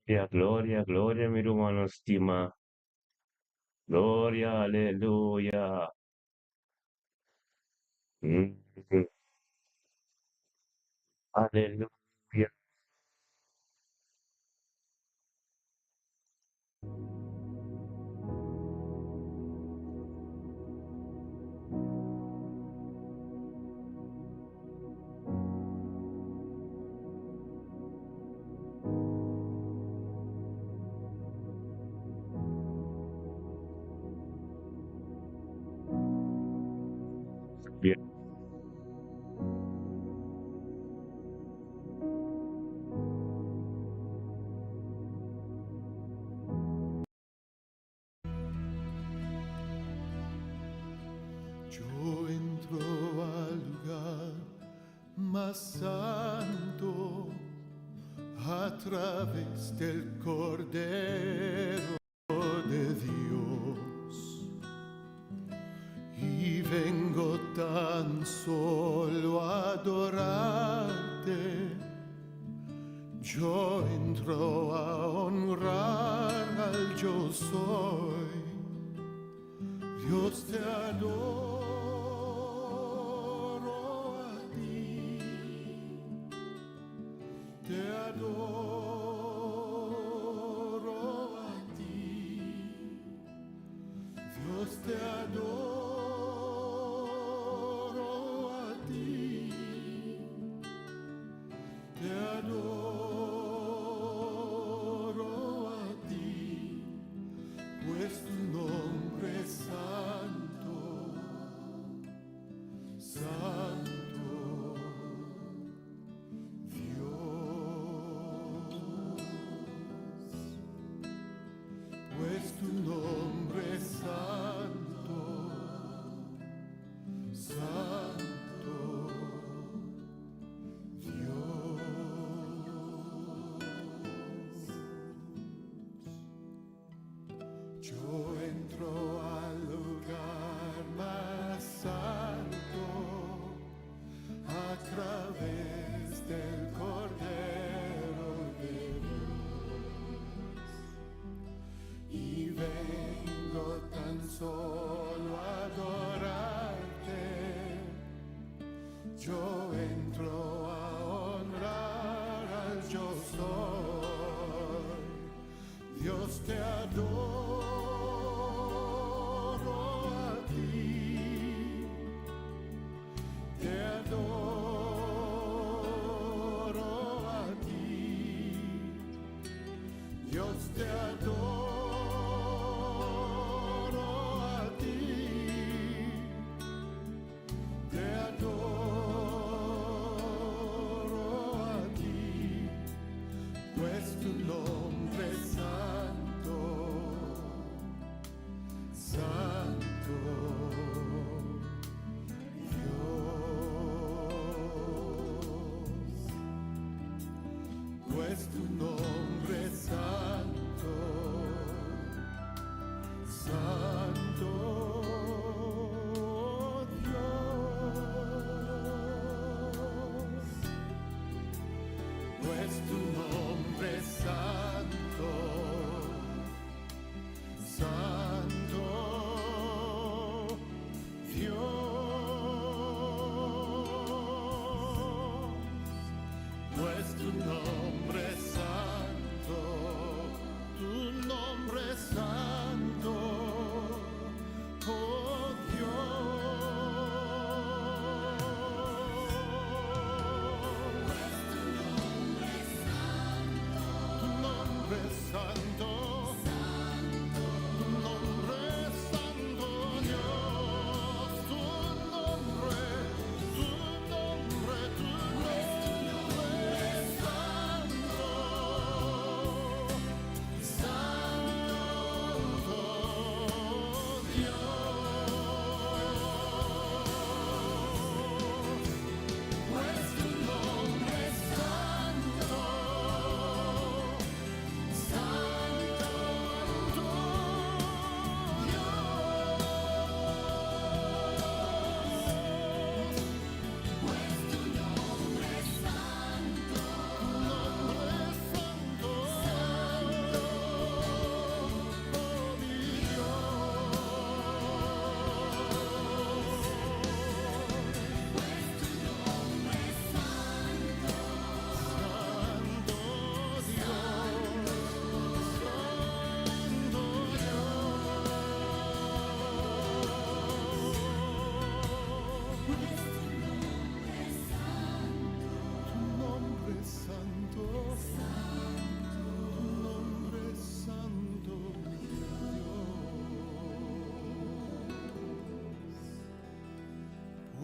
Gloria, gloria, gloria, mi rumannan stima. Gloria, aleluya. Aleluya. Yo entro al lugar más santo a través del Cordero de Dios y vengo tan solo a adorarte. Yo entro a honrar al yo soy. Dios te adoro a ti, te adoro a ti, Dios te adoro a ti, te adoro a ti, pues tu nombre es santo, santo Dios. Pues tu nombre es santo, santo Dios. Yo entro al lugar más santo a través del Cordero de Dios y vengo tan solo a adorarte. Yo entro a honrar al yo soy. Dios te adoro a ti, te adoro a ti, Dios te adoro a ti, te adoro a ti, pues tu nombre es santo, santo Dios. Pues tu nombre es santo, santo Dios. Pues tu nombre es santo, santo Dios. Pues tu nombre es santo,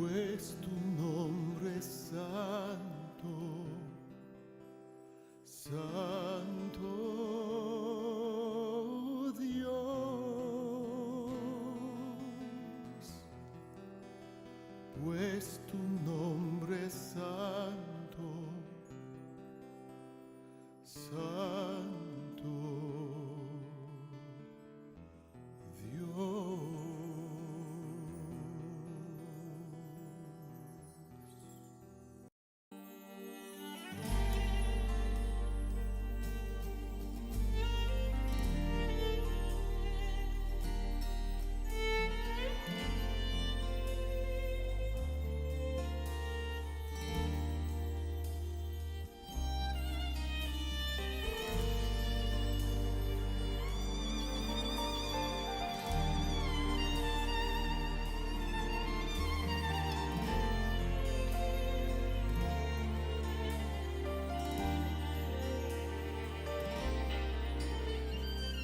Pues tu nombre es santo, santo Dios. Pues tu nombre es santo, santo Dios.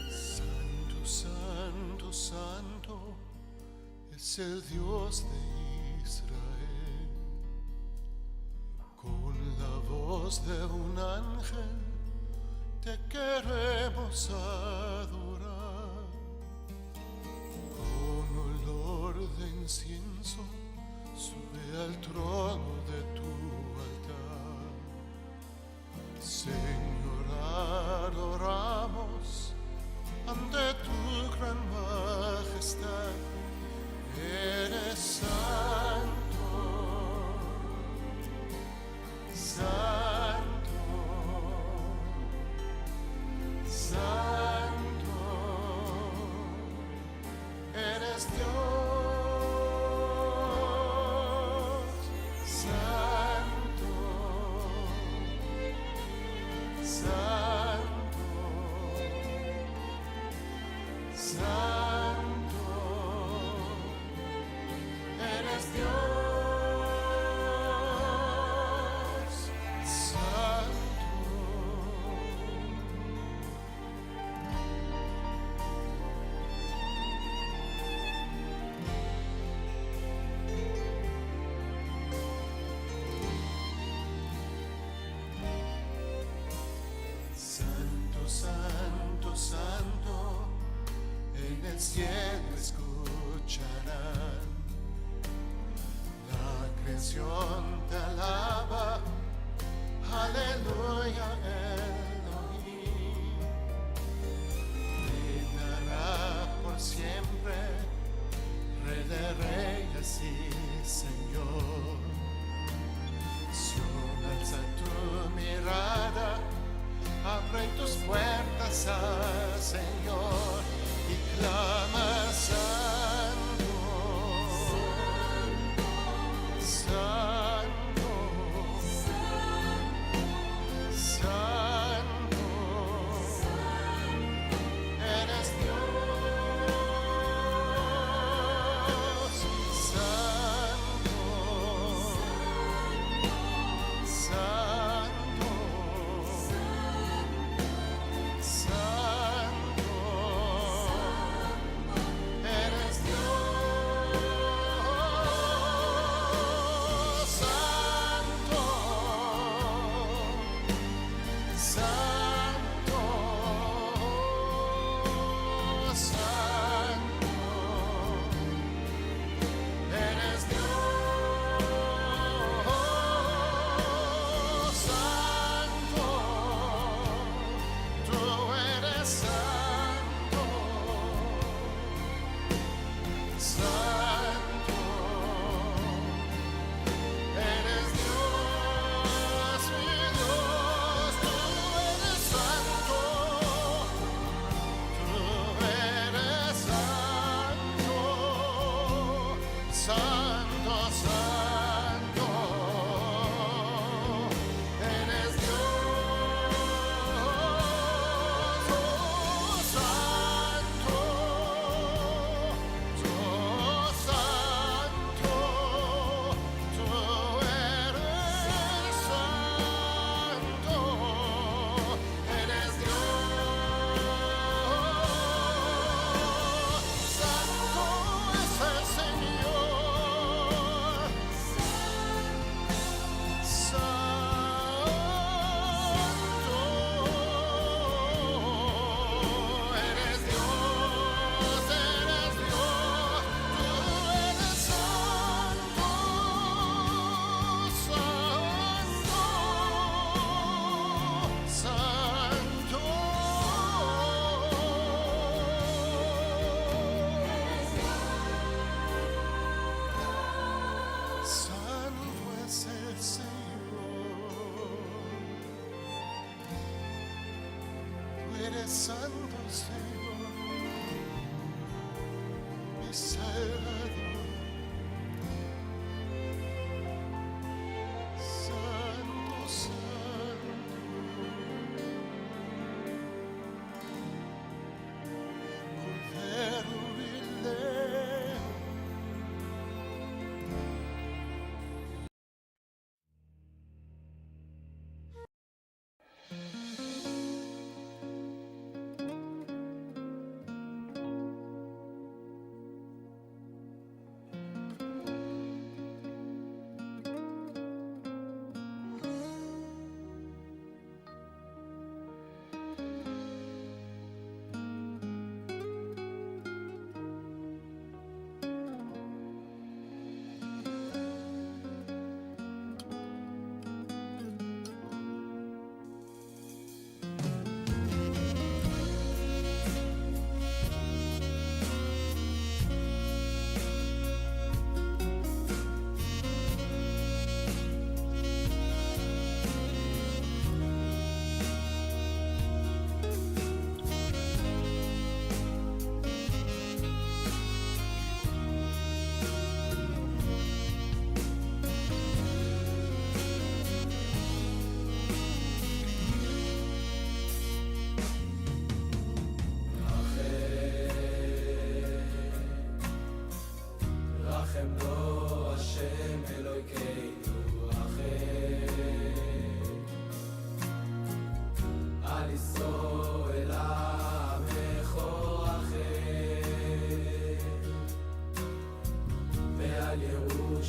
Santo, santo, santo es el Dios de Israel. Con la voz de un ángel te queremos adorar. Con olor de incienso sube al trono de tu altar. Señor, adoramos ante tu gran majestad. Eres santo, santo, santo. Eres Dios, santo, santo, santo. Eres Dios, santo. Santo, santo, santo, en el cielo escucharán. La creación te alaba, aleluya, Elohim. Reinará por siempre, Rey de reyes y Señor. Sión, alza tu mirada, abre tus puertas al Señor y clama santo, santo, santo, eres Dios, santo, santo, santo. Santo Señor, mi Salvador. Santo, Santo. Cordero y León.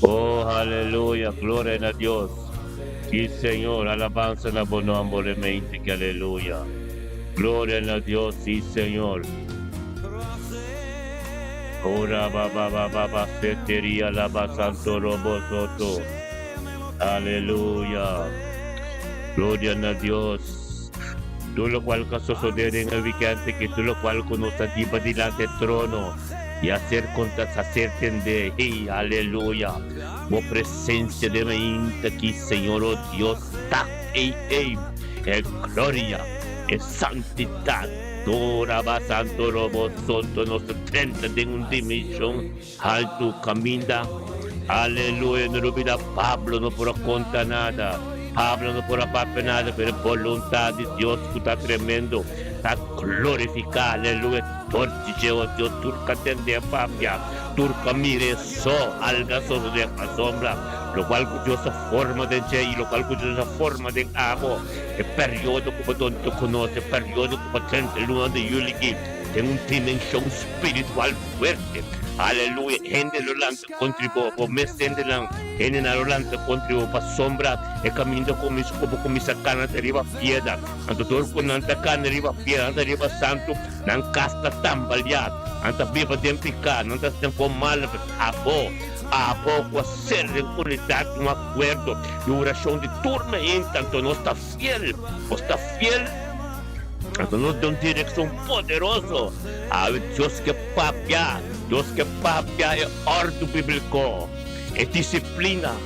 Oh, aleluya, gloria na Dios. Sí, Señor, alabanza na bo nomber mente que aleluya. Gloria na Dios, sí, Señor. Ora ba ba ba ba ba seteria la ba santo robo soto. Aleluya. Gloria na Dios. Tur locual cu a sosode den e weekend aki, tur locual cu nos a hiba dilanti e trono y a ser conta, a ser tende. Hey, aleluya. Bo presencia den mainta aki, Señor, oh Dios, ta ey ey. E gloria, e santidad. Ora ba santo robo soto nos ta drenta den un dimension haltu caminda. Aleluya, no lubida Pablo no por a conta nada. Pablo no por a papia nada, pero e boluntad di Dios cu ta tremendo ta glorifica. Aleluya, dor di Jehová Dios tur ca tende e papia, tur ca mira e so, alga sosode pasobra locual cu Dios a forma den dje y locual cu Dios a forma den abo. E periodo cu bo don ta conoce, e periodo cu bo 30 luna di juli aki, den un dimension spiritual fuerte. Aleluya! Hende lo lanta contra bo, bo mes hendenan, hendenan lo lanta contra bo pasobra e caminda cuminsa cu bo cuminsa cana ta riba piedra. Anto dor cu nan ta cana riba piedra, nan ta riba santo, nan cas ta tambalea, nan ta biba den pica, nan ta haci con malo, abo, abo cu a ser den unidad, un acuerdo di oracion di tur meinta, anto nos ta fiel, nos ta fiel, anto nos den un direccion poderoso. Awe Dios ke papia, Dios ke papia e ordu biblico, e disciplina.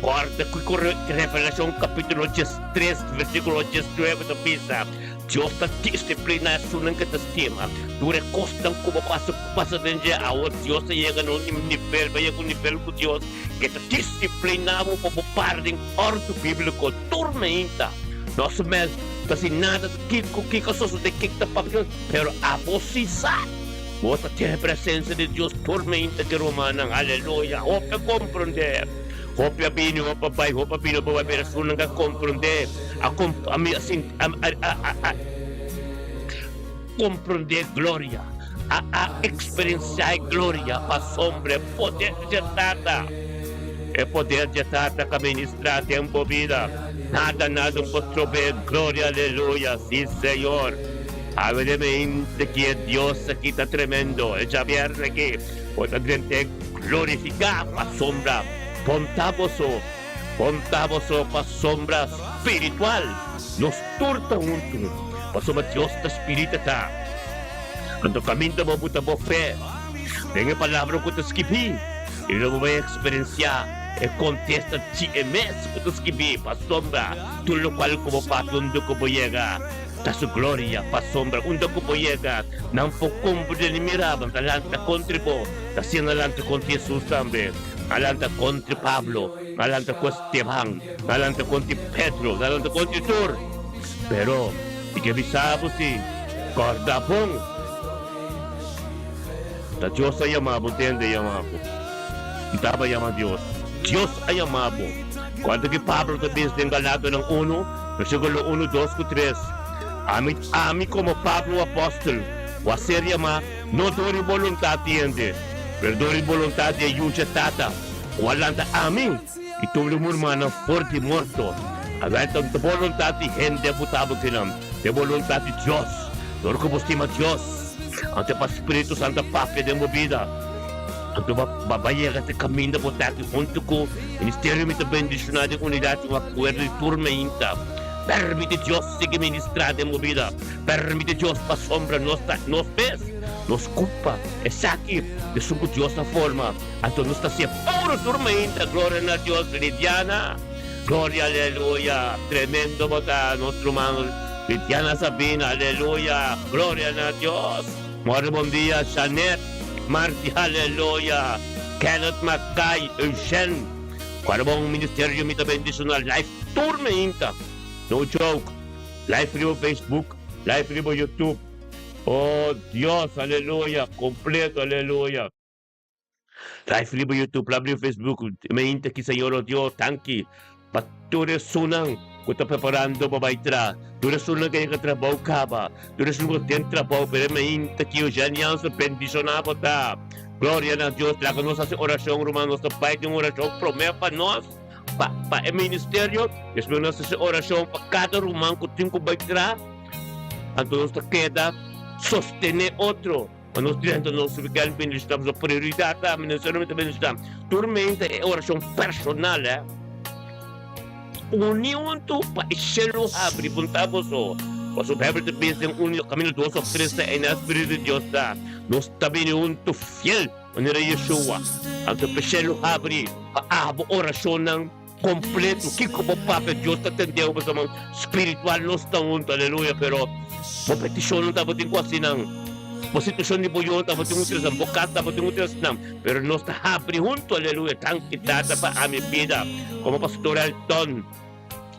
Corda cu Revelacion capitulo 13 versiculo 19 ta bisa, Dios ta disciplina esunnan ke ta stima. Tur e cosnan cu bo pasa cu pasa den dje, awor Dios ta yega na un nivel, bo yega un nivel cu Dios ke ta disciplina bo pa bo para den ordu biblico tur mainta. Nos mes ta si nada kico kico a sosode kico ta papia, pero abo si sa. Bo ta tin e presencia di Dios tur mainta ki rumannan. Aleluya! Hopi a comprende. Hopi a bini, hopi a bai, hopi a bini, hopi a bai, pero esunnan a comprende, a a mi a sinti, a a a a comprende e gloria, a a experiencia e gloria pasobra e poder dje Tata, e poder dje Tata ka ministra den bo bida. Nada, nada no por strobe e gloria, aleluya, si Señor. Awe den mente ki e Dios aki ta tremendo, e djabièrnè aki bo ta drent'é glorifiká pasobra bonta boso, bonta boso pasobra spiritual nos tur ta huntu, pasobra Dios ta spiritu ta. Anto kaminda bo buta bo fe den e palabra ku ta skibí, i lo bo bai eksperensiá e kontesta di e mes ku ta skibí, pasobra tur lokual ku bo papia unda ku bo yega. Ta su gloria pasobra unda ku bo yega, nan por komprendé ni mira bo. Ta lanta kontra bo, ta asina nan lanta kontra Hesus tambe. Nan lanta kontra Pablo, nan lanta ku Esteban, nan lanta kontra Pedro, nan lanta kontra tur. Pero mi ke bisa bo si, kòrda bon, ta Dios a yama bo, tende yama bo. Mi tabata yama Dios. Dios a yama bo. Kòrda ki Pablo ta bisa den Galatonan unu, Versíkulo unu, dos ku tres, Ami, ami komo Pablo apòstel, ku a ser yamá no dor di boluntat di hende, pero dor di boluntat di e Yu dje Tata, ku a lanta ami i tur mi rumannan for di morto. Awèl ta no ta boluntat di hende a buta bo kinan, ta e boluntat di Dios. Dor ku bo stima Dios, anto pa Spiritu Santu a papia den bo bida. Anto bo a yega te kaminda bo ta aki huntu ku ministerio mi ta bendishoná den unidat i un akuerdo di tur meinta. Permiti Dios sigui ministrá den bo bida. Permiti Dios pa sombra nos ta nos mes, nos kulpa. Esaki esun ku Dios a forma, anto nos ta siña puru tur meinta. Gloria na Dios. Lidiana, gloria aleluya. Tremendo bo ta nos ruman Lidiana Sabina, aleluya. Gloria na Dios. Mòrdi bon dia Shanet Marti aleluya Kenneth Mackay Eugène Cuando bon ministerio mi ta bendiciona live tur meinta no joke live riba Facebook live riba YouTube oh Dios aleluya completo aleluya. Live riba YouTube, live riba Facebook, mainta ki Señor o Dios, danki pa tur esunnan ku ta preparando pa bai tra, tur esunnan ku yega trabou kaba, tur esun ku den trabou, pero e mainta ki Eugène Jansen bendishoná bo ta. Gloria na Dios, laga nos hasi orashon ruman, nos ta bai den orashon promé pa nos, pa pa e ministerio, despues nos hasi orashon pa kada ruman ku tin ku bai tra, anto nos ta keda sostené otro. Pa nos drenta nos weekend ministra nos prioridad ta ministerio ta ministra tur mente e oracion personal eh uni hunto pa e cielo habri punta boso pasobra Bijbel ta bisa den un camino dos of tres ta ena Spiritu di Dios ta nos ta bini hunto fiel manera Yeshua anto pa e cielo habri pa abo oracionnan completo kiko bo papia Dios ta tendeu pasobra spiritual nos ta hunto aleluya pero bo peticionnan tabatin cu hacinan bo situacion di bo yo tabatin un tres bo cas tabatin un tres nan pero nos ta habri hunto aleluya danki tata pa ami bida como pastor Elton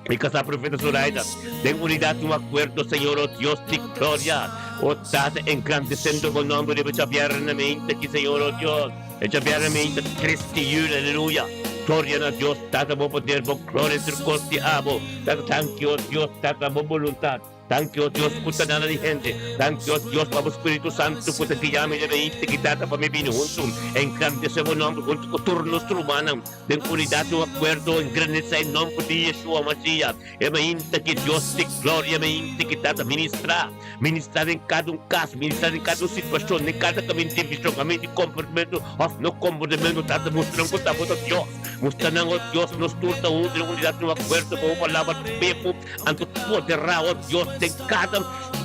mi casa profeta Zoraida den unidad un acuerdo Señor oh Dios di gloria oh tata engrandecendo bo nomber riba djabierne mente aki Señor oh Dios. E djabièrnè meinta tres di yüli, aleluya! Gloria na Dios, Tata bo poder, bo gloria tur kos di abo. Tata danki o Dios, Tata bo boluntat. Danki o Dios ku ta nada di hende. Danki o Dios pa bo Spiritu Santu ku ta guia mi den meinta ki Tata pa mi bini huntu engrandesé bo nòmber huntu ku tur nos rumannan den unidat i un akuerdo engrandesé e nòmber di Yeshua Masiya. E mainta ki Dios di gloria mainta ki ta ta ministra, ministra den kada un kas, ministra den kada un situashon, den kada kaminda di vishon, kaminda di komportamentu òf no komportamentu, ta ta mustra nan ku ta bo ta Dios. Mustra nan, o Dios, nos tur ta huntu den unidat, den un akuerdo pa bo palabra pepu, anto poderá, o Dios, den kada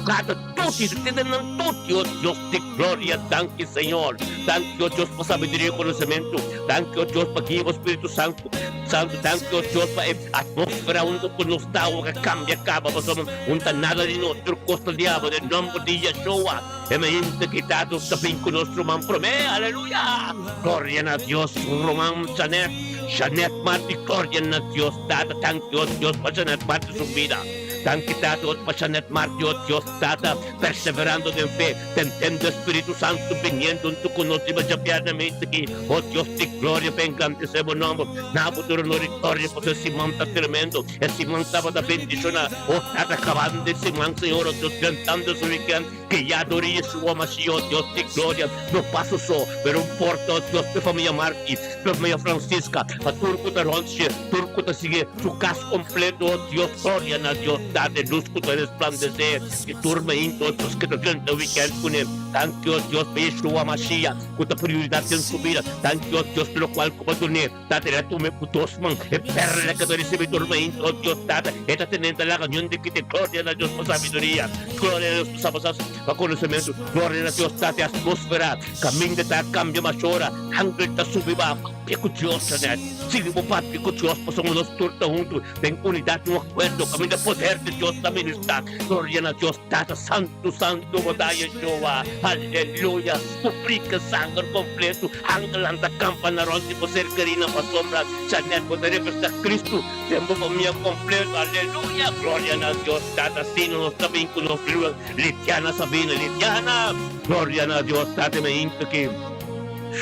kada tuti, den nan tuti, o Dios di gloria. Danki, Señor. Danki, o Dios, pa sabiduria i konosementu. Danki, o Dios, pa guia bo Spiritu Santu. Santu, danki, o Dios, pa e atmósfera unda ku nos ta awor a kambia kaba, pasobra un ta nada di nos, tur kos ta diabel. Den nòmber di Yeshua, e mainta kita nos ta bin ku nos ruman promé. Aleluya! Gloria na Dios, ruman Janet, Janet Marti, gloria na Dios, Tata, danki, o Dios, pa Janet Marti su bida. Danki, Tata, o pa Janet Marti, o Dios, Tata, perseverando den fe. Tentendo e Spiritu Santu biniendo huntu ku nos riba djabièrnè mente aki. O Dios di gloria, pa engrandesé bo nòmber. Na bo tur honor i gloria, pasobra e siman ta tremendo. E siman tabata bendishoná. O Tata, kabando e siman, Señor, o Dios, drentando su wikènt, guiá dor di Yeshua Mashiach, o Dios di gloria, no paso so, pero un porta, o Dios, pa e famia Marti, pa e famia Francisca, pa tur ku ta rònt dje, tur ku ta sigui su kas kompleto, o Dios, gloria na Dios Tata, e lus ku ta resplandesé. I tur mainta o Dios ke ta drenta weekend kuné. Danki o Dios pa Yeshua Mashiach ku ta prioridat den su bida. Danki o Dios pa lokual ku bo a dun'é. Tata el a tuma e ku dos man e pèrla ke ta risibí tur mainta o Dios Tata e ta tenenta laga niun di kite. Gloria na Dios pa sabiduria. Gloria na Dios pa pa konosementu. Gloria na Dios Tata e atmosfera kaminda ta kambia mashora. Angel ta subi baha. Papia ku Dios, Janet. Sigui bo papia ku Dios pasobra nos tur ta huntu den unidat i un akuerdo kaminda poder di Dios ta ministrá. Gloria na Dios Tata Santu, Santu bo ta Yeshua. Aleluya! Kubrí ku sanger kompletu. Angelnan ta kampa na rònt di bo ser kerínan pasobra Janet bo ta representá Kristu den bo famia kompletu. Aleluya! Gloria na Dios Tata. Asina nos ta bin ku nos lua Litiana Sabina. Litiana! Gloria na Dios Tata mi hinta ki.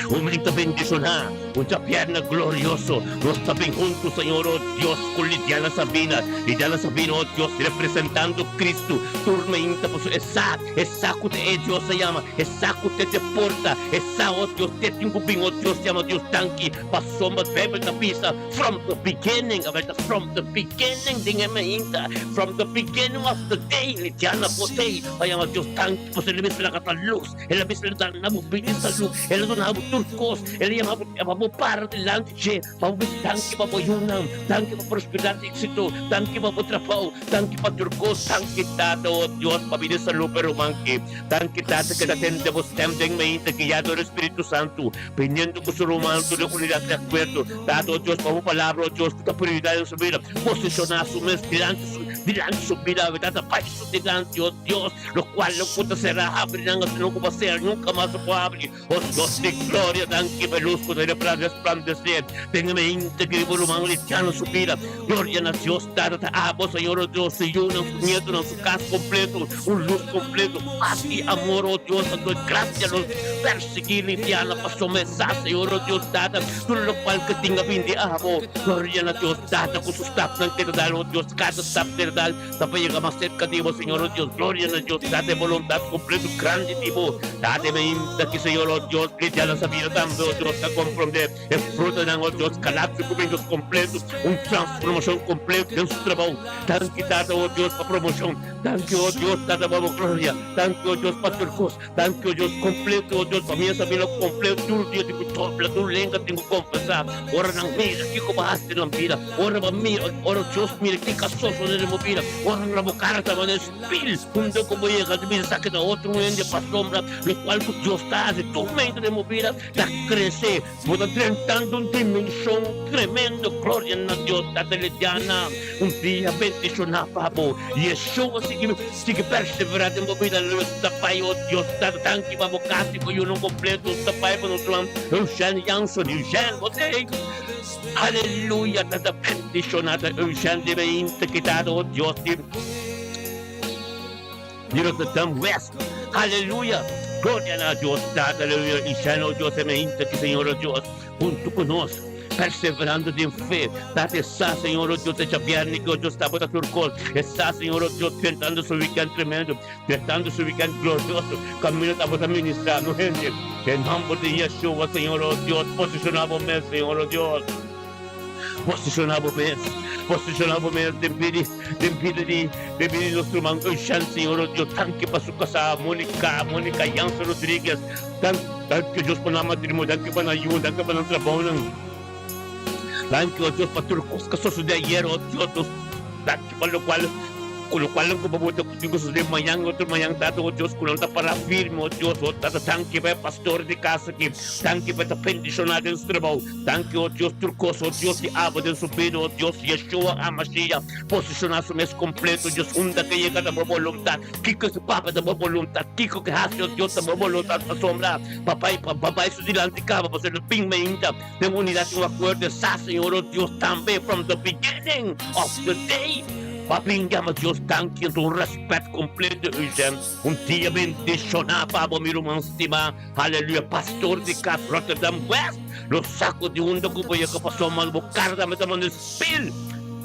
Un men ta bendishoná, un djabièrnè glorioso. Nos ta bin huntu, Señor, o Dios, ku Lidiana Sabina. Lidiana Sabina, o Dios, representando Cristo. Tur mainta pasobra e sa, e sa ku ta e Dios a yama, e sa ku ta e porta, e sa, o Dios, te tin ku bin, o Dios, yama Dios danki, pasobra Bijbel ta bisa, from the beginning, awel ta from the beginning den e mainta, from the beginning of the day, Lidiana por tei pa yama Dios danki, pasobra el a bisa laga ta lus. El a bisa duna bo bida i salú. El a duna bo tur kos. El a yama bo pa bo para dilanti dje, pa bo bisa danki pa bo yunan, danki pa prosperidat i éksito, danki pa bo trabou, danki pa tur kos. Danki Tata, o Dios, pa bida i salú pa e ruman ki. Danki Tata ke ta tende bo stèm den mainta guiá dor e Spiritu Santu, biniendo ku su ruman tur den unidat di akuerdo. Tata, o Dios, pa bo palabra, o Dios, ku ta prioridat den su bida, posishoná su mes dilanti su dilanti su bida awe. Tata, bai su dilanti, o Dios. Lo cual lo cu ta cera habri nan asina cu pa cera nunca mas lo por habri. O Dios di gloria, danki pa e luz cu ta resplandece den e mente di bo ruman Litiano su bida. Gloria na Dios Tata ta abo, Señor o Dios, su yunan, su nietonan, su cas completo, un luz completo, paz y amor, o Dios, anto e gracia lo persigui Litiana pasobra e sa, Señor o Dios Tata, tur lo cual cu tin a bini di abo. Gloria na Dios Tata cu su stapnan ke ta dal, o Dios, cada stap ke ta dal. Ta pa yega mas serka di bo, Señor, o Dios. Gloria na Dios. Date boluntat kompleto grandi di bo. Date mainta ki, Señor, o Dios, lidia nan sabida tambe, o Dios, ta komprondé e frutanan, o Dios, kalapso ku bin Dios kompleto, un transformashon kompleto den su trabou. Danki, Tata, o Dios, pa promoshon. Danki, o Dios, Tata, pa bo gloria. Danki, o Dios, pa tur kos. Danki, o Dios, kompleto, o Dios, pa mi a sabida kompleto tur dia tin ku dobla tur lenga tin ku konfesá. Ora nan mira kiko bo hasi den nan bida, ora bo mira, ora Dios mira kiko a sosodé den bo bida, ora nan bo kara ta manera spil hunto ku bo yega ta bisa esaki ta otro hende pasobra lokual ku Dios ta hasi tur mente den bo bida ta krese. Bo ta drentando un dimenshon tremendo. Gloria na Dios, Tata Lediana. Un dia bendishoná pa bo. Yeshua sigui sigui perseverá den bo bida. Lo ta bai, oh Dios Tata, danki pa bo kas i bo yunan kompleto. Nos ta bai pa nos ruman Eugène Jansen. Eugène, bo t'ei? Aleluya, Tata, bendishoná ta Eugène den e integridad, oh Dios di. Di Rotterdam West. Aleluya! Gloria na Dios Tata, aleluya, i Seno Dios e meinta ki Señor o Dios huntu ku nos, perseverando den fe. Tata e sa, Señor o Dios, e djabièrnè ki o Dios tabata tur kos. E sa, Señor o Dios, drentando su wikènt tremendo, drentando su wikènt glorioso, kaminda tabata ministrá no hende. Den nòmber di Yeshua, Señor o Dios, posishoná bo mes, Señor o Dios. Posishoná bo mes, posishoná bo mes den bida, den bida di, den bida di nos ruman Eugène, Señor, oh Dios, danki pa su kasá, Monica, Monica Jansen Rodriguez, danki, danki Dios pa nan matrimonio, danki pa nan yu, danki pa nan trabounan, danki, oh Dios, pa tur kos ku a sosodé ayer, oh Dios, nos danki pa lokual. Ku lokual nan ku bo ta tin ku sosodé mañan i otro mañan, Tata, o Dios, ku nan ta pará firme, o Dios, o Tata, danki pa e pastor di kas aki, danki pa e ta bendishoná den su trabou, danki, o Dios, tur kos, o Dios, di abo den su bida, o Dios, Yeshua HaMashiach, posishoná su mes kompleto, Dios, unda ke yega ta bo boluntat, kiko su Papa ta bo boluntat, kiko ke hasi, o Dios, ta bo boluntat, pasobra Papa i Papa i su dilanti kaba, pasobra lo bin mainta den unidat i un akuerdo, e sa, Señor, o Dios, tambe from the beginning of the day. Papin yama Dios danki anto un respet completo Eugène un dia bendiciona pa bo mi ruman stima aleluya pastor di cas Rotterdam West lo saco di unda cu bo yega paso mal bo cara tambe ta manda spil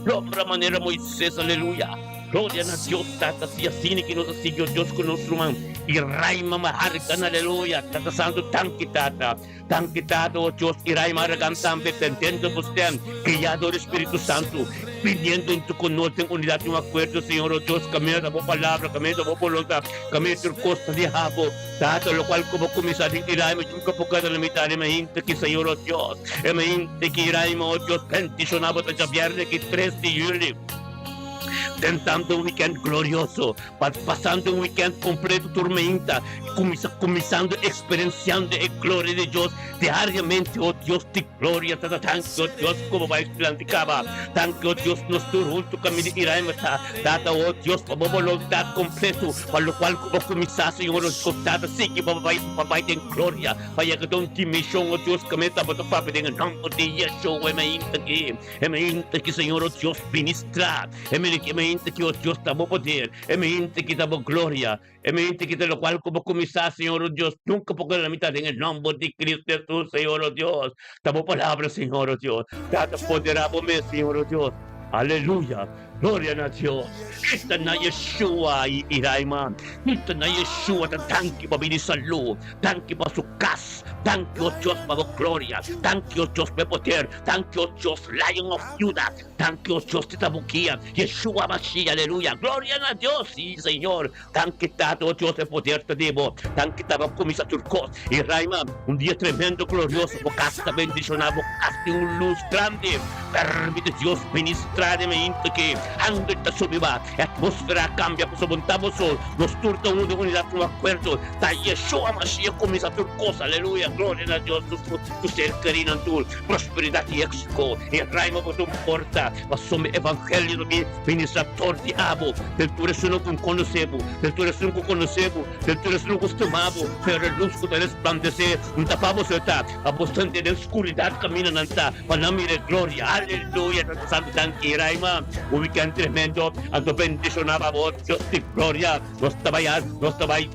lombra manera Moises aleluya gloria na Dios tata si asina ki nos a sigui o Dios cu nos ruman y Raima Mahargan aleluya tata santo danki tata. Danki Tata, o Dios, i Rai Maragan tambe, tendendo bo stem, guiá dor e Spiritu Santu, biniendo huntu ku nos den unidat i un akuerdo, Señor, o Dios, kaminda ta bo palabra, kaminda ta bo boluntat, kaminda tur kos ta di habo, Tata, lokual ku bo kuminsá den Iraima nunka por keda na mitad, e mainta ki, Señor, o Dios, e mainta ki Iraima, o Dios, bendishoná bo ta djabièrnè ki tres di yüli. Tentando un weekend glorioso, pasando un weekend completo tormenta, cuminsa, cuminsando experienciando e gloria di Dios diariamente. Oh Dios di gloria, tata danki, oh Dios, como bai platicaba. Danki, oh Dios, nos tur hunto camina iraima ta. Tata, oh Dios, pa bo voluntad completo, pa lo cual bo cuminsa, Señor, oh Dios, Tata, sigui pa bai, pa bai den gloria, pa yega den un dimension, oh Dios, camina tabata papia den e nomber di Yeshua, e mainta aki. E mainta ki Señor, o Dios, ministrá. E mainta ki, o Dios, ta bo poder. E mainta ki ta bo gloria. E mainta ki ta lokual ku bo kuminsá, Señor, o Dios, nunka por keda na mitad den e nòmber di Cristo Hesus, Señor, o Dios. Ta bo palabra, Señor, o Dios. Tata, poderá bo mes, Señor, o Dios. Aleluya! Gloria na Dios! Esta na Yeshua i Iraima. Esta na Yeshua ta danki pa bini salú. Danki pa su kas. Danki, o Dios, pa bo gloria. Danki, o Dios, pa e poder. Danki, o Dios, Lion of Judah. Danki, o Dios, di ta bo guia. Yeshua Mashiach, aleluya. Gloria na Dios! Sí, Señor. Danki, Tata, o Dios, e poder ta di bo. Danki, Tata, bo cuminsa tur cos. Y Raima, un dia tremendo, glorioso. Bo cas ta bendiciona, bo cas tin un luz grandi. Permiti Dios ministra den mainta ki angel ta subi ba. E atmosfera a cambia pasobra bo ta bo sol. Nos tur ta uni den unidad, un acuerdo. Ta Yeshua Mashiach cuminsa tur cos. Aleluya, gloria na Dios nos tur ser kerinan tur. Prosperidad y exito. E Raima bo ta un porta pasobra evangelio ta bin ministra tor di abo. Den tur esun ku konosé bo, den tur esun ku konosé bo, den tur esun ku stima bo, pero e lus ku ta resplandesé no ta pa boso ta, pa boso hende den skuridat kaminda nan ta, pa nan mira e gloria. Aleluya! Tata Santu danki Raima, un wikènt tremendo, anto bendishoná pa bo, Dios di gloria. Nos ta bai, nos ta bai,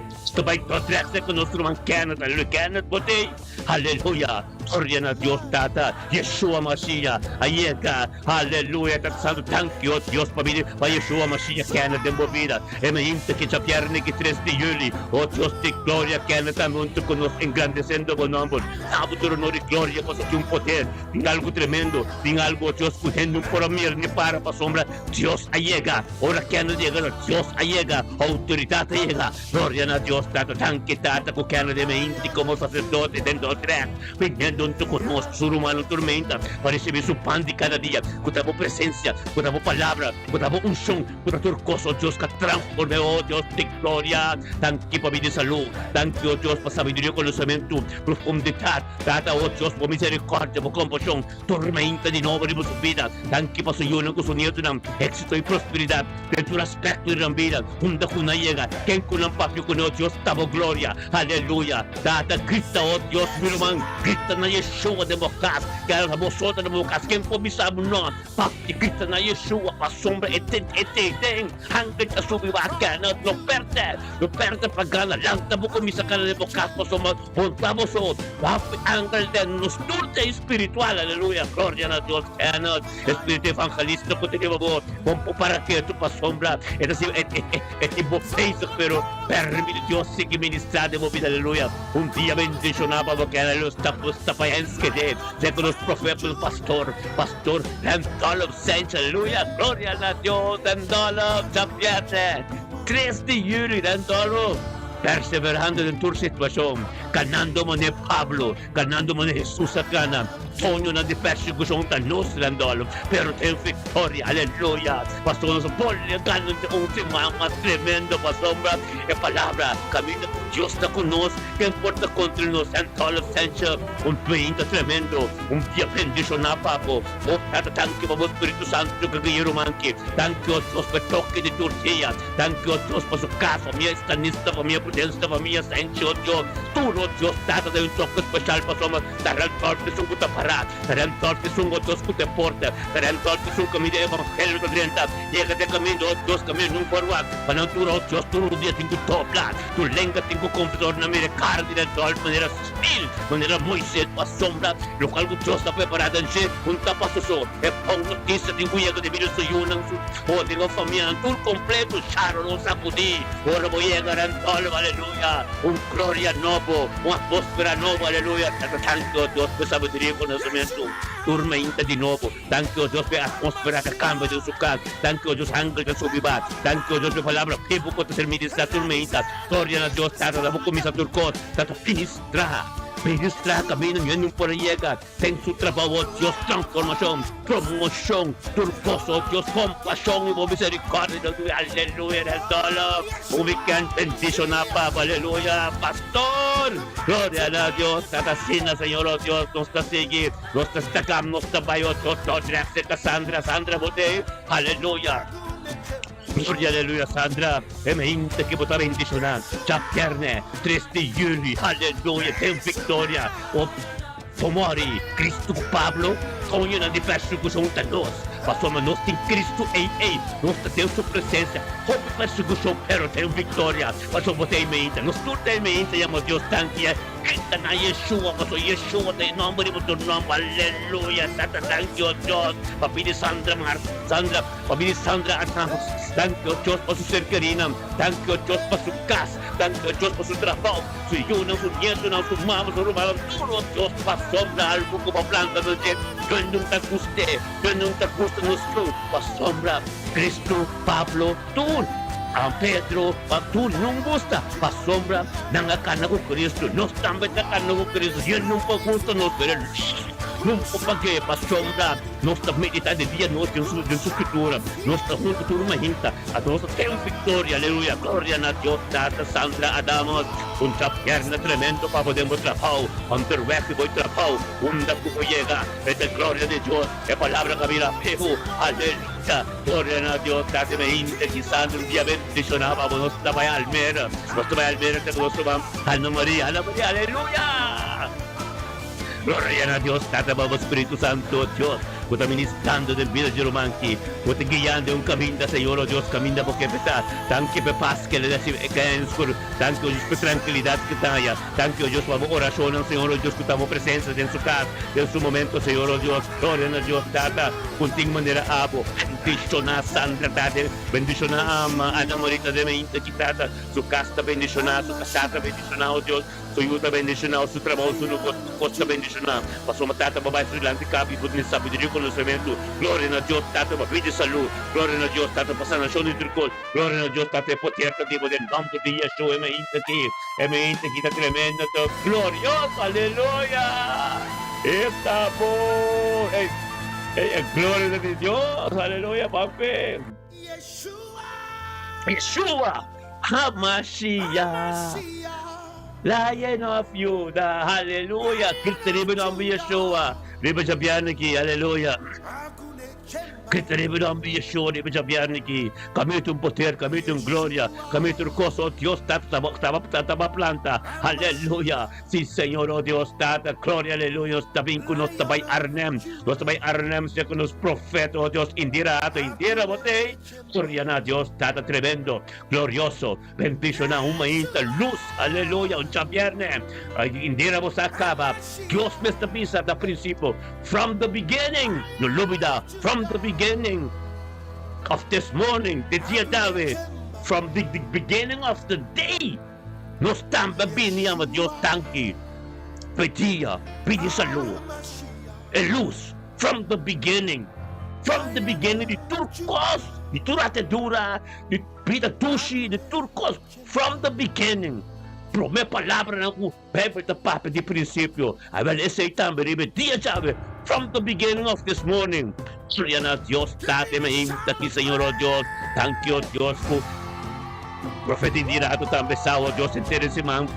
nos ta bai Dordrecht ku nos ruman Kenneth. Aleluya! Kenneth, bo t'ei? Aleluya! Gloria na Dios Tata, Yeshua Mashiach a yega. Aleluya! Tata Santu, danki o Dios pa bini pa Yeshua Mashiach kende den bo bida. E mainta ki djabierne ki tres di juli, o Dios di gloria kende tambe huntu ku nos engrandesendo bo nomber. Dabo tur honor i gloria pasobra tin un poder, tin algu tremendo, tin algu o Dios ku hende no por a mira ni para pasobra Dios a yega. Ora kende yega na Dios a yega, outoridat a yega. Gloria na Dios Tata, danki Tata ku kende den meinti komo saserdote den Dordrecht, biniendo huntu ku nos, su rumannan turmenta, pa risibí su pan di kada dia, ku ta bo presensia, ku ta bo palabra, ku ta bo unshon, ku ta tur kos, o Dios, ka transform'é, o Dios di gloria. Danki pa bida i salú. Danki, o Dios, pa sabiduria, konosementu, profundidat. Tata, o Dios, bo miserikòrdia, bo kompashon, Tormenta di nobo riba su bida. Danki pa su yunan ku su nietunan. Éksito i prosperidat den tur aspekto di nan bida. Unda ku nan yega, ken ku nan papia ku nos, Dios ta bo gloria. Aleluya! Tata, grita, o Dios, mi ruman, grita na Yeshua den bo kas. Kera ta bo so ta den bo kas, ken por bisa bo no? Papia, grita na Yeshua, pasobra e te e te den. Hangel ta subi wak, Kenneth, no pèrdè, no pèrdè pa gana. Lanta bo kuminsá kana den bo kas, pasobra Bon ta boso wapi angel den nos tur ta espiritual aleluya gloria na Dios Kenneth espiritu evangelista ku ta riba bo bon por para ketu pasobra e ta siba e tin bo bezig pero permiti Dios sigui ministra den bo bida aleluya un dia bendiciona pa bo Kenneth los ta ta pa Enschede den ku nos profeta nos pastor pastor Randolph Sanchez aleluya gloria na Dios Randolph djabièrnè tres di juli Randolph. Perseverando den tur situacion, ganando manera Pablo, ganando manera Jesus a gana. Soñonan di persecucion ta nos randolo, pero den victoria, aleluya! Pasobra nos a bolbe a gana den un siman mas tremendo, pasobra e palabra caminda cu Dios ta cu nos, ken por ta contra nos? Randolo Sanchez, un dueño tremendo, un dia bendiciona pa bo. Bo Tata, danki pa bo Spiritu Santo cu guia ruman aki. Danki, o Dios, pa e toke di tur dia. Danki, o Dios, pa su cas, famia Estanista, famia Prudensta, famia Senchi, o Dios, tur, o Dios, Tata, ta un toke special pasobra ta Randolph esun cu ta para, ta Randolph esun, o Dios, cu ta e porta, ta Randolph esun caminda e evangelio ta drenta, yega den caminda, o Dios, caminda nun por wak, pa nan tur, o Dios, tur rudia tin cu dobla, tur lenga tin cu confesa ora nan mira e cara di Randolph manera stil, manera Moises pasobra locual cu Dios ta prepara den dje, un ta pasa so, e bon noticia tin cu yega debido su yunan, su. Bo tin un famianan tur completo, Sharon lo sacudi ora bo yega Randolph, aleluya, un gloria nobo, un atmosfera nobo, aleluya, Tata danki o Dios p'e sabiduria y conocimento, tur mainta di nobo, danki o Dios p'e atmosfera ta cambia den su cas, danki o Dios angel ta subi ba, danki o Dios p'e palabra vivo cu ta ser ministra tur mainta, gloria na Dios Tata ta bo cuminsa tur cos, Tata ministra. Ministra camino yo no por yega Den su trabou, oh Dios, transformacion, promocion, tur cos, oh Dios, compasion y bo misericordia, Dios mi, aleluya, den solo un weekend bendiciona papa, aleluya, pastor, gloria na Dios, tata asina, Señor, oh Dios, nos ta sigui, nos ta stacam, nos ta bay, oh Dios, Dordrecht cerca Sandra, Sandra bo t'ey, aleluya. Gloria aleluya Sandra e mente ke bo ta bendiciona djabierne tres di juli aleluya den victoria o Pomori Cristo ku Pablo koñonan di persecucion ta nos pasobra nos tin Cristo ei ei nos ta den su presencia hopi persecucion pero den victoria pasobra bo ta ei mente nos tur ta ei mente yama Dios danki e grita na Yeshua pasobra Yeshua ta e nomber riba tur nomber aleluya tata danki o Dios pa pidi Sandra mar Sandra Pa bini Sandra Arnavos, danki o Dios pa su ser kerinan, danki o Dios pa su kas, danki o Dios pa su trabou, su yunan, su nietonan, su mama, su rumannan, tur o Dios pasobra algu ku bo planta nos dje, Dios nun ta gust'é, Dios nun ta gusta nos yu, pasobra Cristo, Pablo, tur, Pedro, pa tur nun gusta, pasobra nan a kana ku Cristo, nos tambe ta kana ku Cristo, Dios nun por gusta nos, pero nun por pag'é, pasobra. Nos ta meditá di dia nochi den su den su Scritura. Nos ta huntu tur mahinta. Anto nos ta ten victoria. Aleluya. Gloria na Dios Tata Sandra Adamos. Un trapierna tremendo pa bo den bo trabou. Onderweg di bo trabou. Unda cu bo yega. E ta gloria di Dios. E palabra ka bira fiho. Aleluya. Gloria na Dios Tata mahinta ki Sandra un dia bendiciona pa bo. Nos ta bai Almere. Nos ta bai Almere te cu nos ta Ana Maria. Ana Maria. Aleluya. Gloria na Dios Tata Baba Spiritu Santo Dios ku ta ministrando den bida di ruman ki ku ta guiando un kaminda Señor o Dios kaminda bo ke p'e Danki p'e pas ke le recibi e kenskur Danki o Dios p'e trankilidat ke ta haya Danki o Dios pa bo orashonnan Señor o Dios ku ta bo presensia den su kas den su momento Señor o Dios Gloria na Dios Tata ku tin manera abo bendishona Sandra Tata bendishona Ana Marita den e inta ki Tata su kas ta bendishona su kasá ta bendishona o Dios. Su yu ta bendishoná, su trabou, su nogos, tur kos ta bendishoná. Pasobra Tata bo bai su dilanti kap i bo tin sabiduria i konosementu. Gloria na Dios, Tata pa bida i salú. Gloria na Dios, Tata pa sanashon di tur kos. Gloria na Dios, Tata, e poder ta di bo den nòmber di Yeshua. E mainta aki, e mainta aki ta tremendo, ta glorioso. Aleluya! E ta bon! Ey, ey, e gloria ta di Dios. Aleluya, papi. Yeshua! HaMashiach, Lion of Judah, aleluya, Grita riba nomber Yeshua, riba djabièrnè aki, aleluya. Grita riba nomber Yeshua riba djabièrnè aki. Kaminda un poder, kaminda un gloria, kaminda tur kos, oh Dios Tata ta ta ta planta, aleluya. Si Señor, oh Dios Tata, gloria, aleluya, nos ta bin ku nos ta bai Arnhem, nos ta bai Arnhem, sea ku nos profeta, oh Dios, Indira Ato, Indira bo t'ei. Gloria na Dios Tata tremendo, glorioso, bendiciona un mainta luz, aleluya, un djabierne, indira bo sa caba, Dios mes ta bisa na principio, from the beginning, no lubida, from the beginning of this morning, di dia dawe, from the beginning of the day, nos tambe a bini yama Dios danki p'e dia, pidi salud, e luz. From the beginning, from the beginning di tur kos, di tur atedura, di bida dushi, di tur kos, from the beginning. Prome palabranan ku Bijbel ta papia di prinsipio, awel esei tambe riba e dia djawe, from the beginning of this morning. Gloria na Dios Tata e mainta aki, Señor o Dios, danki o Dios ku Profeta Indira Hato tambe sa o Dios henter e siman.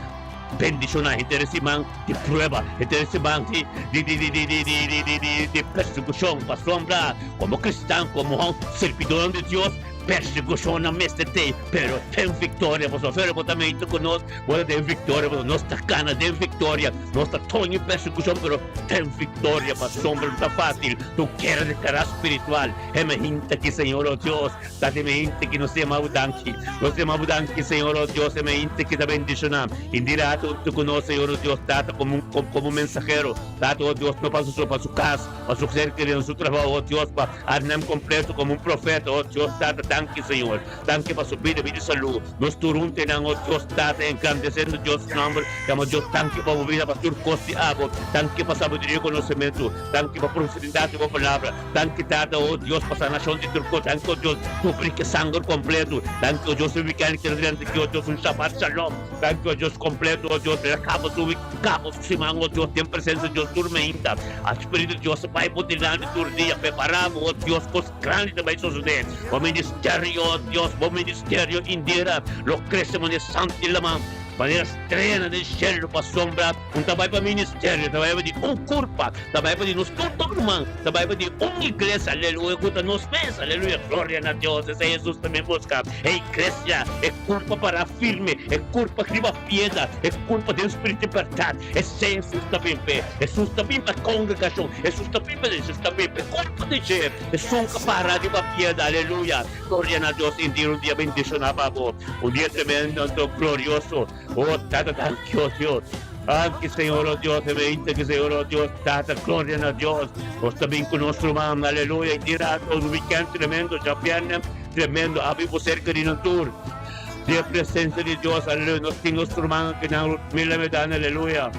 Bendiciona henter e siman di prueba, henter e siman di di di di di di di di di di di persecucion. Pasobra como cristian, como servidornan di Dios, persecucionnan mester tei, pero den victoria. Pasobra ora bo ta mete cu nos, bo ta den victoria, pasobra nos ta cana den victoria. Nos ta toña persecucion, pero den victoria. Pasobra no ta facil, tu guera di cara spiritual. Heme hinta ki Señor, oh Dios. Ta di mente ki nos yama bo danki. Nos yama bo danki, Señor, oh Dios, e mente ki ta bendishoná. Indira huntu ku nos, Señor, oh Dios, Tata, komo un, komo un mensahero. Tata, oh Dios, no pa su so, pa su kas, pa su ser kerido, su trabou, oh Dios, pa Arnhem kompleto komo un profeta, oh Dios, Tata. Danki, Señor. Danki pa su bida, bida i salú. Nos tur huntu einan, o Dios Tata, engrandesendo Dios su nòmber. Yama Dios danki pa bo bida, pa tur kos di abo. Danki pa sabiduria i konosementu. Danki pa profundidat di bo palabra. Danki, Tata, o Dios, pa sanashon di tur kos. Danki, o Dios, kubri ku e sanger kompletu. Danki, o Dios, e wikènt keda drenta aki, o Dios, un Shabat Shalom. Danki, o Dios kompletu, o Dios, mira kaba su kaba su siman, o Dios, den presensia di Dios tur mainta. A Spiritu di Dios ta bai bo dilanti tur dia. Prepará bo, o Dios, kos grandi ta bai sosodé. Bo ministerio, o Dios, bo ministerio Indira lo krese manera santu di laman, manera streanan den shelu pasobra un ta bai pa ministerio, ta bai pa di un kurpa, ta bai pa di nos tur tur ruman, ta bai pa di un iglesia, aleluya, ku ta nos mes, aleluya, gloria na Dios, esei Hesus ta bin buska, e iglesia, e kurpa pará firme, e kurpa riba piedra, e kurpa den spiritu di bèrdat, esei Hesus ta bin p'e, Hesus ta bin pa e kongregashon, Hesus ta bin pa Hesus ta bin pa e kurpa di dje, esun ku para riba piedra, aleluya. Gloria na Dios indeed un dia bendiciona pa bo un dia tremendo anto glorioso oh tata danki oh Dios danki Señor oh Dios e mente ki Señor oh Dios tata gloria na Dios nos ta bin cu nos ruman aleluya indeed rato un weekend tremendo djabierne tremendo abi bo cerca di nan tur di e presencia di Dios aleluya nos tin nos ruman akinan Rutmila Medana aleluya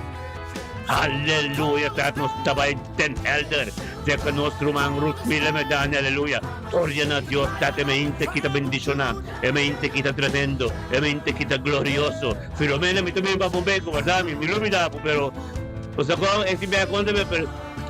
aleluya tata nos ta bay Den Helder cerca nos ruman Ruth Miller Medani aleluya gloria na Dios tata e mente ki ta bendiciona e mente ki ta tremendo e mente ki ta glorioso Filomena mi ta bin pa bo beko berdad mi lo bida bo pero bo sa con e si bia conta mi pero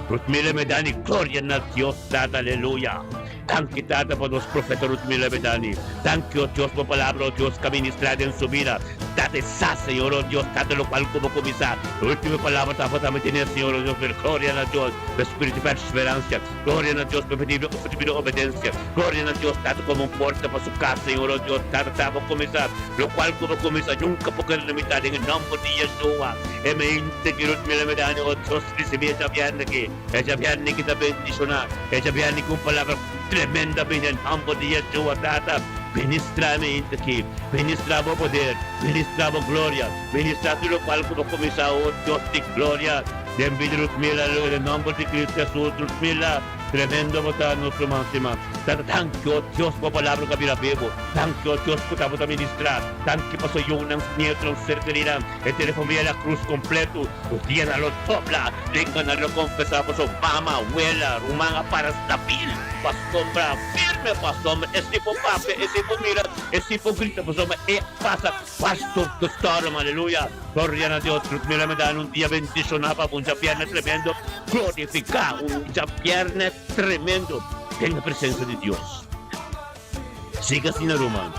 Ruth Miller Medani gloria na Dios tata aleluya danki tata pa nos profeta Ruth Miller Medani danki oh Dios bo palabra oh Dios ka ministra den su bida Tata e sa, Señor, oh Dios, Tata, locual cu bo cuminsa. E ultimo palabra tabata mi tene, Señor, oh Dios, pero gloria na Dios, pa e spiritu di perseverancia. Gloria na Dios, pa e pidi obedencia. Gloria na Dios, Tata, como un porta pa su cas, Señor, oh Dios, Tata, ta bo cuminsa. Locual cu bo cuminsa, nunca por keda na mitad, den e nomber di Yeshua. E mente ki Ruth Miller me dani, oh Dios, ricibi e djabièrnè aki. E djabièrnè ki ta bendiciona. E djabièrnè ki un palabra tremendo bini den nomber di Yeshua, Tata. Ministra mi hende aki. Ministra bo poder, ministra bo gloria, ministra tur locual cu bo cuminsa awo, Dios di gloria, den bida Rutmila, aleluya, den nomber di Cristo Jesus, Rutmila, tremendo bo ta, nos ruman stima. Tata, danki, oh Dios, bo palabra cu a bira bebo. Danki, oh Dios, cu tabata ministra. Danki paso yunan, nietonan, ser kerinan, henter e familia La Cruz completo, nos dianan lo dobla, lenganan lo confesa paso mama, wela, ruman a para stabil pasobra firme pasobra e si por papia, e si por mira. E si por grita pasobra e pasa pastor the storm aleluya gloria na Dios Ruth Miller me dan un dia bendiciona pa un djabierne tremendo glorifica un djabierne tremendo den e presencia di Dios siga asina ruman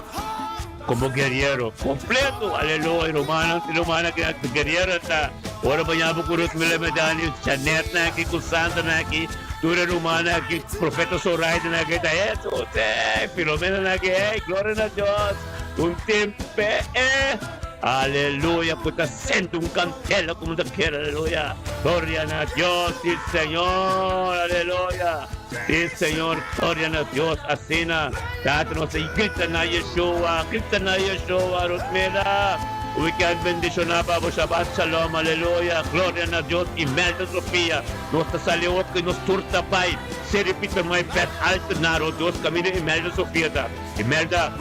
como guerriero completo aleluya rumannan y rumannan ki guerriero ta ora bo yama cu Ruth Miller me dan Janet nan aki cu Sandra nan aki Tur e rumannan aki, Profeta Zoraida nan aki ta eso, sí, Filomena nan aki, hey, gloria na Dios, un tempe, eh, aleluya, cu ta sende un candela como ta kier, aleluya, gloria na Dios, sí Señor, aleluya, sí Señor, gloria na Dios, asina, Tata nos ta grita na Yeshua, grita na Yeshua, Rosmela, weekend bendiciona pa bo, Shabbat Shalom, aleluya, gloria na Dios, Imelda Sofia. Nos ta sali awor ku nos tur ta bai Seri Pietermaai Bert Altenaar o Dios kaminda Imelda Sofia ta. Imelda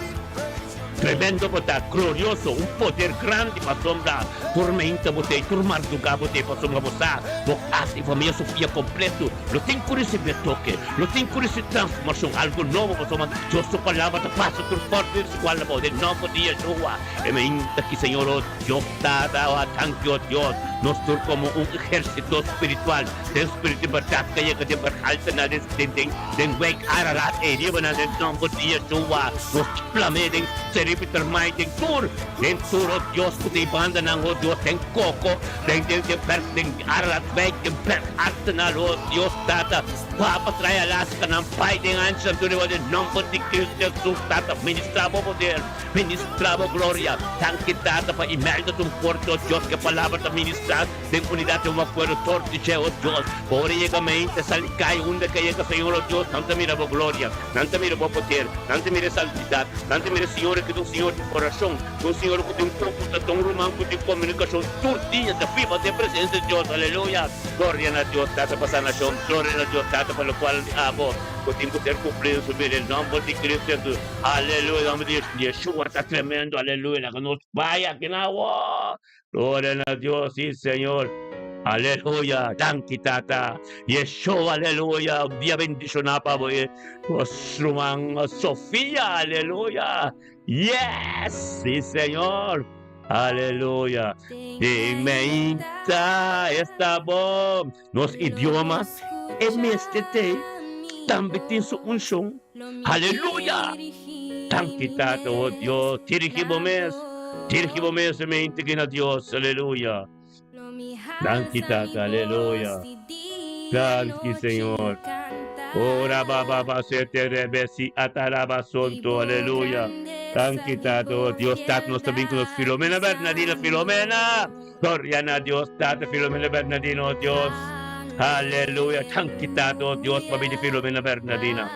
tremendo bo ta, glorioso, un poder grandi pasobra tur meinta bo tei, tur marduga bo tei pasobra bo sa bo kas i famia Sofia kompleto lo tin ku risibi e toke, lo tin ku risibi transformashon, algu nobo pasobra Dios su palabra ta pasa tur forsa di skual abou den nomber di Yeshua. E meinta ki Señor o Dios Tata o Atanki o Dios, nos tur komo un ehérsito spiritual den spiritu di bèrdat ka yega den berhalta na den den den wijk Ararat ei riba na den nòmber di Yeshua nos plam'é den Seripi Termai den tur den tur o Dios ku ta e bandanan o Dios den Koko den den den berg den Ararat wijk den berghaltenan o Dios Tata Papa trae Alaska nan bai den ancha tur riba den nòmber di Cristo Jesus Tata ministrá bo poder. Ministra bo gloria. Danki Tata pa Imelda ta un fuerte o Dios ke palabra ta ministra den unidat den un akuerdo tor di dje o Dios pa ora yega mente sali kai unda ke yega Señor o Dios nan ta mira bo gloria nan ta mira bo poder nan ta mira e santidad nan ta mira e Señor ke ta un Señor di orashon ta un Señor ku tin ku ta un ruman ku tin komunikashon tur dia ta biba den presensia di Dios aleluya gloria na Dios Tata pa sanashon gloria na Dios Tata pa lokual di abo. ku tin ku ser kumplí den su bida den nòmber di Kristu Hesus. Aleluya! Nòmber di Yeshua ta tremendo. Aleluya! Laga nos bai aki na awo. Gloria na Dios, sí Señor. Aleluya! Danki Tata. Yeshua, aleluya! Un dia bendishoná pa bo e nos ruman Sofia. Aleluya! Yes! Sí Señor. Aleluya! Den meinta esta bon. Nos idioma e mester t'ei tambe tin su unshon. Aleluya! Danki Tata, o Dios, dirigi bo mes, dirigi bo mes e mente aki na Dios. Aleluya! Danki Tata, aleluya! Danki Señor. Ora ba ba ba se te rebe si ataraba sonto, aleluya. Danki Tata, o Dios, Tata, nos ta bin ku nos Filomena Bernardina, Filomena! Gloria na Dios Tata Filomena Bernardina oh Dios Aleluya Danki Tata oh Dios pa bini Filomena Bernardina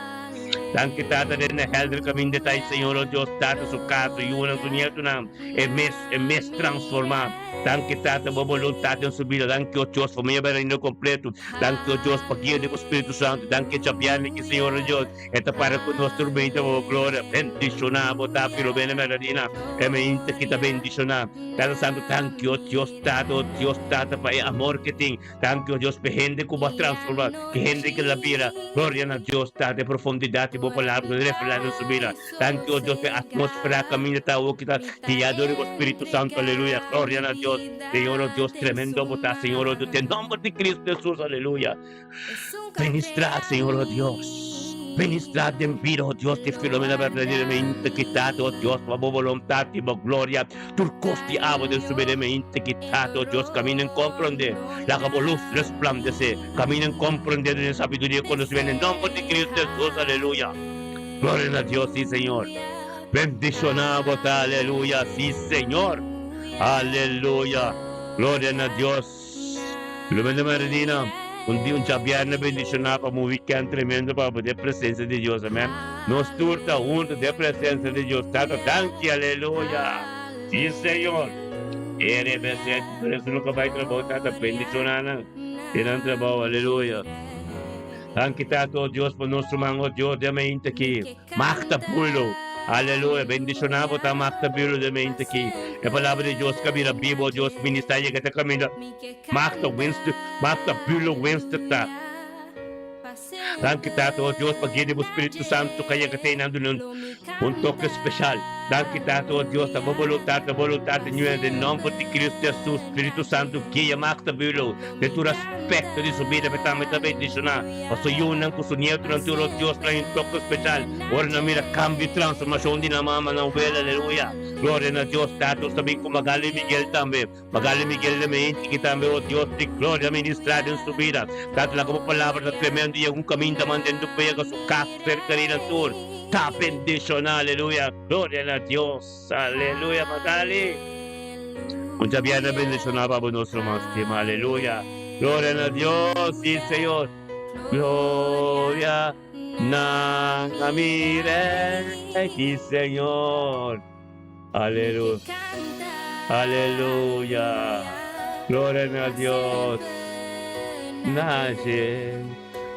Danki Tata den e helder kaminda ta e Señor oh Dios Tata su kas su yunan su nietonan e mes e mes transforma Danki Tata bo boluntat den su bida Danki oh Dios famia Bernardina kompleto Danki oh Dios pa guia di bo Spiritu Santo Danki djabièrnè ki Señor oh Dios E ta para ku nos tur meinta bo gloria. Bendishoná bo ta Filomena Bernardina. E meinta ki ta bendishoná. Tata Santu, danki o Dios Tata, o Dios Tata pa e amor ke tin. Danki o Dios pa e hende ku bo a transformá, ki hende ke la bira. Gloria na Dios Tata, e profundidat di bo palabra ku ta revelá den su bida. Danki o Dios pa e atmosfera kaminda ta awo ki ta guiá dor di bo Spiritu Santu. Aleluya. Gloria na Dios. Señor o Dios, tremendo bo ta, Señor o Dios. Den nomber di Cristo Jesus. Aleluya. Ministrá, Señor, oh Dios. Ministrá den bida, oh Dios, di Filomena verdaderamente kitado, oh Dios, pa bo voluntad i bo gloria. Tur kos di abo den su bida kitado, oh Dios, caminen comprende. Laga bo luz resplandece. Caminen comprende den sabiduria i conocimiento. En nomber di Cristo Jesus, aleluya. Gloria na Dios, sí, Señor. Bendicioná bo ta, aleluya, sí, Señor. Aleluya. Gloria na Dios. Filomena Marilina, un dia un djabièrnè bendishoná pa un wikènt tremendo pa bo den presensia di Dios, amèn. Nos tur ta huntu den presensia di Dios. Tata, danki, aleluya. Sí, Señor. Ere besé tur esun ku bai trabou, Tata, bendishoná nan den nan trabou, aleluya. Danki, Tata, o Dios, pa nos ruman, o Dios, den mente aki. Magda Bulo, aleluya, bendiciona bo ta Magda Bulo den mente aki. E palabra di Dios ka bira bibo, Dios ministra yega ta caminda. Magda Winston, Magda Bulo Winston ta. Danki Tata, oh Dios, pa guia di bo Spiritu Santo ka yega te nan duna un toke special. Danki Tata, oh Dios, ta bo boluntad, ta boluntad di ñuel den nomber di Cristo Jesus. Spiritu Santo guia Magda Bulo den tur aspecto di su bida, pe tambe ta bendiciona. Pa su yunan ku su nietonan tur o Dios trae un toke spesial ora nan mira kambio i transformashon di nan mama, nan wela, aleluya. Gloria na Dios Tata. Nos ta bin ku Magali Miguel tambe. Magali Miguel den meinti ki tambe o Dios di gloria ministra den su bida. Tata laga bo palabra ta tremendo i egun kaminda mandendo pega su kas serka di nan tur ta bendishona, aleluya. Gloria na Dios, aleluya Magali. Un djabièrnè bendishona pa bo nos ruman stima, aleluya. Gloria na Dios, sí Señor. Gloria na mi Rey, sí Señor. Aleluya. Aleluya. Gloria na Dios. Nace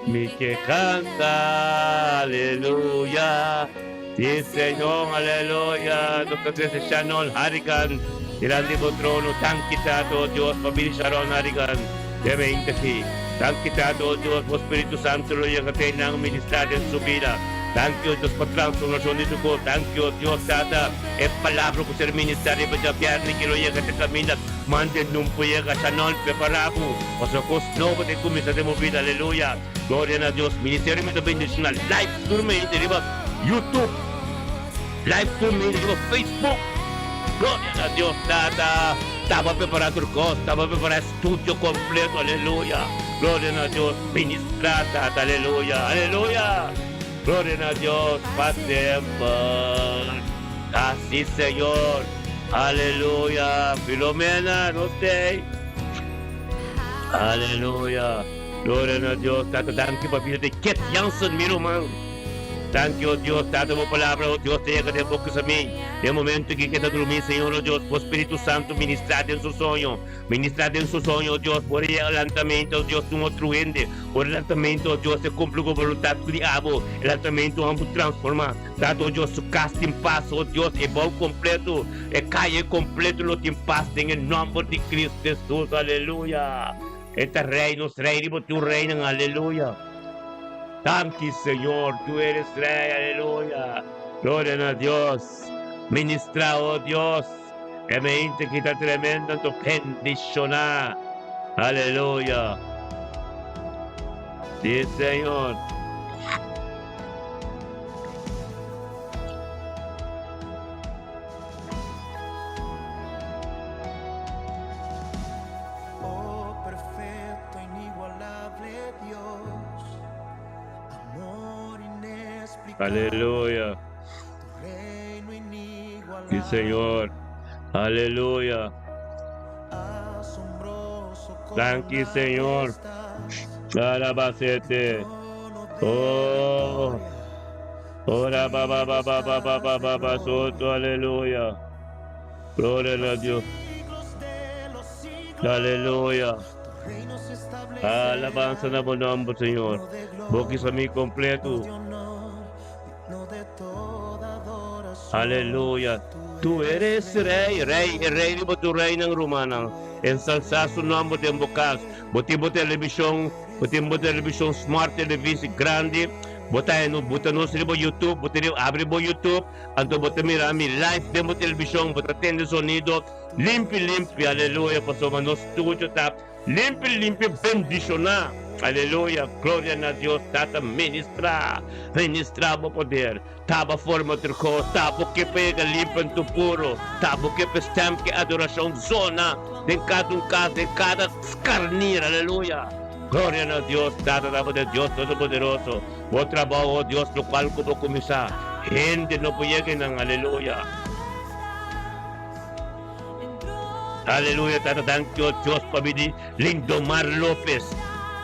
mi ke canta. Aleluya. Sí Señor, aleluya. Nos ta trece Shannon Harrigan dilanti bo trono. Danki Tata, oh Dios, pa bini Sharon Harrigan den mente aki. Danki Tata, oh Dios, bo Spiritu Santo lo yega te nan ministra den su bida. Danki, oh Dios, pa transformacion di su cor. Danki, oh Dios, Tata, e palabra cu ser ministra riba djabièrnè ki lo yega te caminda. Mande numpo yega, Shannon, prepara bo, pasobra cos nobo ta cuminsa den bo bida. Aleluya. Gloria na Dios. Ministerio mi ta bendiciona live tur mente riba YouTube, live tur mente riba Facebook. Gloria na Dios Tata. Taba prepara tur cos, taba prepara estudio completo. Aleluya. Gloria na Dios. Ministra Tata. Aleluya. Aleluya. Gloria na Dios pa semper. Asi Señor. Aleluya. Filomena, nos tey. Aleluya. Gloria na Dios. Tata, danki pa bida di Ket Jansen, mi ruman. Danki, o Dios, Tata, bo palabra, o Dios, ta yega den bo kusami. Den momento ki ke ta drumí, Señor, o Dios, bo Spiritu Santu ministrá den su soño. Ministrá den su soño, o Dios, por e lantamentu, o Dios, di un otro hende. Por e lantamentu, o Dios, e kumpli ku boluntat di abo. E lantamentu amo transformá. Tata, o Dios, su kas tin pas, o Dios, e bou kompletu, e kaye kompletu lo tin pas den e nòmber di Kristu Hesus. Aleluya! E ta Rei, nos Rei riba tur reinan. Aleluya! Danki, Señor, Tu eres Rei. Aleluya! Gloria na Dios! Ministrá, o Dios, e mente ki ta tremendo anto bendishoná. Aleluya! Sí, Señor. Oh perfecto, inigualable Dios, amor inexplicable. Aleluya. Tu reino Sí, inigualable. Señor. Aleluya. Asombroso Danki, coronado Señor. estás. Alabacete. En trono de Oh. victoria, Ora ba ba vestido ba ba ba ba estás ba de ba ba gloria. soto. Aleluya. Gloria a Por los Dios. siglos de los siglos, Aleluya. tu reino se Alabanza establecerá. na bo nomber, Señor. Digno de Bo kisa gloria, mi digno completo. de honor, digno de toda adoración. Aleluya. Tú Tu eres eres rey, rey, rey, e rey riba tur reinan rumannan. tú eres Ensalsá su nomber den bo kas. rey, Bo tin bo televishon, tú bo eres tin bo televishon rey. smart televisie grandi. Bo ta no, bo ta nos riba YouTube, bo ta abri bo YouTube, anto Tú bo ta mira eres mi live den bo televishon, bo ta tende sonido rey, tú limpi eres limpi, aleluya, pasobra nos studio ta rey, limpi tú limpi eres bendishoná. Aleluya, gloria na Dios, Tata rey. ministrá, ministrá bo poder. Ta bo forma tur kos, ta bo ke pega limpi anto puro, ta bo ke pa stem ke adorashon zona den kada un kas, den kada skarnir, aleluya. Gloria na Dios, Tata ta bo de Dios Todopoderoso. Bo trabou, oh Dios, lokual ku bo kuminsá, hende no por yega einan, aleluya. Aleluya, Tata, danki, oh Dios, pa bini Lindomar Lopez.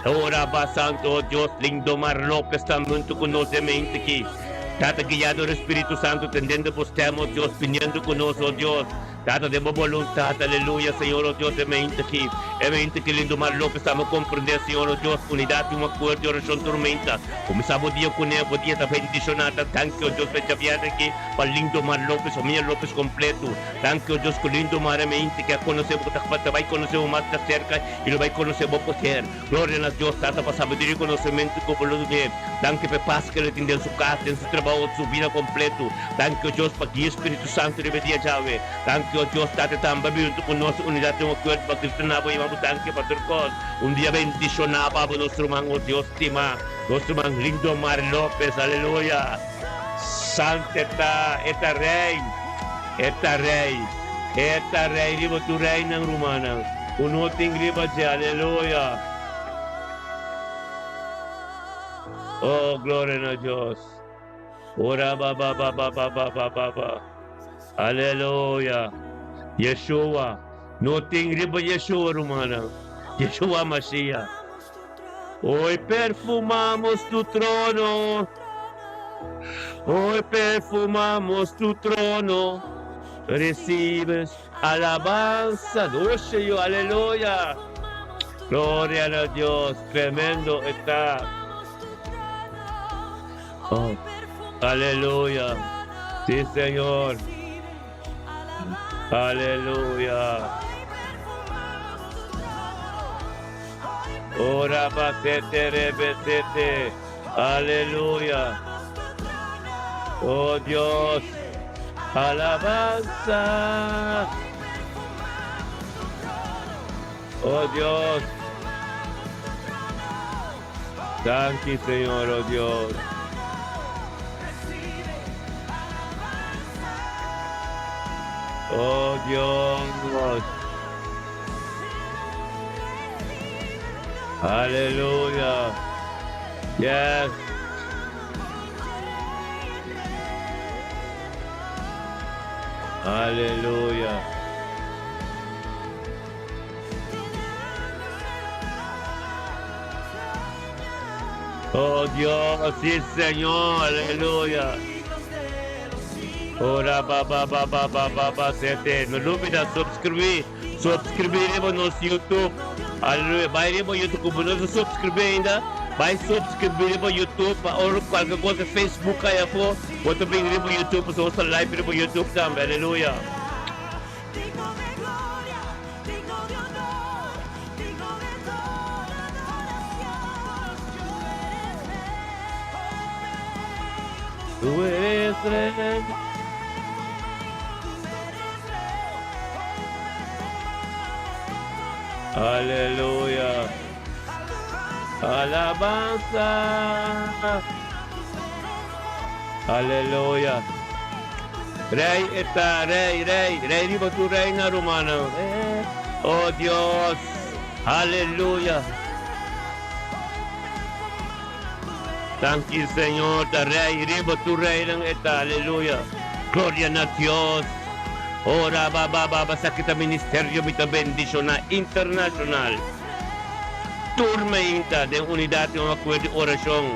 Ora ba santo, oh Dios, Lindomar Lopez ta huntu ku nos den mente aki. Tata, guiado dor Spiritu Santo, tendendo bo stem, oh Dios, biniendo ku nos, oh Dios. Tata, den bo boluntat, aleluya, Señor, oh Dios, e mente aki. E mente ki Lindomar Lopez ta mo komprendé, Señor, oh Dios, unidat di un akuerdo di orashon tormenta. Kuminsá bo dia kuné, bo dia ta bendishoná. Ta danki, oh Dios, pa e djabièrnè aki, pa Lindomar Lopez, famia Lopez kompleto. Danki, oh Dios, ku Lindomar e mente ki a konosé bo, ku ta bai konosé bo mas ta serka i lo bai konosé bo poder. Gloria na Dios Tata pa sabiduria i konosementu ku bo lo dun'é. Danki pa e pas ku el a tin den su kas, den su trabou, su bida kompletu. Danki, o Dios, pa guia Spiritu Santu riba e dia djawe. Danki, o Dios Tata, tambe a huntu ku nos unidat den un akuerdo pa Kristu na bo i bo danki pa tur kos. Un dia bendishoná pa bo nos ruman, o Dios stimá, nos ruman Lindomar Lopez. Aleluya! Santu e ta, e ta Rei, e ta Rei, e ta Rei riba tur reinan, rumannan. Ku no tin riba dje. Aleluya! Oh, gloria na Dios. Ora ba ba ba ba ba ba ba ba ba. Aleluya. Yeshua. No tin riba Yeshua, rumannan. Yeshua Mashiach. Hoy perfumamos tu trono. Hoy perfumamos tu trono. Recibes alabanza. Dulce yo, aleluya. Gloria a Dios. Tremendo está. Oh, aleluya. Sí, Señor. Aleluya. Ora basete rebesete. Aleluya. Oh Dios. Alabanza. Oh Dios. Danki Señor, oh Dios. Oh Dios. Aleluya. Yes. Aleluya. Oh Dios, sí Señor, aleluya. Ora ba ba ba ba ba ba ba sete. No lubida subscribe, subscribe riba nos YouTube. Aleluya. Bai riba YouTube, como no subscribe ainda, bai subscribe riba YouTube pa ora cualquier cosa Facebook aí afo, bo ta bin riba YouTube, so nos ta live riba YouTube tambe. Aleluya. Tu eres rey. Aleluya. Alabanza. Aleluya. Rey e ta, rey, rey, rey riba tur reynan, rumannan. Oh Dios, aleluya. Danki Señor, ta rey riba tur reynan e ta, aleluya. Gloria na Dios. Ora ba ba ba ba sa kita ministerio mi ta bendiciona internacional. Tur meinta den unidad den un acuerdo di oracion.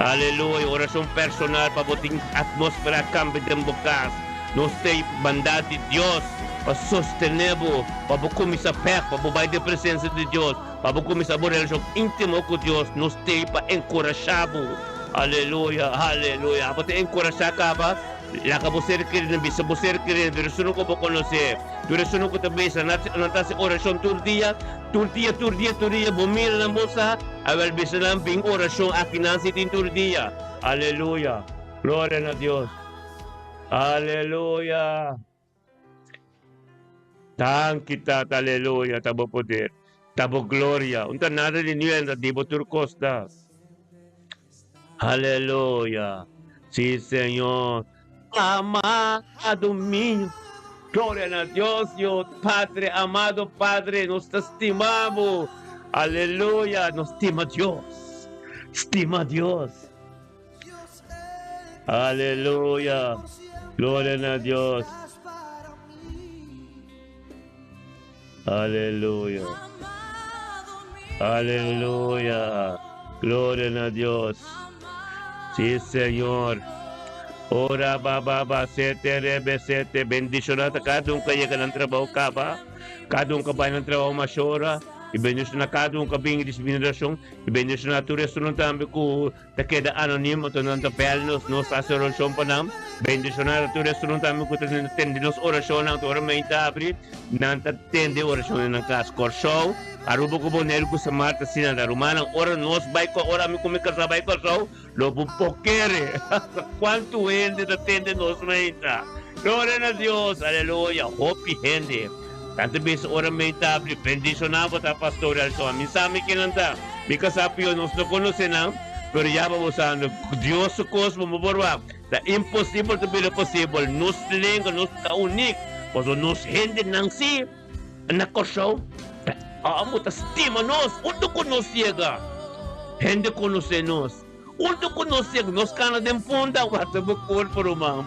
Aleluya, oracion personal pa bo tin atmosfera cambia den bo cas. Nos ta e banda di Dios pa sostene bo, pa bo cuminsa pek, pa bo bay den presencia di Dios, pa bo cuminsa bo relacion intimo cu Dios. Nos ta pa encurasha bo. Aleluya, aleluya. Abo ta encurasha caba? Laga bo ser kerido, bisa bo ser kerido, tur esun ku bo konosé, tur esun ku ta bisa, nan ta hasi orashon tur dia, tur dia, tur dia, tur dia, bo mira nan bo sa, awel bisa nan bin orashon aki nan si tin tur dia. Aleluya! Gloria na Dios! Aleluya! Danki Tata, aleluya, ta bo poder, ta bo gloria, un ta nada di niuenda di bo tur kos ta. Aleluya, si Señor. Amado mío, gloria na Dios, yo Padre, amado Padre, nos ta stima bo, aleluya, nos stima Dios, stima Dios. Aleluya. Gloria na Dios. Aleluya. Aleluya. Gloria na Dios. Sí, Señor. Ora ba ba ba sete rebe sete bendicionada cada un que llega nan trabajo caba, cada un que va nan trabajo mas hora, y bendiciona cada un que bin disminución, y bendiciona tur esto tambe cu Ta keda anonimo, to nan ta bel nos, nos ta hasi orashon pa nan. Bendishoná ta tur esunnan tambe ku ta tende nos orashonnan, ora mei ta abri, nan ta tende orashon den nan kas. Kòrsou, Aruba ku Boneiru ku San Martin asina ta. Rumannan, ora nos bai kò, ora ami ku mi kasá bai Kòrsou, lo bo por kere kuantu hende ta tende nos mei ta. Gloria na Dios! Aleluya! Hopi hende. Tantu bes ora mei ta abri, bendishoná bo ta, Pastor Elton. Mi sa mi kinan ta. Mi kasá pió, nos no konosé nan, pero ya bo sa, Dios su kos bo por wak. Ta imposibel ta bira posibel. Nos lenga, nos ta unik, pasobra nos hendenan sí na Kòrsou ta amo, ta stima nos. Unda ku nos yega, hende konosé nos. Unda ku nos yega, nos kana den punda, warda bo kurpo, ruman.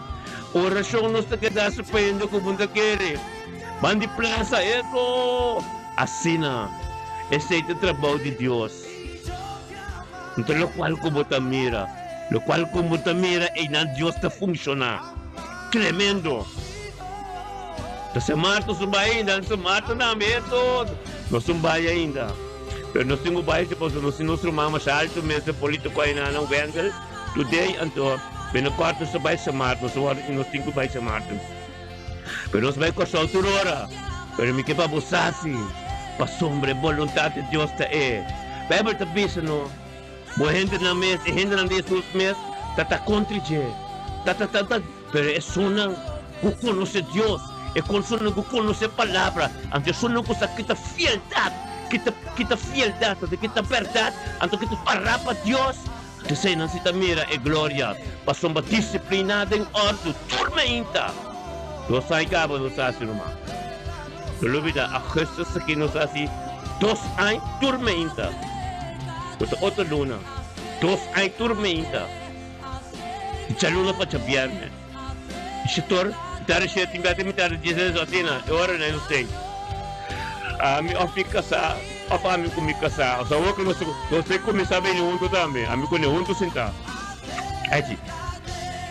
Orashon nos ta keda sorprende ku bo no ta kere. Ban di plasa, eso! Asina, esei ta trabou di Dios. Nto lokual ku bo ta mira, lokual ku bo ta mira, einan Dios ta funshoná. Tremendo! Ta San Marcos no bai ainda, San Marcos tambe, eso! Nos no bai ainda. Pero nos tin ku bai si pasobra nos tin nos ruman masha alto mes den politico ainana, Wendel, today, anto binnenkort nos ta bai San Marcos, nos tin ku bai San Marcos. Pero nos bai Kòrsou tur ora. Pero mi ke pa bo sa si, pasobra e boluntat di Dios ta e. Beibel ta bisa no, bo hendenan mes, e hendenan di Hesus mes, ta ta kontra dje. Ta ta ta ta, pero esunnan ku konosé Dios, e esunnan ku konosé Palabra, anto esunnan ku sa kita fieldat, kita kita fieldat, anto kita bèrdat, anto kita pará pa Dios, P'esei nan si ta mira e gloria, pasobra disipliná den òrdu tur meinta. Nos a kaba nos hasi ruman. No lubida augustus aki nos hasi dos aña tur meinta. Ku ta otro luna. Dos aña tur meinta. Di djaluna pa djabièrnè. I shetor mitar di shete mitar di mitar di dieses asina e ora nan nos tei. Ami òf mi kasá. Òf ami ku mi kasá. Osea awor ku nos nos ta kuminsá bini huntu tambe. Ami ku ne huntu sintá. Echi,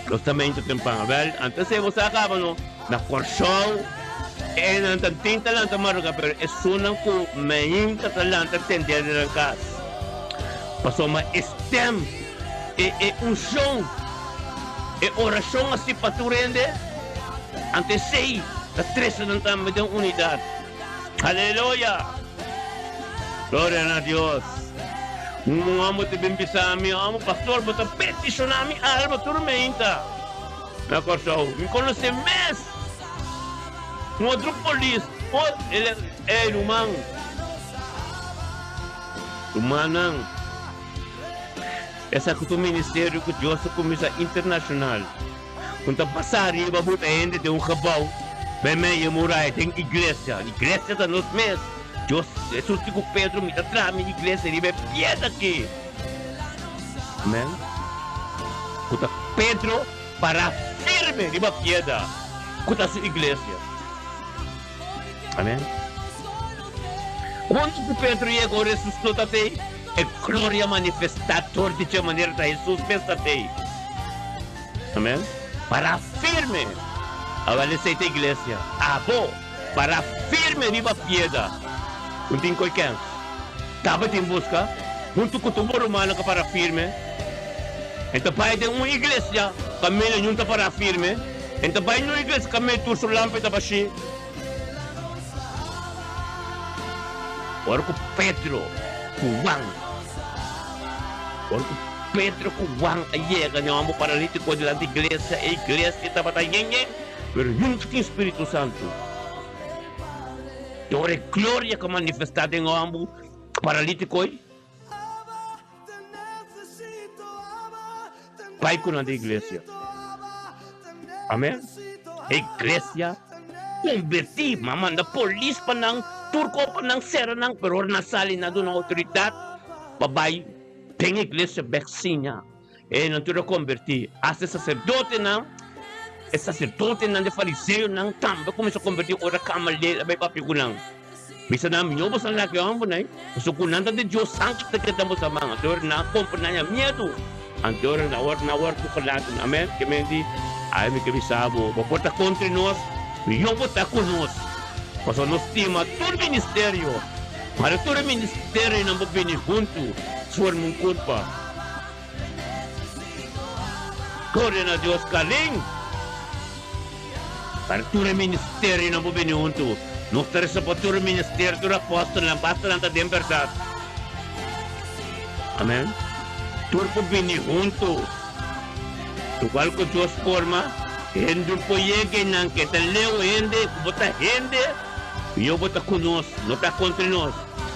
nos ta meinta tempan. Wèl, antes ei bo sa kaba no. Na Kòrsou e nan ta tin ta lanta madrugá, pero esunnan ku meinta ta lanta tendé den nan kas. Pasobra e stèm, e e unshon, e orashon a sipa tur hende, anto esei ta trese nan tambe den unidat. Aleluya! Gloria na Dios! Un homber ta bin bisa mi, Amo pastor, bo ta bendishoná mi alma tur meinta na Kòrsou. Mi konosé mes un otro polis, el a, ey ruman, rumannan, esaki ta un ministerio ku Dios a kuminsá internashonal. Un ta pasa ariba buta hende den un gebou, meimei e muraya den iglesia. Iglesia ta nos mes. Dios, Hesus di ku Pedro, Mi ta traha mi iglesia riba e piedra aki. Amen. Ku ta Pedro pará firme riba piedra ku ta su iglesia. Amen. Huntu ku Pedro yega ora Hesus no ta tei, e gloria manifestá dor di dje manera ta Hesus mes ta tei. Amen. Pará firme. Awel esei ta iglesia. Abo, pará firme riba piedra. Un tin koe kens. Tabatin buska, huntu ku tur bo rumannan ka pará firme. En ta bai den un iglesia kaminda ñun ta pará firme. En ta bai un iglesia kaminda tur su lampi ta bashí. Ora ku Pedro ku Juan, ora ku Pedro ku Juan a yega na e homber paralítiko dilanti iglesia, e iglesia tabata yen yen, pero nunka tin Spiritu Santu. I ora e gloria ku a manifestá den e homber paralítiko ei, Bai ku nan den iglesia. Amen. E iglesia konvertí. Ma manda polis pa nan, tur kos pa nan sera nan, pero ora nan sali nan duna outoridat pa bai den iglesia bek siña. E nan tur a konvertí. Asta e saserdotenan, e saserdotenan di fariseonan tambe kuminsá konvertí ora Gamaliel a bai papia ku nan. Bisa nan, Miñó boso a lak e hòmbernan ei, pasobra ku nan ta di Dios santu ta keda den boso man. Anto ora nan a kompra nan ya miedu. Anto ora nan wòrdu nan wòrdu gelaten. Amèn. Ke men di, Ai, mi ke bisa bo, bo por ta kontra nos, miñó bo ta ku nos, pasobra nos stima tur ministerio. Mara tur e ministerionan bo bini huntu forma un kurpa. Gloria na Dios, Kalin! Para tur e ministerionan por bini huntu. Nos ta resa pa tur e ministerio, tur apòstelnan, basta nan ta den bèrdat. Amèn. Tur por bini huntu. Igual ku Dios forma, hende por yega einan ke ta leu hende, ku bo ta hende, mihó bo ta ku nos, no ta kontra nos.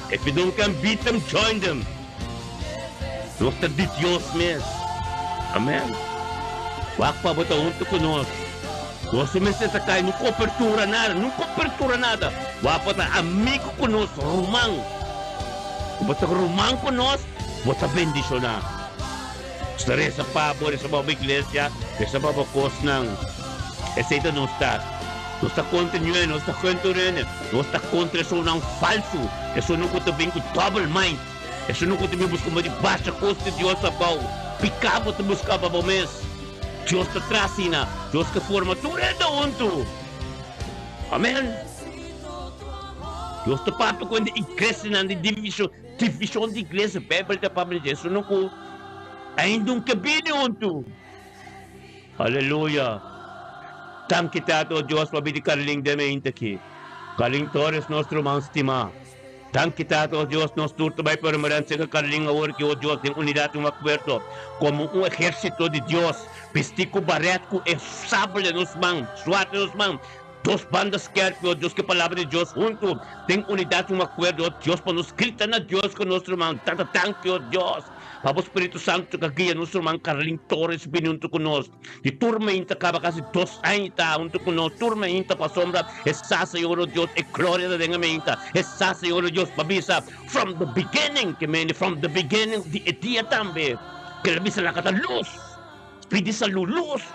If you don't can beat them, join them. Nos ta di Dios mes. Amen. Wak pa bo ta huntu ku nos. Nos no mester ta kai nun kopertura nada, nun kopertura nada. Wak bo ta amigu ku nos, ruman. Ku bo ta ruman ku nos, bo ta bendishoná. Nos ta resa pa bo, resa pa bo iglesia, resa pa bo kosnan. Esei ta nos ta. Nos ta kontra ñue, nos ta kontra rene, nos ta kontra esunnan falsu, esunnan ku ta bin ku double mind. Esun no ku ta bin buska bo di basha kos di Dios abou. Piká bo ta buska pa bo mes. Dios ta traha asina. Dios ke forma tur hende huntu. Amen. Dios ta papia ku hende iglesianan di divishon, divishon di iglesia. Beibel ta papia di esun no ku ainda un ke bini huntu. Aleluya! Danki Tata o Dios pa bini Carlin den mente aki. Carlin Torres nos ruman stimá. Danki Tata, o Dios, nos tur ta bai permarensia ku Carlin awor ki, o Dios, den unidat un akuerdo, komo un ehérsito di Dios, bistí ku barèt ku e sabel den nos man, suat den nos man, dos banda skèrpi, o Dios, ku e Palabra di Dios huntu, den unidat un akuerdo, o Dios, pa nos grita na Dios ku nos ruman, Tata, danki, o Dios, pa bo Spiritu Santu ka guia nos ruman Carlin Torres bini huntu ku nos. Di tur mainta kaba kasi dos aña ta huntu ku nos tur mainta pasobra e sa Señor o Dios e gloria ta den e mainta e sa Señor o Dios pa bisa from the beginning ke mende from the beginning di e dia tambe ke la bisa laka ta lus pidi salu lus.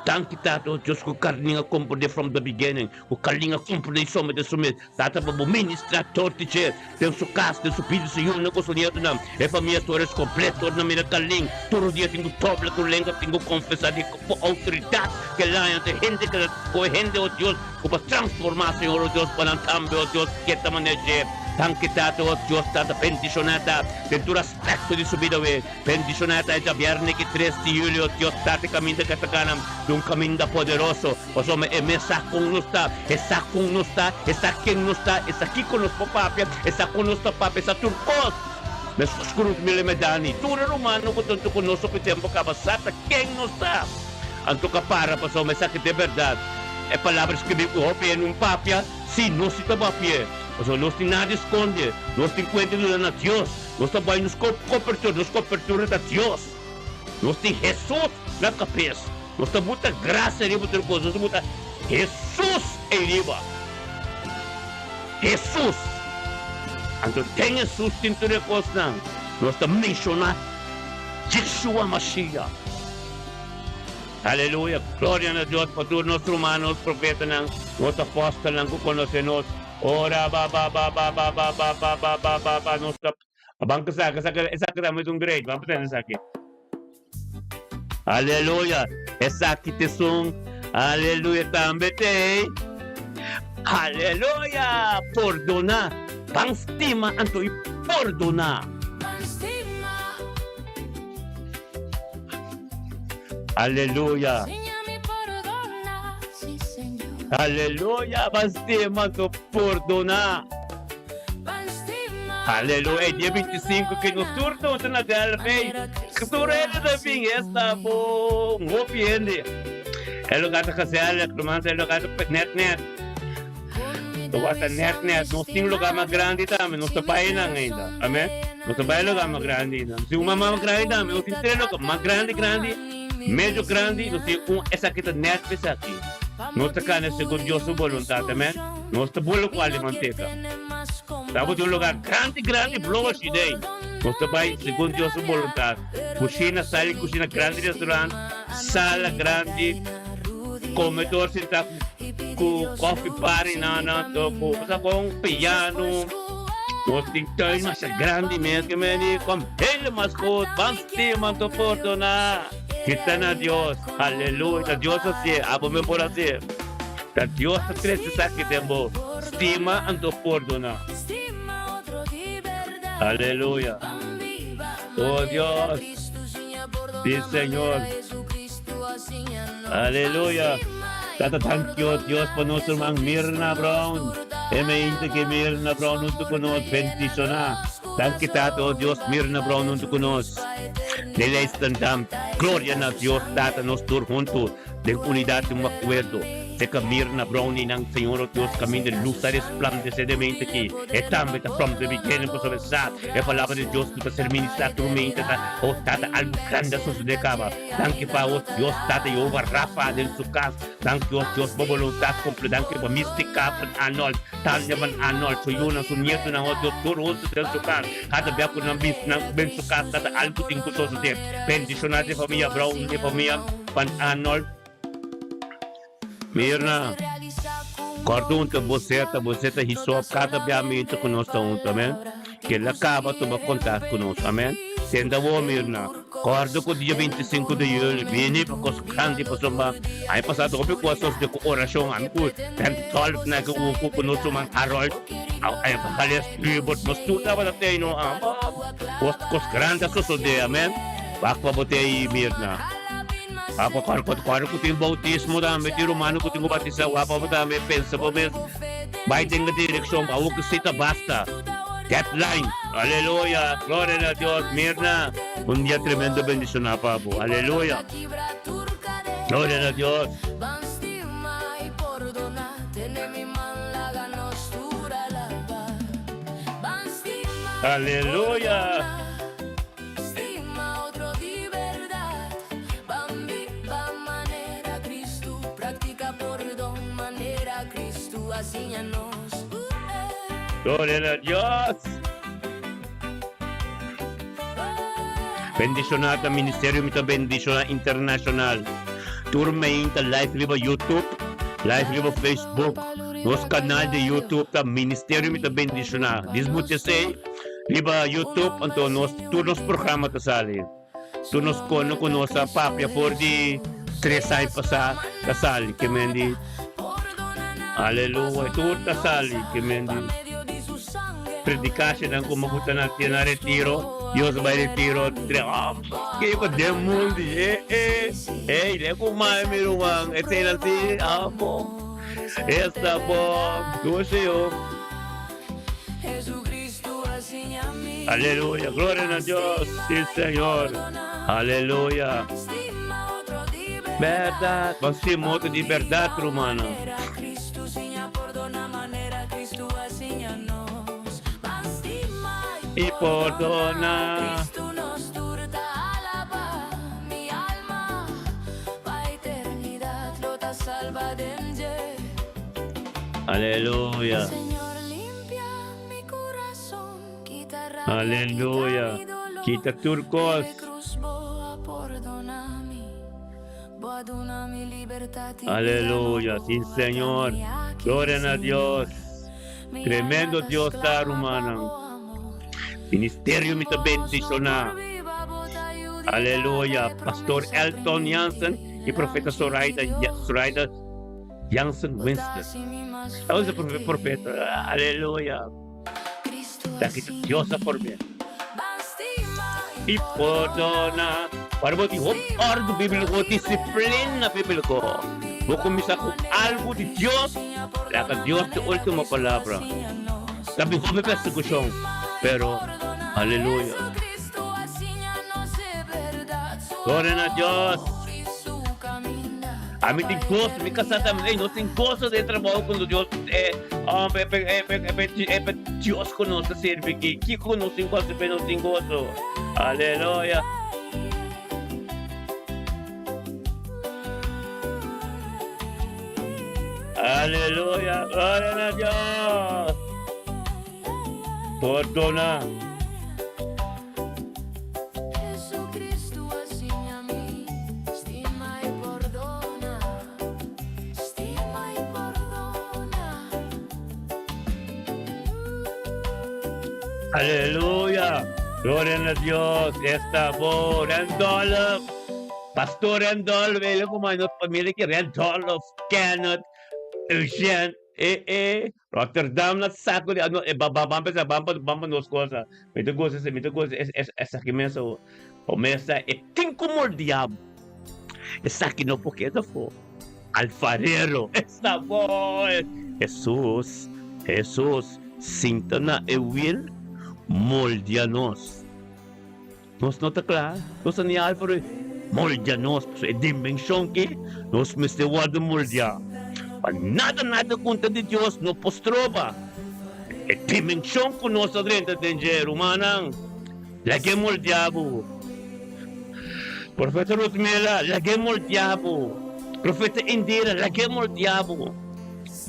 Danki Tata, o Dios, ku Carlin a komprendé from the beginning, ku Carlin a komprendé i someté su mes, Tata, pa bo ministrá tur di dje den su kas, den su bida, su yunan ku su nietunan, e famia Torres kompleto. Ora nan mira Carlin, tur dia tin ku dobla tur lenga, tin ku konfesá di ku outoridat ke laña ta hende ke ta kohe hende, o Dios, ku bo transformá, Señor, o Dios, pa nan tambe, o Dios, ke ta manera dje. Danki Tata, o Dios, Tata, bendishoná ta den tur aspekto di su bida, we. Bendishoná ta e djabièrnè ki tres di julio, Dios Tata e kaminda ke ta gana di un kaminda poderoso, pasobra E mes sa kon nos ta, E sa kon nos ta, E sa ken nos ta, E sa kiko nos por papia, E sa kon nos ta papia, E sa tur kos. Meskos ku Ruth Miller Medani, tur e rumannan ku ta huntu ku nos hopi tempu kaba sa ta ken nos ta. Anto ka para pasobra esaki ta e bèrdat. E palabra skibí ku hopi hende un papia, sí, nos si ta papia, pasobra nos tin nada di skonde, nos tin kuenta di duna na Dios. Nos ta bai nos kopertura, nos kopertura ta Dios. Nos tin Hesus na kabes. Nos ta buta grasia riba tur kos, nos ta buta Hesus ei riba. Hesus. Anto den Hesus tin tur e kosnan. Nos ta menshoná Yeshua Mashiach. Aleluya! Gloria na Dios pa tur nos rumannan, nos profetanan, nos apòstelnan ku konosé nos. Ora ba ba ba ba ba ba ba ba ba ba ba ba nos ta Ban ku saka saka esaki ta met un great ban pretende esaki. Aleluya esaki ta esun aleluya tambe t'ey aleluya pordona ban stima anto i pordona. Aleluya. Aleluya, ban stima anto pordona. Aleluya, e dia 25 ke nos tur ta na Delft, tur hende ta bin, esta bo un hopi hende. E lugar ta gezellig, ruman, e lugar ta net net. Lugar ta net net, nos tin lugar mas grandi tambe, nos ta bai nan ainda. Amen. Nos ta bai lugar mas grandi ainda. Nos tin un mas grandi tambe, nos tin tres lugar, mas grandi grandi, medio grandi, nos tin un esaki ta net pa esaki. Nos ta cana segun Dios su voluntad, amen. Nos ta bolo cu ali manteca. Tabata un lugar grandi grandi blow ashidey. Nos ta bai segun Dios su voluntad. Cushina, sala di cushina grandi restaurant, sala grandi, comedor sinta cu coffee bar y nan nan to cu sa con piano. Nos tin tuin masha grandi mes ke men di kom helemaal goed ban stima anto pordona. Kita na Dios, aleluya, ta Dios hacié, abo men por hacié. Ta Dios ta trece esaki den bo, stima anto pordona. Aleluya. Oh Dios. Sí, Señor. Aleluya. Tata, thank you, Dios, pa nos herman Mirna Brown. E mente que Mirna Brown junto con nos bendiciona. Thank you, Tata, oh Dios, Mirna Brown junto con nos. Neleistendam. Gloria na Dios, Tata, nos tur junto. Den unidad y un acuerdo. Seka Mirna Brown y nan Señor oh Dios caminda luz ta resplandece den mente aki. E tambe ta from the beginning pasobra e sa e palabra di Dios cu ta ser ministra tur mente ta oh Tata algo grandi a sucede caba. Danki pa oh Dios Tata Jehovah Rapha den su cas. Danki oh Dios bo boluntad cumpli. Danki pa Mystica van Arnold, Tania van Arnold, su yunan, su nietonan oh Dios tur hunto den su cas. Cada bia cu nan bin nan bin su cas Tata algo tin cu sucede. Bendiciona den famia Brown, den famia van Arnold. Mirna, Kòrda un ta boseta, boseta hisop kada bia minta ku nos ta huntu, amen. Kila kaba tuma kontak ku nos, amen. Tende awor, Mirna, kòrda ku dia 25 di juli bini pa kos grandi pasobra aña pasado hopi kos a sosode ku orashon, ami ku Ben Tolf na ke uku ku nos ruman Harold Evangelist Hubert, nos tur tabata tei no, kos kos grandi a sosode, amen. Wak pa bo tei, Mirna. Apa kor kor kor ku tin boutismo tambe tin rumano ku tin ku batisa wapa bo tambe pensa bo mes bai den e direkshon awo ku si ta basta deadline aleluya gloria na Dios Mirna un dia tremendo bendishona pa bo aleluya gloria na Dios. Aleluya. Gloria na Dios. Bendiciona ta ministerio mi ta bendiciona internacional. Tur meinta live riba YouTube, live riba Facebook. Nos kanal di YouTube ta Ministerio Mi Ta Bendishoná. Dismut esei riba YouTube, anto nos tur nos programa ta sali. Tur nos kono ku nos a papia for di tres aña pasá ta sali. Ke men di Aleluya, tur ta sali. Ke men di predikashinan ku mabuta na na retiro. Dios bai retiro tre oh ke ko den mundi eh eh hey le ku mai mi ruman esei nan si ah bo esta bo dushi yo Aleluya gloria na Dios si Señor aleluya berdad bo si moto di berdad rumannan. I pordona. Aleluya. Aleluya. Kita tur kos. Aleluya. Si Señor. Gloria na Dios. Tremendo Dios ta rumannan. Ministerio mi ta bendiciona. Aleluya. Pastor Elton Jansen y Profeta Zoraida, Zoraida Jansen Winston. Tabata e profe profeta. Aleluya. Taki ta Dios a form'é. I pordona. Ora bo tin hopi ordu bíbliko, disiplina bíbliko, bo kuminsá ku algu di Dios, laga Dios tin último palabra. Ta bin hopi persekushon, pero aleluya. Gloria na Dios. Ami tin goso, mi kasá tambe, ey, nos tin goso den trabou ku Dios, e homber, e e e e Dios ku nos ta sirbi aki, kiko ku nos tin ku hasi pa nos tin goso? Aleluya. Aleluya, gloria na Dios. Pordona. Aleluya! Gloria na Dios! Esta bo, Randolph! Pastor Randolph, ele como nos familia que Randolph, Kenneth, Eugene, eh, eh. Rotterdam na saco di no e ba ba ban pesa ban pa ban pa nos cosa mi ta goza mi ta goza es es esaki mes awo o mesa e tin cu moldia bo esaki no por keda afo alfarero esta bo Jesus Jesus sinta na e wiel moldia nos. Nos no ta kla, nos ta ni Alfaro e moldia nos, pasobra e dimenshon ki nos mester wòrdu moldiá. Pa nada nada kontra di Dios no por stroba e dimenshon ku nos ta drenta den dje, rumannan. Lag'é moldiá bo. Profeta Ruthmila, lag'é moldiá bo. Profeta Indira, lag'é moldiá bo.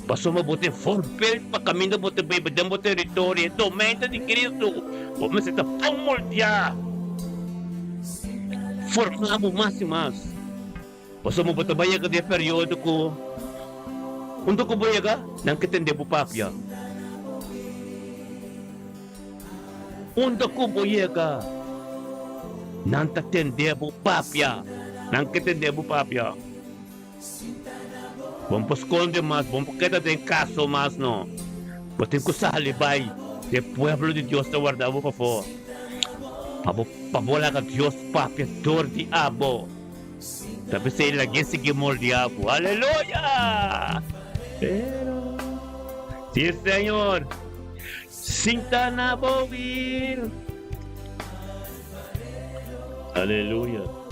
Pasobra bo tin voorbeeld pa kaminda bo ta biba den bo teritorio, e domein ta di Cristo. Bo mester ta bon moldeá, formá bo mas i mas. Pasobra bo ta bai yega den e periodo ku unda ku bo yega, nan ke tende bo papia. Unda ku bo yega, nan ta tende bo papia. Nan ke tende bo papia. Bo no por skonde mas, bo no por keda den kaso mas no. Bo tin ku sali bai. E pueblo di Dios ta warda bo pafó. Pa bo pa bo laga Dios papia dor di abo. Ta p'esei lag'é sigui moldia bo. Aleluya! Pero, si Señor sinta na bo wil. Aleluya!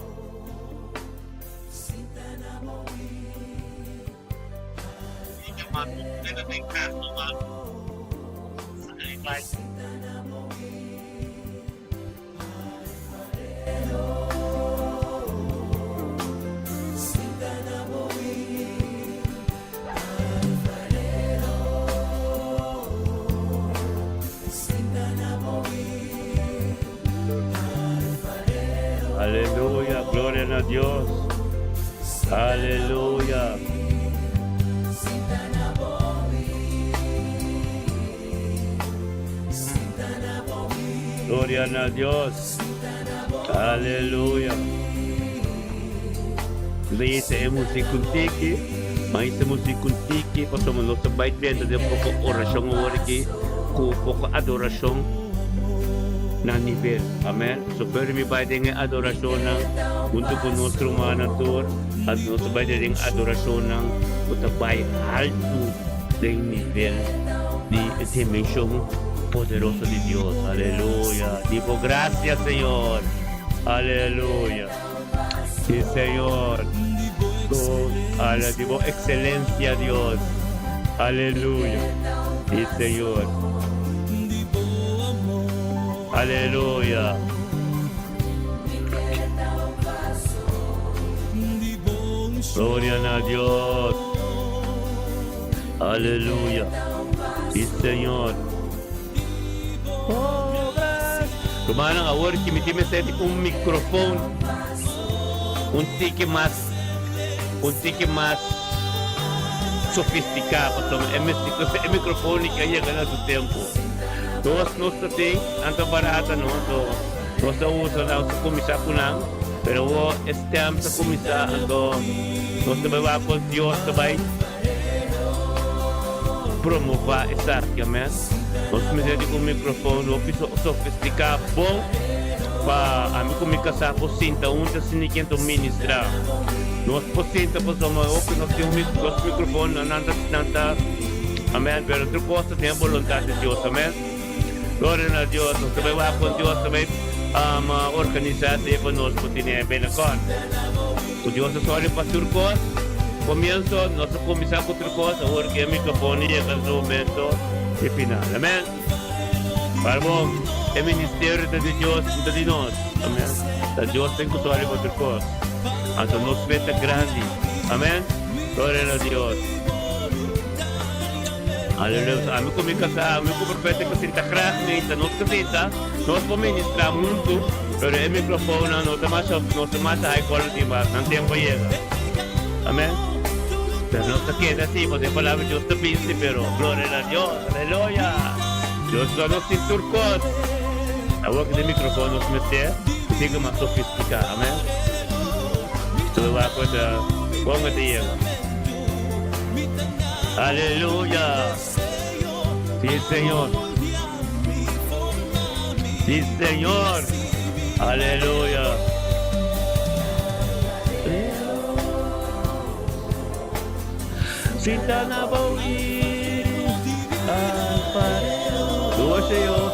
Aleluya, gloria na Dios. Aleluya. Gloria na Dios. Aleluya. Lees e muziek un tiki, maar e muziek un tiki, pasobra nos ta bai drenta den poko orashon awor aki, ku poko adorashon na nivel. Amen. So pero mi bai den e adorashonnan huntu ku nos rumannan tur, anto nos ta bai den adorashonnan ku ta bai haltu den nivel di e dimenshon poderoso di Dios. Aleluya. Di bo gracia, Señor. Aleluya. Sí, Señor. Ku ala di bo excelencia, Dios. Aleluya. Sí, Señor. Aleluya. Gloria na Dios. Aleluya. Sí, Señor. Rumannan, awor ki mi tin mester di un microfoon un tiki mas, un tiki mas sofisticá, pasobra e microfoon a yega na su tempo. Nos nos ta tin, nan ta barata no, anto nos ta usa nan, nos ta cuminsa cu nan, pero awor e stem ta cuminsa, anto nos ta bai wak con Dios ta bai promova esaki, amen. Nos mester di un microfoon hopi sofisticá bon pa ami cu mi casá por sinta hunto asina ken ta ministra. Nos por sinta pasobra hopi nos tin un dos microfoon nan ta nan ta amen pero tur cos ta den boluntad di Dios amen. Gloria na Dios nos ta bay wak con Dios ta bay organisa esey pa nos por tene binnenkort. Cu Dios ta sorry pa tur cos. Comienzo nos a cuminsa cu tur cos, awor cu e microfoon yega su momento di final. Amen. Para bon, e ministerio ta di Dios, no ta di nos. Amen. Ta Dios tin cu sorry pa tur cos. Anto nos fe ta grandi. Amen. Gloria na Dios. Aleluya. Ami cu mi casa, ami cu profeta cu sinta graag mee, ta nos casita. Nos por ministra huntu, pero e microfoonnan no ta masha, no ta masha high quality mas, nan tempo a yega. Amen. Pero nos ta keda así, pasobra e palabra di Dios ta binti, pero gloria na Dios, aleluya. Dios lo nos tin tur cos. Awor cu den microfoon nos mester siga mas sofistica, amen. Tur wak cu ta con e ta yega. Aleluya. Sí, Señor. Sí, Señor. Aleluya. Sinta na bo'i Dua, Señor.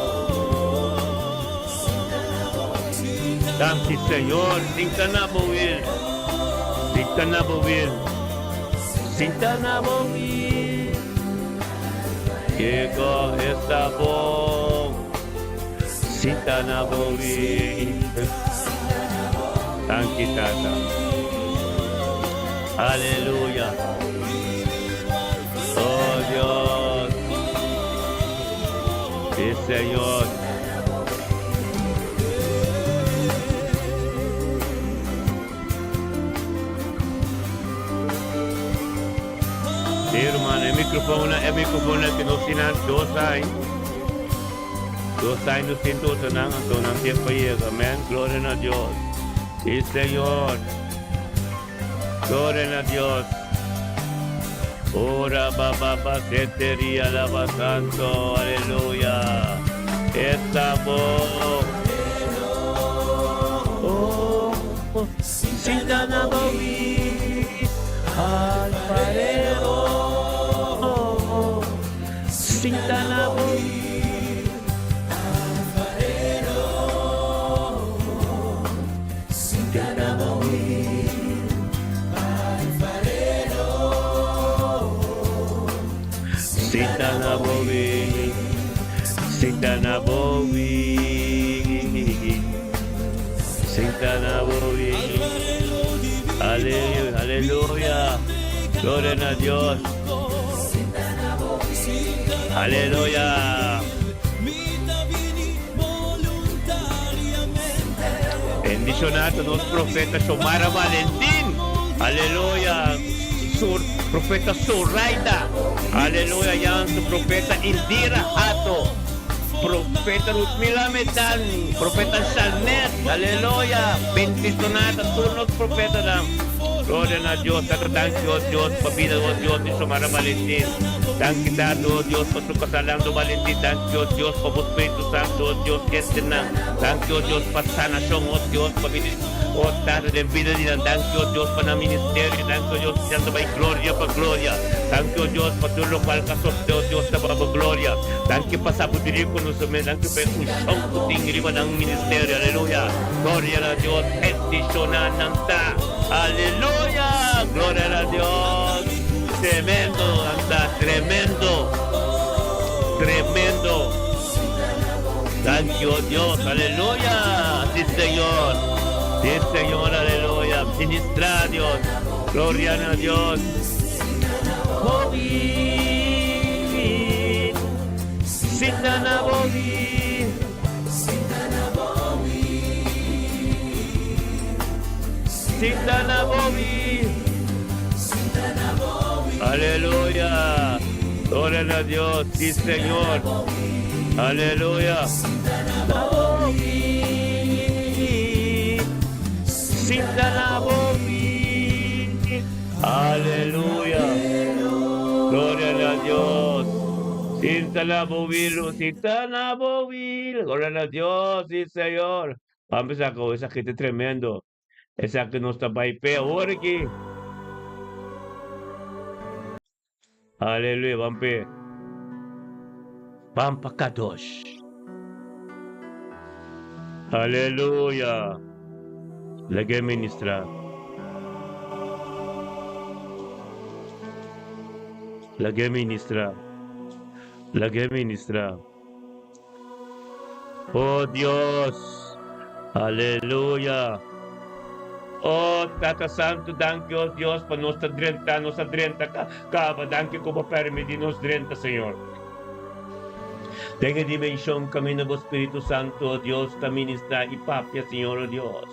Danki, Señor. Sinta na bo'i. Sinta na bo'i. Sinta na bo'i. Kiko esta bon. Sinta na bo'i. Danki, Tata. Aleluya. Oh Dios. Sí, Señor. Sí, hermano, e microfoon, e microfoon que nos tiene 2 aña. 2 aña nos tin dos nan, anto nan tempo llega. Amén. Gloria a Dios. Sí, Señor. Gloria a Dios. Ora baba ba seteria lava santo. Aleluya. Estamos. Oh, sinta na bo'i alfarero. Sinta na bo'i alfarero. Sinta na bo'i alfarero. Sinta na bo'i. Sinta na bo'i. Sinta na bo'i. Aleluya, aleluya. Gloria a Dios. Aleluya. Bendishoná nos profeta Shomara Valentin. Aleluya. Sur, profeta Zoraida. Aleluya, Jansen, profeta Indira Hato. Profeta Rutmila Metan, profeta Shanet, aleluya. Bendishoná tur nos profetanan. Gloria na Dios, Tata danki o Dios pa bida o Dios di Xiomara Valentin. Danki Tata o Dios pa su kasá Lando Valentin. Danki o Dios pa bo Spiritu Santo o Dios kende nan. Danki o Dios pa sanashon o Dios pa bida o Tata den bida di nan. Danki o Dios pa nan ministerio. Danki o Dios pa nan ta bai gloria pa gloria. Danki o Dios pa tur lokual ka sosode o Dios ta pa bo gloria. Danki pa sabiduria i konosementu. Danki pa e unshon ku tin riba nan ministerio. Aleluya! Gloria na Dios! Bendishoná nan ta! Aleluya! Gloria na Dios! Tremendo nan ta! Tremendo! Tremendo! Danki, o Dios! Aleluya! Si, Señor! Si, Señor! Aleluya! Ministrá, Dios! Gloria na Dios! Sinta na bo vi. Sinta na bo vi. Aleluya. Gloria na Dios. Sí, Señor. Aleluya. Sinta na bo vi. Aleluya. Gloria na Dios. Sinta na bo wil, sinta na bo wil. Gloria na Dios, sí Señor. Vamos a con esaki ta tremendo. Esaki nos ta bai pe awor aki. Aleluya, ban pe. Ban pa Kadosh. Aleluya. Lag'é ministra. Lag'é ministra. Lag'é ministra. Oh Dios. Aleluya. Oh Tata Santu, danki oh Dios pa nos ta drenta, nos a drenta caba. Danki cu bo permiti nos drenta, Señor. Den e dimension caminda bo Spiritu Santu, oh Dios, ta ministra y papia, Señor, oh Dios.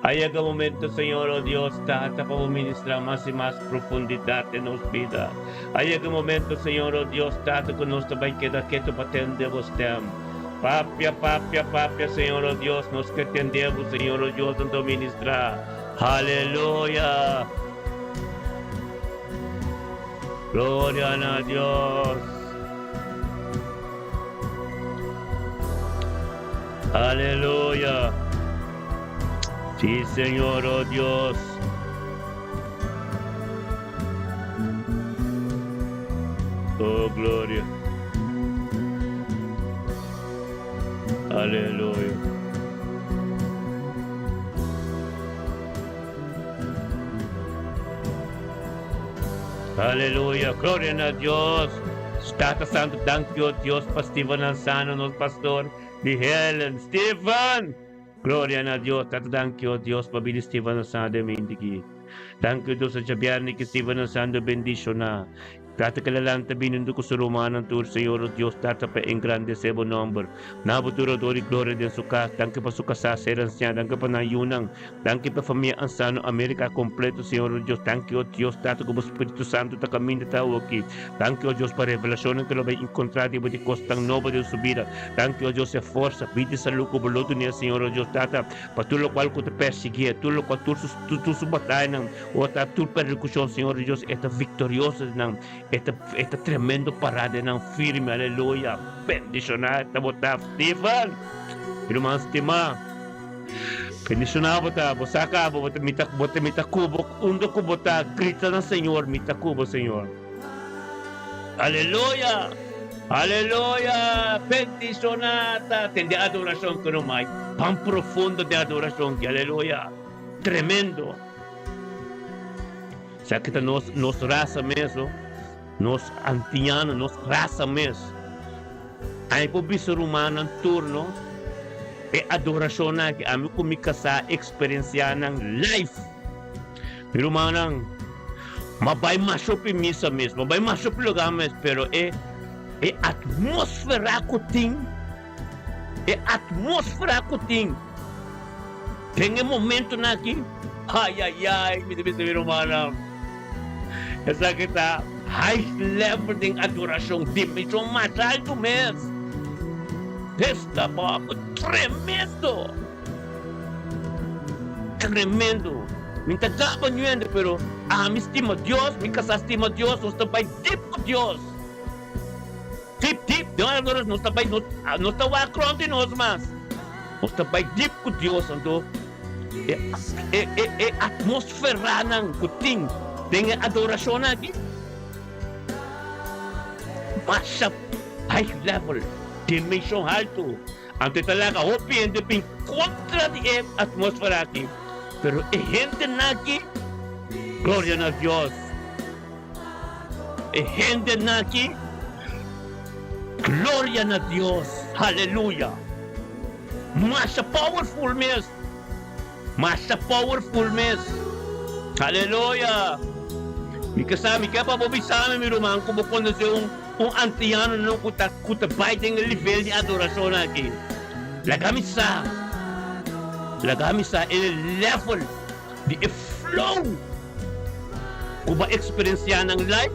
A yega momento, Señor, oh Dios, Tata, pa bo ministra mas y mas profundidad den nos bida. A yega momento, Señor, oh Dios, Tata, cu nos ta bay keda keto pa tende bo stem. Papia, papia, papia, Señor, oh Dios, nos ke tende bo, Señor, oh Dios, anto ministra. Aleluya! Gloria na Dios! Aleluya! Sí, Señor, oh Dios. Oh, gloria. Aleluya. Aleluya. Gloria na Dios. Tata Santo, danki o Dios pa Steven Ansano, nos pastor di Helen. Steven! Gloria na Dios. Tata, danki o Dios pa bida Steven Ansano den mente ki. Danki o Dios djabièrnè ki Steven Ansano bendishoná. Tata ke lalanta bini huntu ku su rumannan tur, Señor o Dios Tata pa engrandesé bo nòmber. Na bo tur ador i gloria den su kas. Danki pa su kasá ser ansian. Danki pa nan yunan. Danki pa famia Ansano America completo Señor o Dios. Danki o Dios Tata ku bo Spiritu Santo ta kaminda ta awoki. Danki o Dios pa revelashonnan ke lo bai enkontrá di bo di kos tan nobo den su bida. Danki o Dios e forsa, bida i salú ku bo lo dun'é Señor o Dios Tata pa tur lokual ku ta persiguié, tur lokual tur su tur su batayanan. O ta tur persecucion, Señor di Dios, e ta victorioso den nan, e ta, e ta tremendo pará den nan firme, aleluya. Bendicioná ta bo ta, Stephen, mi ruman stimá. Bendicioná bo ta, bo sa caba, bo ta, mi ta, bo ta, mi ta cu bo, unda cu bo ta, grita na Señor, mi ta cu bo, Señor. Aleluya! Aleluya! Bendicioná ta, tende adoracion cu no mai, pan profundo den adoracion ki, aleluya. Tremendo! Esaki ta nos nos rasa mes no, nos antiano, nos rasa mes. Ami por bisa rumannan tur no, e adorashonnan aki ami ku mi kasá eksperensiá nan life. Mi rumannan, m'a bai masha hopi misa mes, m'a bai masha hopi lugá mes, pero e e atmósfera ku tin, E atmósfera ku tin den e momentunan aki. Ayayay, mi ta bisa mi rumannan. Esaki ta high level den adorashon, dimenshon mas altu mes. Esta bòbò tremendo! Tremendo! Mi ta gaba nuende, pero ami stima Dios, mi kasá stima Dios, nos ta bai dip ku Dios. Dip, dip, den adorashon nos ta bai, nos ta wak rònt di nos mas. Nos ta bai dip ku Dios, anto E e e atmosferanan ku tin den e adorashon aki masha high level, dimenshon haltu. Anto e ta laga hopi hende bin kontra di e atmosfera aki. Pero e hendenan aki, gloria na Dios, e hendenan aki, gloria na Dios, haleluya. Masha powerful mes. Masha powerful mes. Aleluya. Mi ke sa, mi ke pa bo bisa mi, mi ruman, ku bo konosé un un antiano no ku ta ku ta bai den e nivel di adorashon aki. Laga mi sa. Laga mi sa e level di e flow ku bo a eksperensiá nan life,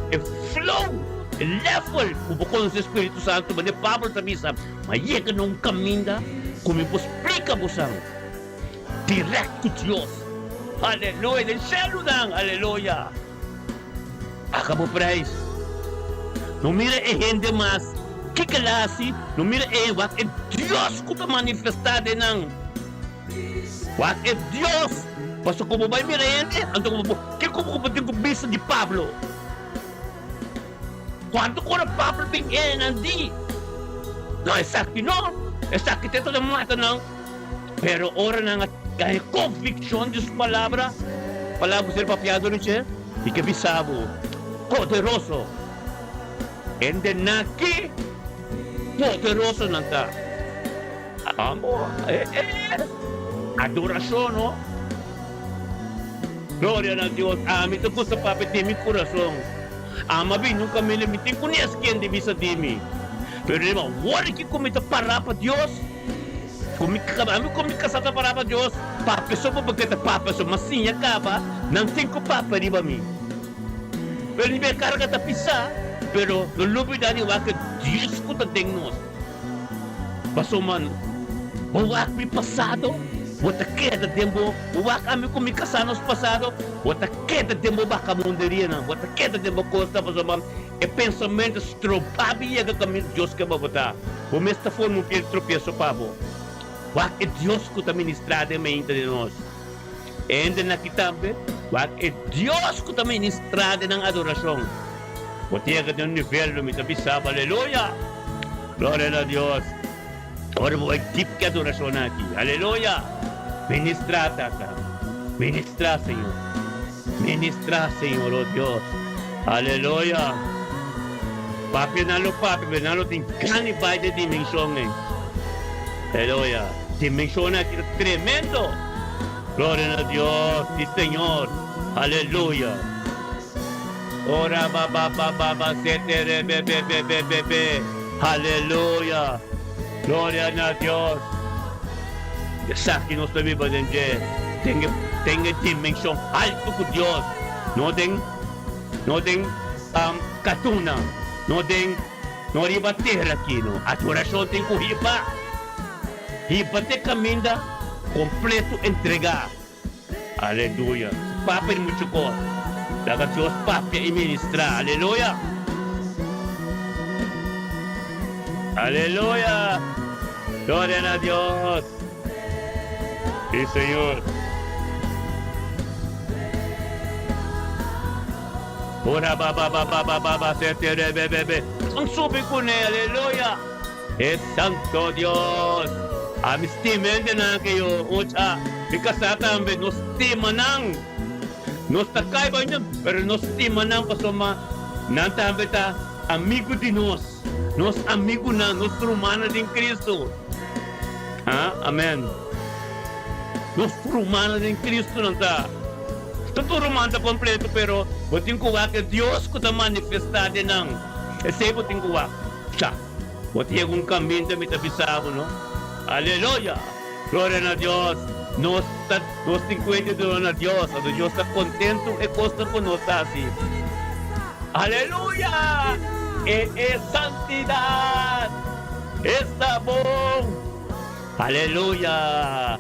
e flow, e level ku bo konosé Spiritu Santu, manera Pablo ta bisa, Ma yega na un kaminda ku mi por splika bosan dirèkt ku Dios. Aleluya! Den shelunan! Aleluya! Paga bo preis. No mira e hende mas kiko el a hasi, no mira e hende, wak e Dios ku ta manifestá den nan. Wak e Dios! Pasobra ku bo bai mira hende, anto ku bo, kiko bo tin ku bisa di Pablo? Cuanto ora Pablo bin e nan di, No, esaki no, esaki te ta mata nan. Pero ora nan a haña conviccion di su palabra, palabra cu ser papiado di dje, mi ke bisa bo, poderoso. Hende naki poderoso nan ta. Amo, eh, eh, adoracion no. Gloria na Dios, ami ta gusta papia den mi curason. Ama bin nunka mi mi tin ku nes ken di bisa di mi. Pero riba wor ki ku mi ta pará pa Dios, ku mi ami ku mi kasá ta pará pa Dios, papia so bo ke ta papia so, ma siña kaba nan tin ku papia riba mi. Pero riba e karga ta pisá, pero no lubidá di wak e Dios ku ta den nos. Pasobra bo wak mi pasado, bo ta keda den bo, bo wak ami ku mi kasá nos pasado, bo ta keda den bo bakabunderianan, bo ta keda den bo kosnan, pasobra e pensamentu strobá bo yega kaminda Dios ke pa bo ta. Bo mes ta forma un pier tropieso pa bo. Wak e Dios ku ta ministrá den meinta di nos. E hendenan aki tambe, wak e Dios ku ta ministrá den nan adorashon. Bo ta yega den un nivel lo mi ta bisa bo, Aleluya! Gloria na Dios! Ora bo bai dip ki adorashon aki. Aleluya! Ministrá, Tata. Ministrá, Señor. Ministrá, Señor, oh Dios. Aleluya! Papia nan lo papia, pero nan lo tin gana di bai den dimenshon ei. Aleluya! Dimenshon aki ta tremendo! Gloria na Dios! Si, Señor! Aleluya! Ora ba ba ba ba ba se te re be be be be be be. Aleluya! Gloria na Dios! Esaki nos ta biba den dje, den e den e dimenshon haltu ku Dios, no den no den katuna, no den no riba tera aki no. Adorashon tin ku hiba, hiba te kaminda kompleto entregá. Aleluya. Si papia di muchu kos, laga Dios papia i ministrá. Aleluya. Aleluya. Gloria na Dios. Sí, Señor. Ora ba ba ba ba ba ba ba se te re be be be. Un subi kuné. Aleluya. E Santo Dios! Ami stima hendenan ke yo ocha mi kasá tambe. Nos stima nan. Nos ta kai bai nan, pero nos stima nan pasobra nan tambe ta amigu di nos. Nos amigunan, nos rumannan den Cristo. Ha? Amen. Nos rumannan den Cristo nan ta. Ta tur ruman ta completo, pero bo tin cu wak e Dios cu ta manifesta den nan. Esey bo tin cu wak. Cha. Bo ta yega un kaminda mi ta bisa bo no. Aleluya! Gloria na Dios! Nos ta nos tin kuenta di duna na Dios, anto Dios ta kontentu e kosnan ku nos ta hasi. Aleluya! E e santidat! Esta bon! Aleluya!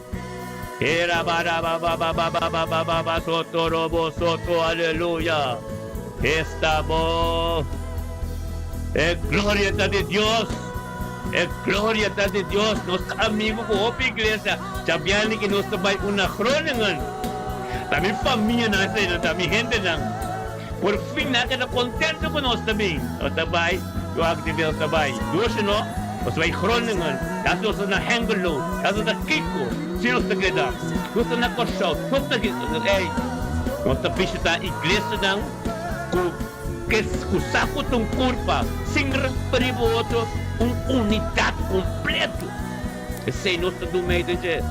Erabarabababababababa soto robo soto aleluya! Esta bon! E gloria ta di Dios! E gloria ta di Dios! Nos ta amigo ku hopi iglesia. Djabièrnè ki nos ta bai un na Groningen. Ta mi famianan eseinan, ta mi hendenan. Por fin nan a keda kontentu ku nos ta bin. Nos ta bai, yo aki tin bes nos ta bai. Dushi no, nos ta bai Groningen, ya si nos ta na Hengelo, ya si nos ta Kiko, si nos ta keda. Nos ta na Kòrsou, nos ta ey. Nos ta bishitá iglesianan ku ku sa ku ta un kurpa, sin referí bo otro, un unidat kompleto. Esei nos ta duna mei den dje.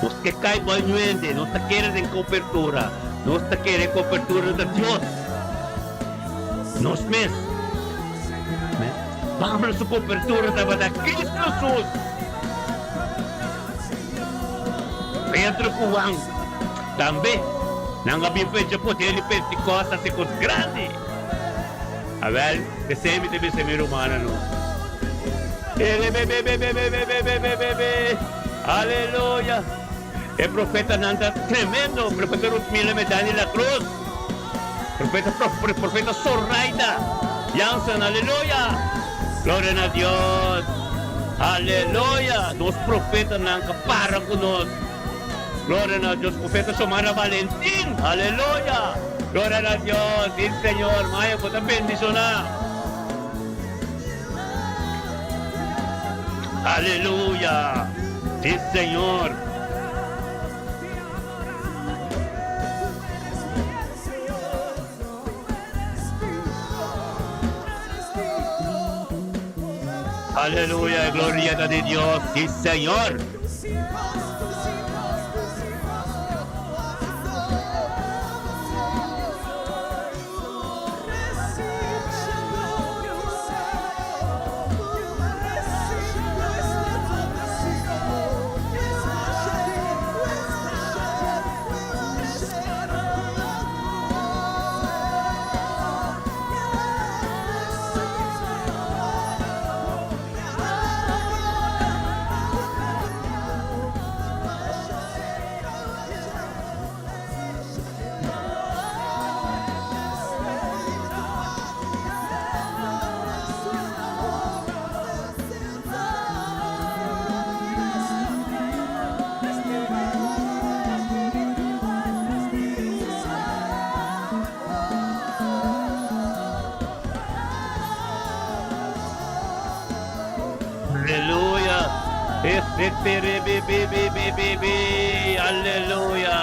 Nos ke kai bou ñuende, nos ta kere den kopertura. Nos ta kere kopertura ta Dios. Nos mes. Pablo su kopertura tabata Cristo Jesus. Pedro ku Juan tambe nan a bin fecha poder di Pentecost hasi kos grandi. Awel, esei mi ta bisa mi rumannan no. Erebebebebebebebebebe. Aleluya. E profetanan ta tremendo. Profeta Ruthmila Medani La Cruz. Profeta profeta Zoraida Jansen. Aleluya. Gloria na Dios. Aleluya. Nos profetanan ka para ku nos. Gloria na Dios. Profeta Xiomara Valentin. Aleluya. Gloria na Dios. Sí, Señor. Maya, bo ta bendiciona. Aleluya. Sí, Señor. Aleluya. Gloria ta di Dios. Sí, Señor. Aleluya. Eseterebebebebeebe. Aleluya.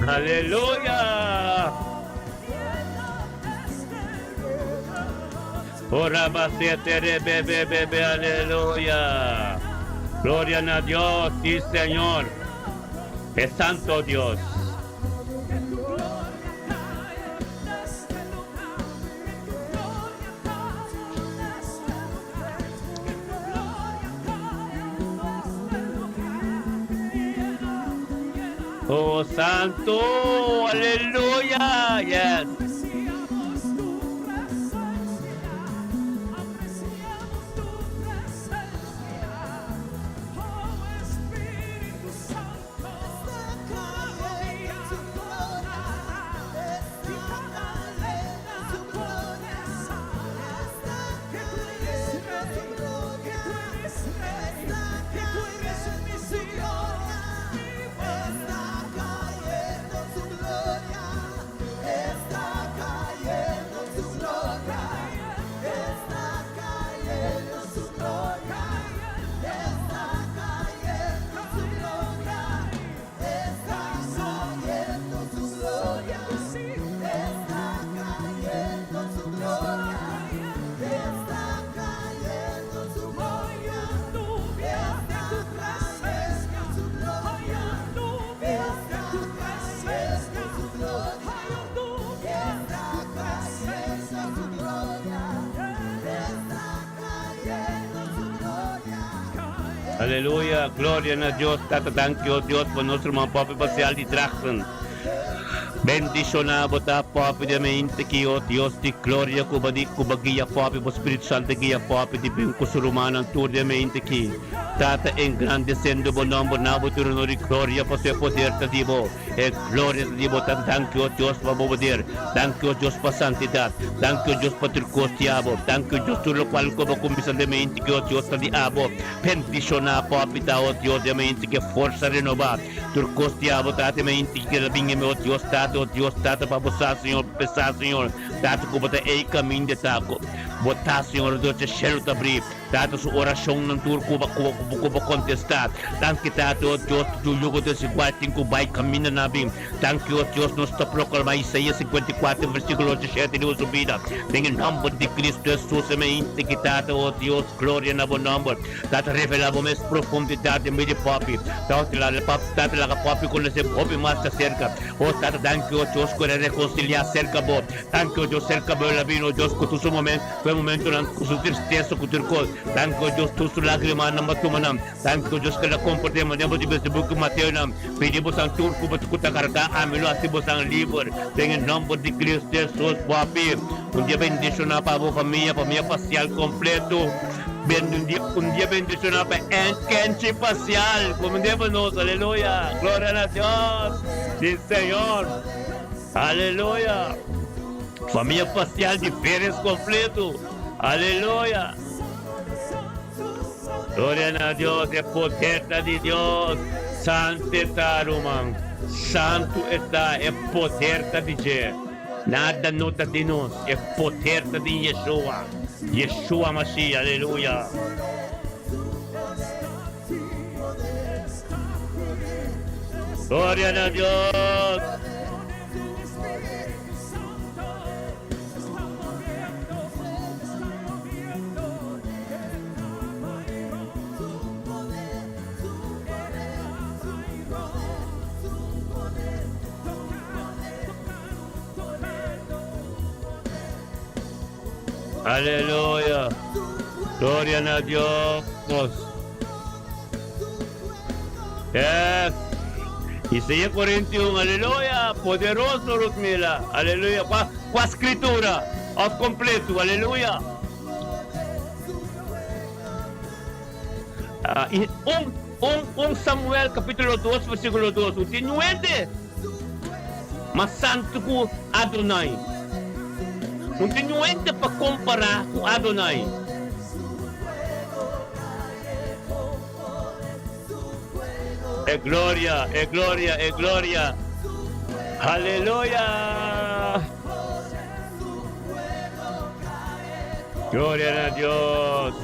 Aleluya. Ora bebe aleluya. Gloria na Dios, sí Señor. Es santo Dios. Oh Santo, aleluya, yes. Aleluya, gloria na Dios Tata danki o Dios pa nos ruman Poppy Pacial di Drachten. Bendiciona bo ta Poppy den mente ki o Dios di gloria cu ba di cu ba guia Poppy bo Spiritu Santo guia Poppy di bin cu su rumannan tur den mente ki. Tata engrandecendo bo nomber na bo tur honor y gloria pasobra e poder ta di bo. E gloria ta di bo Tata danki o Dios pa bo poder. Danki o Dios pa santidad. Danki o Dios pa tur cos di abo. Danki o Dios tur locual cu bo cuminsa den mente ki o Dios ta di abo. Bendiciona Poppy ta o Dios den mente ki forsa renoba. Tur kos di abo Tata mi a inti ki la bin e mi o Dios Tata o Dios Tata pa bo sa Señor pa pesa Señor Tata ku bo ta ei kaminda ta ku bo ta Señor o Dios e shelu ta bri Tata su orashonnan tur ku bo ku bo kontesta Danki Tata o Dios tur yugo desigual tin ku bai kaminda na bin Danki o Dios nos ta proklama Isaías 54 versikulo 17 riba su bida den e nòmber di Kristu Hesus e mi a inti ki Tata o Dios gloria na bo nòmber. Tata revela bo mes profundidad den medio papi. Tata laga tata laga papi conoce bo hopi mas ta cerca. Oh tata danki oh Dios cu el a reconcilia cerca bo. Danki oh Dios cerca bo el a bini oh Dios cu tur su momento cu e momentonan cu su tristeza cu tur cos. Danki oh Dios tur su lagrimanan bo a tuma nan. Danki oh Dios cu el a comporta e manera bo di bes di buki Mateo nan. Pidi bosan tur cu bo cu ta carga ami lo haci bosan liber den e nomber di Cristo Jesus papi. Un dia bendiciona pa bo famia, famia facial completo. Un dia bendicioná pa e kenchi facial. Komendé pa nos. Aleluya. Gloria na Dios. Sí, Señor. Aleluya. Familia facial di Pérez completo. Aleluya. Gloria na Dios. E poder ta di Dios. Santo ta, ruman. Santo ta. E poder ta di dje. Nada no ta di nos, e poder ta di Yeshua, Yeshua Mashiach, aleluya. Gloria na Dios. Aleluya. Gloria na Dios. Yes. Isaías 41, aleluya. Poderoso, Rosmila. Aleluya. Kua, kua scritura? Of completo, aleluya. Ah, i un, un, un Samuel capítulo 2, versículo 2. Un tin nuente mas santu ku Adonai. Un tin nuente pa kompará ku Adonai. E gloria, e gloria, e gloria. Aleluya. Gloria na Dios.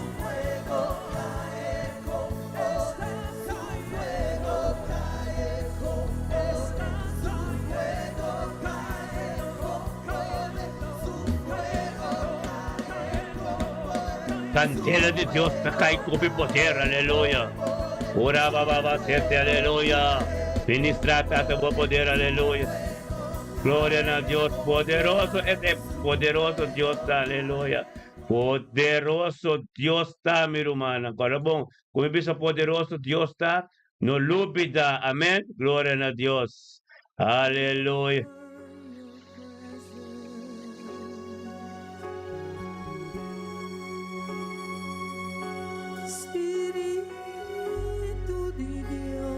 Candela di Dios ta cai cu hopi poder, aleluya. Ora ba ba ba sete, aleluya. Ministra Tata bo poder, aleluya. Gloria na Dios, poderoso es e poderoso Dios ta, aleluya. Poderoso Dios ta, mi rumannan. Kòrda bon, ku mi bisa poderoso Dios ta, no lubida. Amèn. Gloria na Dios. Aleluya. Spiritu di Dios.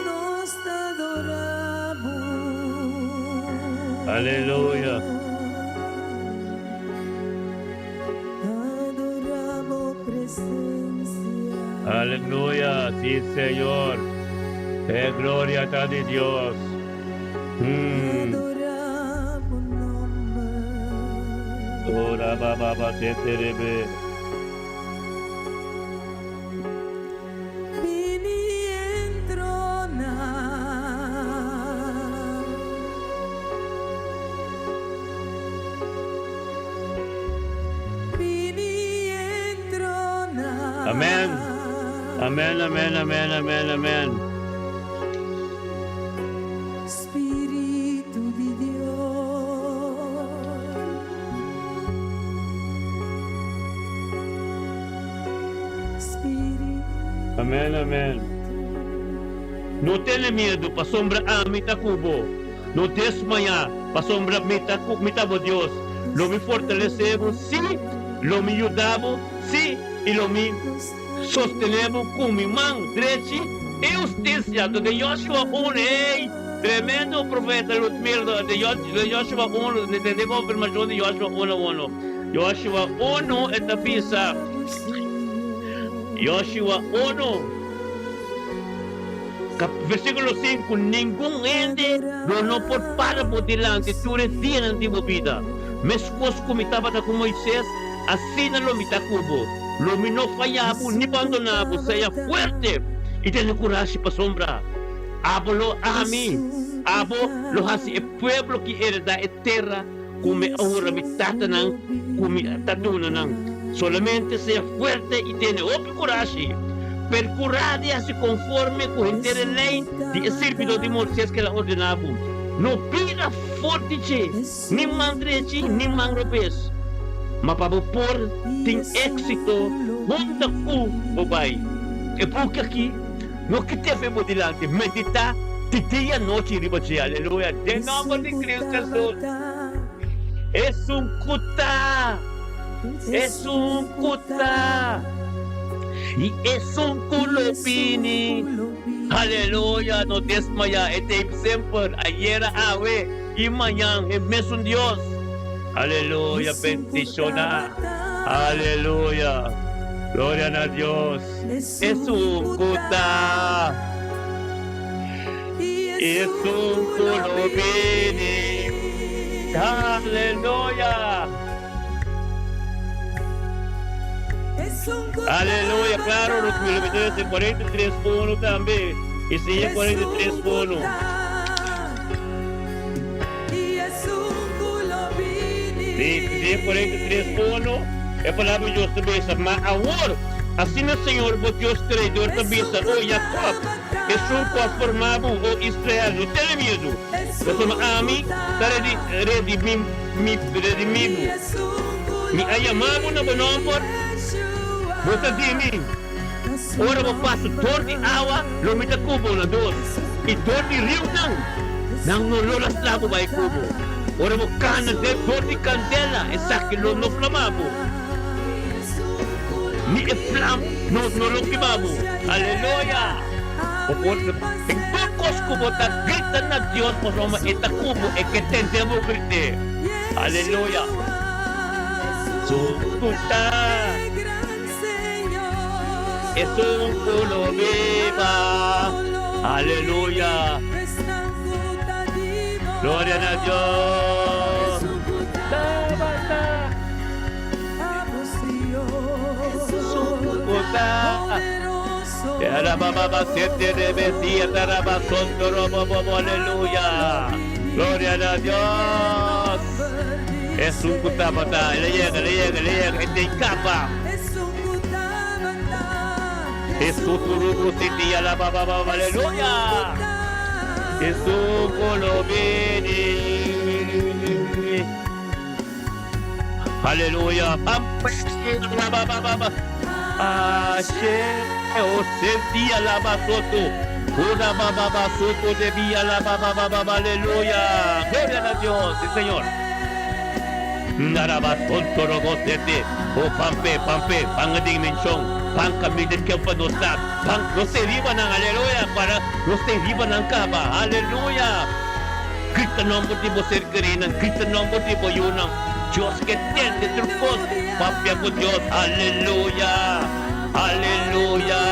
Nos ta adora bo. Aleluya. Adora bo presencia. Aleluya, si Señor. E gloria ta di Dios. Mm. Adora bo nomber. Ora ba ba ba se te rebe. Bini entrona. Bini entrona. Amen. Amen, amen, amen, amen, amen. Spiritu di Dios. Amen, amen. No tene miedu, pasobra ami ta ku bo. No desmayá, pasobra mi ta ku, mi ta bo Dios. Lo mi fortalesé bo, sí, lo mi yuda bo, sí, i lo mi sostené bo ku mi man drechi i hustisia. Anto den Joshua un, ey, tremendo profeta Ludmila, den Joshua un, mi tende konfirmashon di Joshua uno uno. Joshua unu, e ta bisa, Joshua unu, versíkulo sinku, Ningun hende lo no por para bo dilanti tur e dianan di bo bida. Meskos ku mi tabata ku Moises, asina lo mi ta ku bo. Lo mi no faya bo ni bandoná bo. Sea fuerte i tene kurashi pasobra abo lo ami, abo lo hasi e pueblo ki heredá e tera ku mi a hura mi tatanan ku mi ta duna nan. Solamente sea fuerte i tene hopi kurashi. Perkurá di hasi konforme ku henter e lei di e sirbidó di Moisés ku el a ordená bo. No bira for di dje, ni man drechi ni man robes, ma pa bo por tin éksito hunta ku bo bai. E buki akí no kit'é fe bo dilanti, meditá di dia i anochi riba dje. Aleluya! Den nòmber di Cristo Hesus, esun ku ta, esun ku ta, i esun ku lo bini. Aleluya! No desmayá, e ta semper, ayera, awe i mañan, e mesun Dios. Aleluya! Bendishoná. Aleluya! Gloria na Dios. Esun ku ta, esun ku lo bini. Aleluya! Aleluya! Klaro, nos lo mester hasi 43 unu tambe. Isaías 43 unu. Sí, Isaías 43 unu, e palabra di Dios ta bisa, Ma awor, asina Señor bo Dios Creador ta bisa, O Jacob, esun cu a forma bo, o Israel, no tene miedu, pasobra ami ta redimi bo. Mi a yama bo na bo nomber, bo ta di mi. Ora bo pasa dor di awa, lo mi ta ku bo na dos, i dor di riunan, nan no lo lastra bo bai ku bo. Ora bo kana den dor di kandela, esaki lo no flama bo, ni e flam no no lo kima bo. Aleluya! Bo por den tur kos ku bo ta grita na Dios pasobra e ta ku bo, e ke tende bo grit'é. Aleluya! Sukuta. Esun ku lo biba. Aleluya. Gloria na Dios. Tabata. Esun ku ta. Aleluya. Gloria na Dios. Esun ku tabata. El a yega, el a yega, el a yega. E tin kapa. Jesús turubu siti alaba baba aleluya. Jesús ku lo bini. Aleluya. Ashe o senti alaba soto. Ura baba ba soto de bi alaba baba baba aleluya. Gloria a Dios, sí Señor. Naraba sonto robo sete. O pampe, pampe, panga dimension, pan camina que pa nos ta, pan nos te riba nan, aleluya, para nos te riba nan caba, aleluya. Grita nomber di bo ser querinan, grita nomber di bo yunan. Dios ke tende tur cos, papia cu Dios, aleluya, aleluya.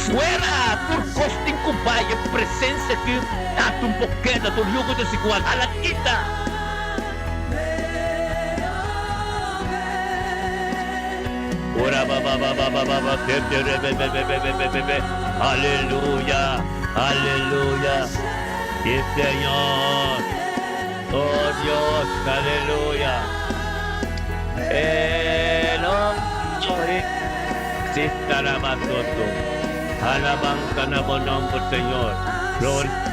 Fuera tur cos tin cu bay, e presencia ki ta tur por keda, tur yugo desigual, hala kita. Ora ba ba ba ba ba ba ba se te re be be be be be be be be. Aleluya, aleluya. Sí, Señor. Oh Dios, aleluya. El hombre sí estará basoto. Alabanza na bo nombre, Señor. Gloria.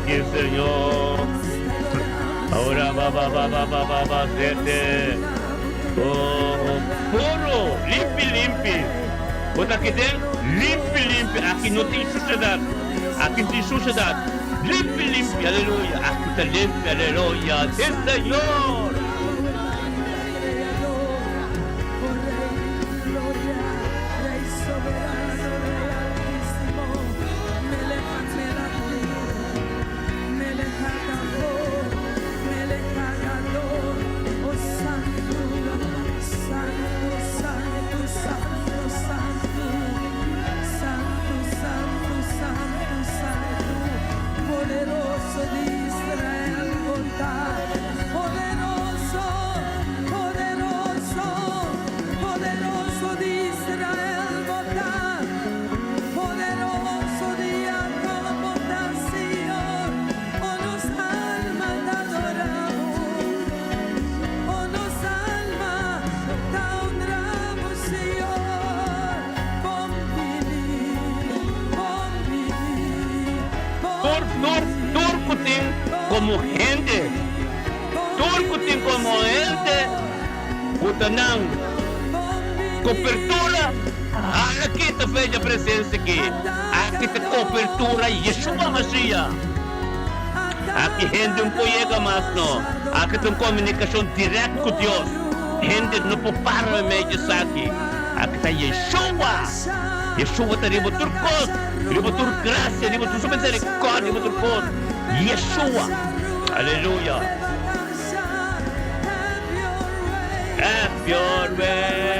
Thank you, Señor. Ahora ba ba ba ba ba ba ba sete. Oh, puro, limpi limpi. Bo ta kiten limpi limpi. Aki no tin suciedad. Aki tin suciedad. Limpi limpi, aleluya. Aki ta limpi, aleluya. Sí, Señor. Tur, tur, tur ku tin komo hende, tur ku tin komo hende ku ta nan kopertura, hala kita fe dje presensia aki. Aki ta kopertura Yeshua Mashiach. Aki hende un por yega mas no. Aki ta un komunikashon dirèkt ku Dios. Hende no por para meimei di esaki. Aki ta Yeshua. Yeshua ta riba tur kos, riba tur grasia, riba tur su miserikòrdia, riba tur kos. Yeshua. Aleluya. Have your way. Aleluya.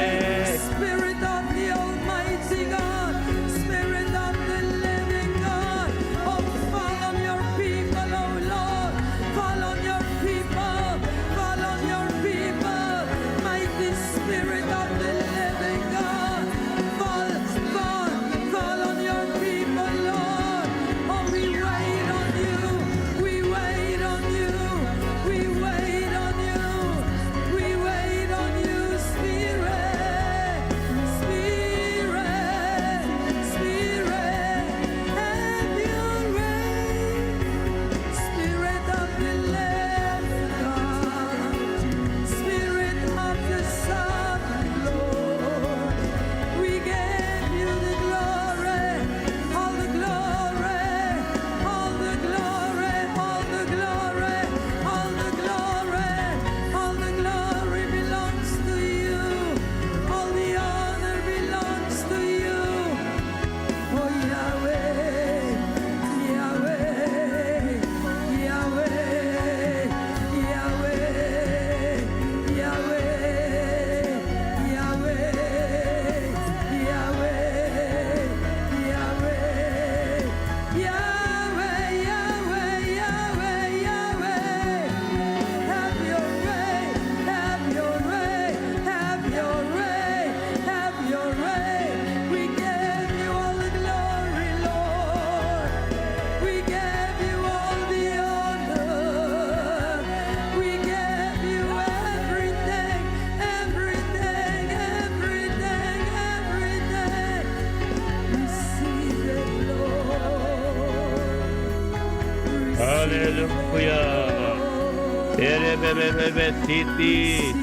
City.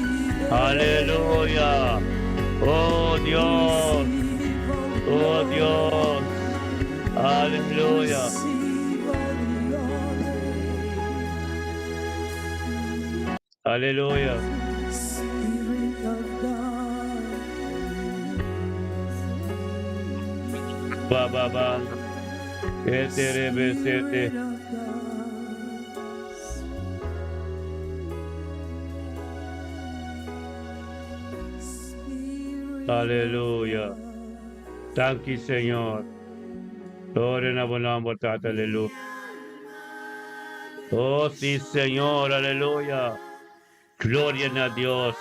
Aleluya. Oh Dios. Oh Dios. Aleluya. Aleluya. Ba ba ba. Eterebesete. Aleluya. Danki Señor. Gloria na bo nomber, Tata. Aleluya. Oh, sí, Señor. Aleluya. Gloria na Dios.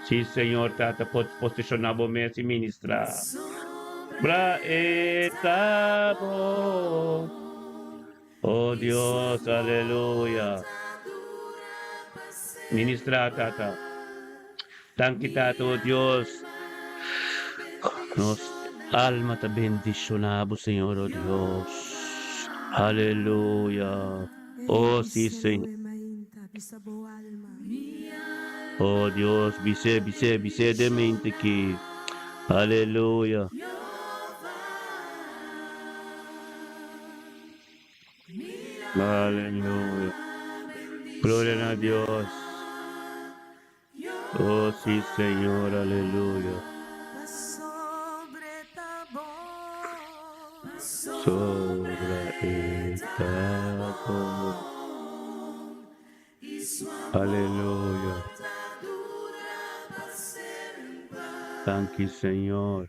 Sí, Señor, Tata, por posiciona bo mes y ministra. Bra etabo. Oh Dios, aleluya. Ministra, Tata. Danki, Tata, oh Dios. Nos alma ta bendiciona bo, Señor, oh Dios. Aleluya. Oh, sí, Señor. Oh, Dios, bise, bise, bise de mente ki. Aleluya. Aleluya. Gloria a Dios. Oh, sí, Señor, aleluya. Sobre esta voz. Aleluya. Thank you, Señor.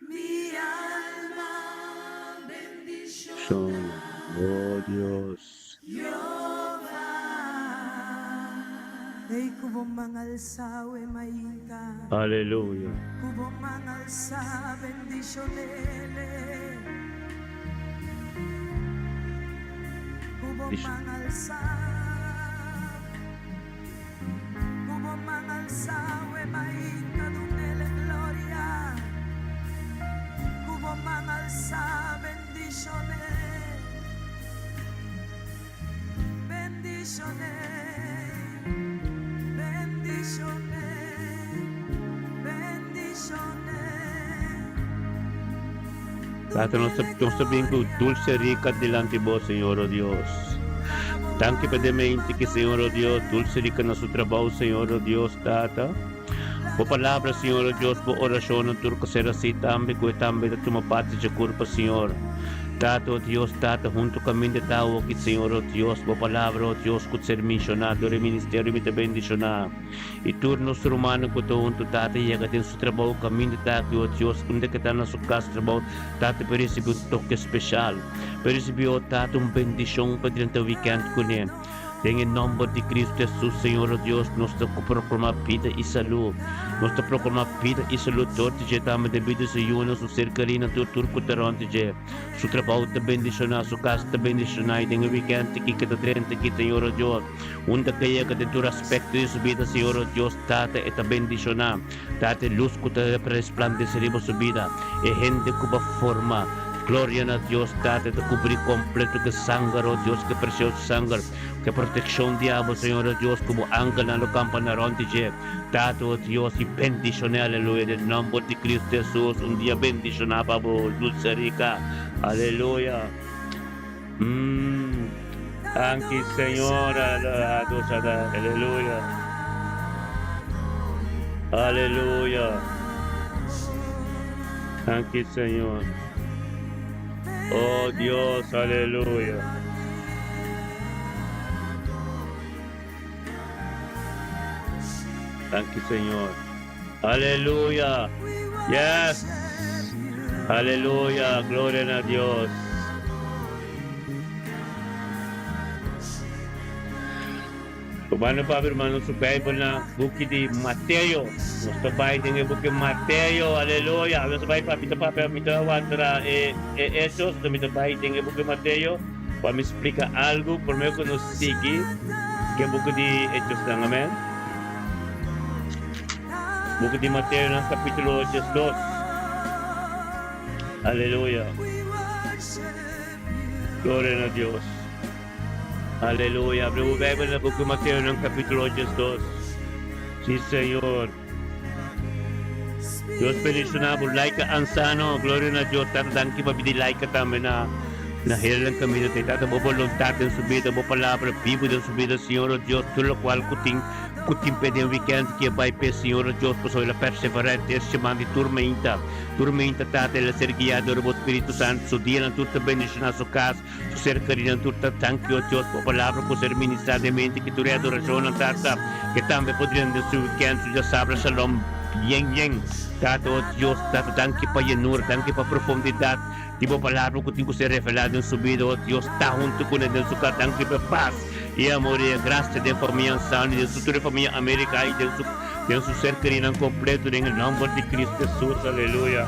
Oh, Dios. Aleluya. Tata, nos ta, nos ta bin ku dulce rica dilanti bo, Señor, oh Dios. Danki pa de mente ki, Señor, oh Dios, dulce rica na su trabou, Señor, oh Dios, Tata. Bo palabra, Señor, oh Dios, bo oracionnan tur ku ser así tambe, ku e tambe ta tuma parti dje kurpa, Señor. Tata, oh Dios, Tata, huntu kaminda ta awoki, Señor, oh Dios, bo palabra, oh Dios, ku ser menshoná dor e ministerio mi ta bendishoná. I tur nos rumannan ku ta huntu, Tata, yega den su trabou kaminda ta aki, oh Dios, unda ke ta na su kas trabou, Tata, por risibí un toke speshal. Por risibí, oh Tata, un bendishon pa drenta wikènt kuné. Den e nòmber di Kristu Hesus, Señor o Dios, nos ta proklamá bida i salú. Nos ta proklamá bida i salú dor di dje tambe den bida di su yunan, su ser kerínan, tur tur ku ta rònt di dje. Su trabou ta bendishoná, su kas ta bendishoná i den e wikènt aki ku ta drenta aki, Señor o Dios, unda ku e yega den tur aspekto di su bida, Señor o Dios, Tata, e ta bendishoná. Tata, e lus ku ta resplandesé riba su bida, e hende ku bo a forma. Gloria na Dios Tata ta cubri completo cu sanger, oh Dios, cu precioso sanger, cu proteccion di abo, Señor, oh Dios, cu bo angelnan lo campa na rond di dje. Tata, oh Dios, y bendicion'e, aleluya, den nomber di Cristo Jesus, un dia bendiciona pa bo, Dulce Rica, aleluya. Mm. Danki, Señor, aleluya. Aleluya. Danki, Señor. Oh Dios, aleluya. Danki, Señor. Aleluya. Yes. Aleluya. Gloria a Dios. Hermano papi, hermano, su Bijbel na buki di Mateo. Nos ta bai den e buki Mateo, aleluya. Nos ta bai papi ta papia, mi ta wanta e e hechos, mi ta bai den e buki Mateo pa mi splika algu prome ku nos sigui ke buki di Hechosnan, amen. Buki di Mateo nan kapitulo 12. Aleluya. Gloria na Dios. Aleluya. Abri bo Bijbel na buki Mateo nan kapitulo 12. Si Señor. Dios bendiciona bo. Laika Ansano. Gloria na Dios. Tata danki pa bidi laika tambe na na hel camino te. Tata bo voluntad den su bida, bo palabra bibo den su bida, Señor oh Dios, tur locual cu tin cu tin pe den weekend ki e bai pe, Señor oh Dios, pasobra el a persevera e ter siman di tur meinta. Tur meinta Tata el a ser guia dor bo Spiritu Santo. Su dianan tur ta bendiciona su cas. Su ser kerinan tur ta danki o Dios pa palabra ku ser ministrá den mente ki tur e adorashonnan Tata ke tambe por drenta den su weekend su djasabra shalom yen yen Tata o Dios Tata danki pa yenura danki pa profundidat di bo palabra ku tin ku ser revelá den su bida o Dios ta huntu kuné den su kas danki pa e pas i e amor i e grasia den famia Ansano i den su tur e famia America i den su den su ser kerinan kompleto den e nomber di Cristo Jesus aleluya.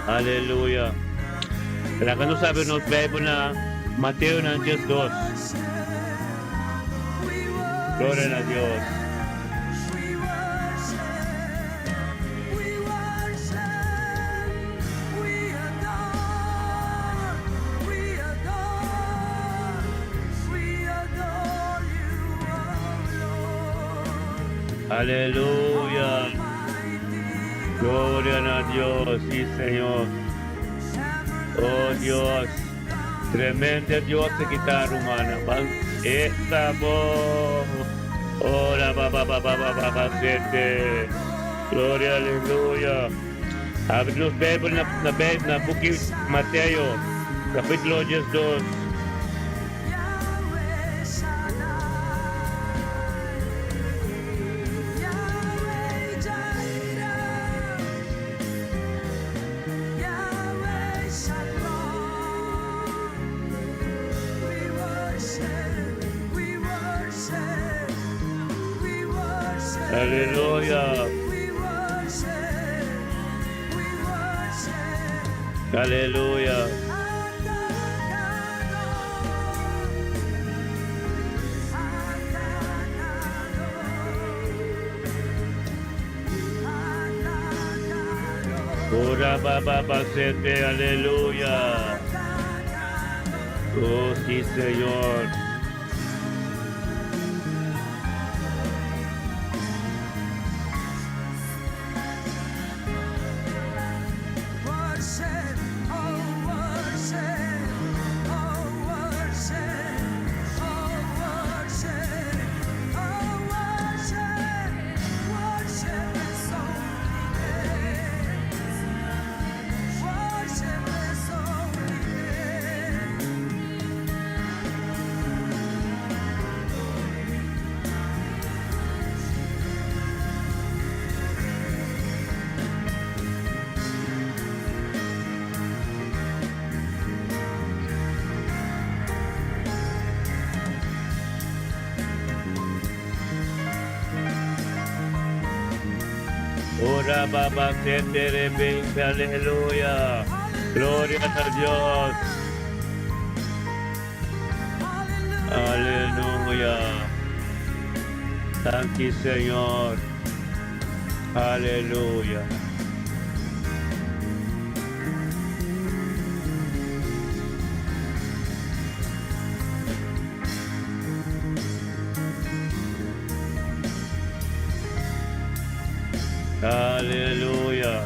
Aleluya. Laga nos abri nos Bijbel na Mateo nan 12. Gloria na Dios. Aleluya. Gloria na Dios, sí Señor. Oh Dios. Tremendo Dios aki ta, rumannan. Esta bo. Ora ba ba ba ba ba ba ba sete. Gloria, aleluya. Habri nos Bijbel na buki Mateo, capítulo 12. Aleluya. Aleluya. Ora ba ba ba sete, aleluya. Oh, sí, Señor. Ora baba sete rebe, aleluya. Gloria a Dios. Aleluya. Thank you, Señor. Aleluya. Aleluya.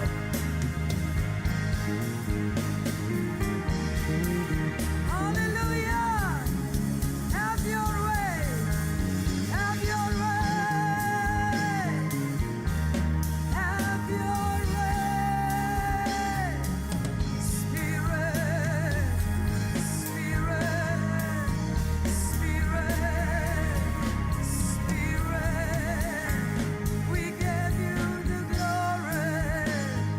Hallelujah. Have your way. Have your way. Have your way. Spirit, Spirit, Spirit, Spirit. We give you the glory.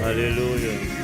Aleluya.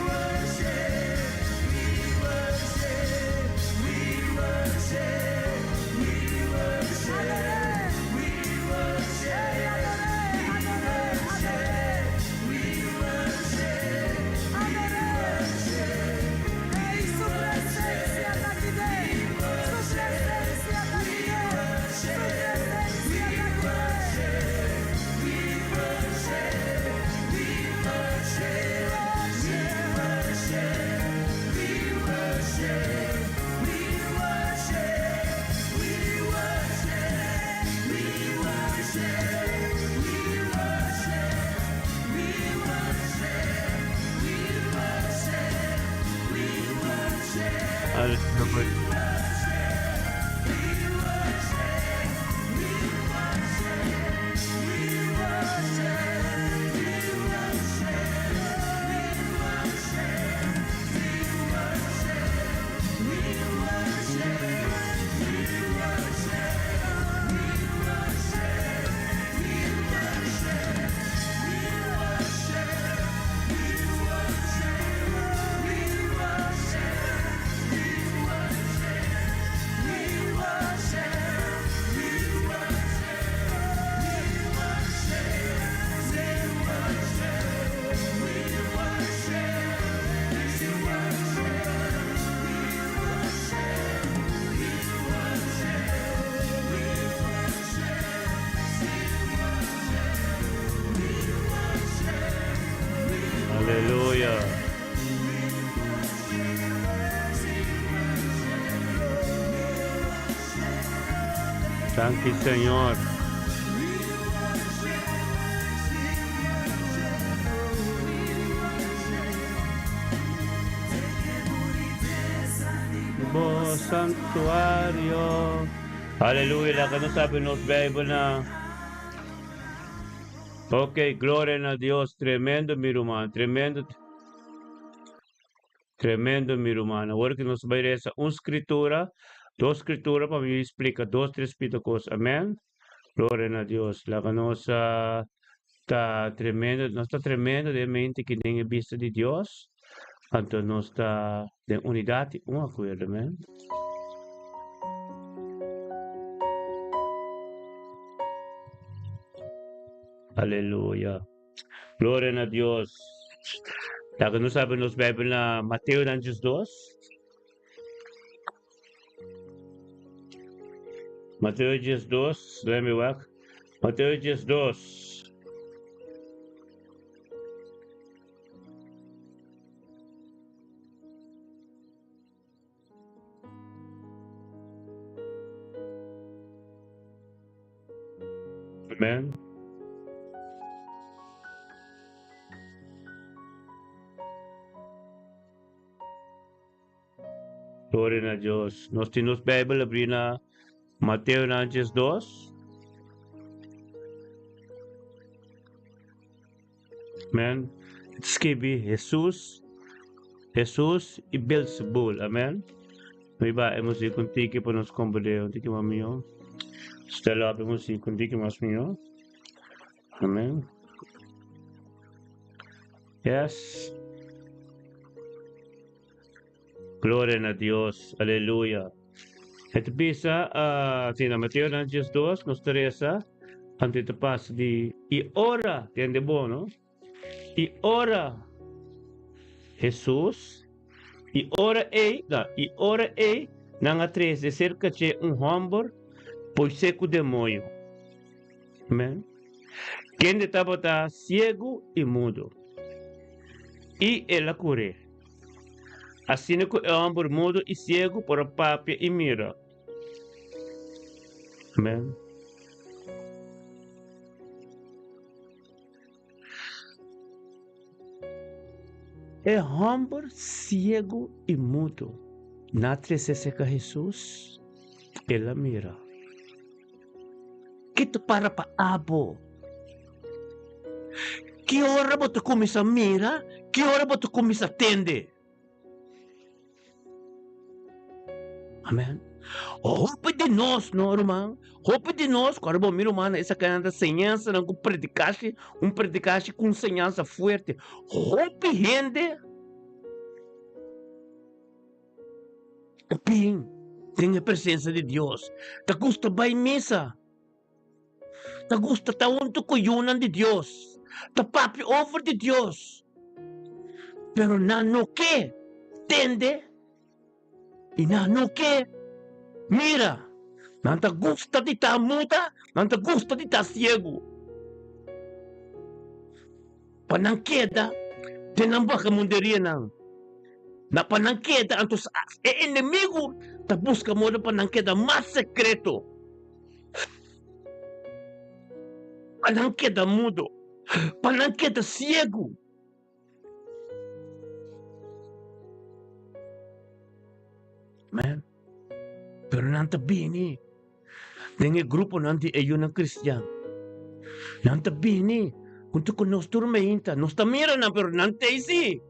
Aleluya. Danki Señor. Bo santuario. Aleluya, laga nos abri nos Bijbel na. Ok, gloria na Dios. Tremendo, mi ruman. Tremendo. Tremendo, mi ruman. Awor ku nos bai resa un skritura, dos skritura pa mi splika dos, tres pita kos. Amen. Gloria na Dios. Laga nos ah, ta tremendo, nos ta tremendo den mente ki den e bista di Dios. Anto nos ta den unidat i un akuerdo. Amen. Aleluya. Gloria na Dios. Laga nos abri nos Bijbel na Mateo dan 2. Mateo 12, let me work. Mateo 12. Amen. Gloria na Dios. Nos tin nos Bijbel abrí na Mateo na 2. Amen. Skibi Jesus, Jesus i Beelzebul. Amen. Mi ba e muziek un tiki pa nos comprende un tiki mas mihó. Stel op e muziek un tiki mas mihó. Amen. Yes. Gloria na Dios. Aleluya. Het bisa, uh, na Mateo 2, nos Teresa, ante te pasa di, i ora, tende bono, i ora Jesus, i ora ei, na, i ora ei, nan a trese cerca dje un homber poisé cu demoño. Amen. Kende tabata ciego i mudo. I el a cur'é. Asina cu e homber mudo i ciego por a papia i mira. Amen. E homber ciego i mudo na trese cerca Jesus, el a mira. Ki ta para pa abo? Ki ora bo ta kuminsá mira? Ki ora bo ta kuminsá tende? Amen. Hopi di nos, no ruman, hopi di nos, ku bo mi ruman, esaki nan ta señansanan ku predikashi, un predikashi ku un señansa fuerte. Hopi hende ta bin den e presensia di Dios, ta gusta bai misa, ta gusta ta huntu ku yunan di Dios, ta papia over di Dios, pero nan no ke tende. I nan no ke mira. Nan ta gusta di ta muda, nan ta gusta di ta siegu. Pa nan keda den nan bagamunderianan. Na pa nan keda, anto e enemigu ta buska moda pa nan keda mas sekreto. Pa nan keda mudo, pa nan keda siegu. Amen. Pero nan ta bini den e gruponan di e yunan kristian. Nan ta bini huntu ku nos tur meinta. Nos ta mira nan, pero nan ta ei si.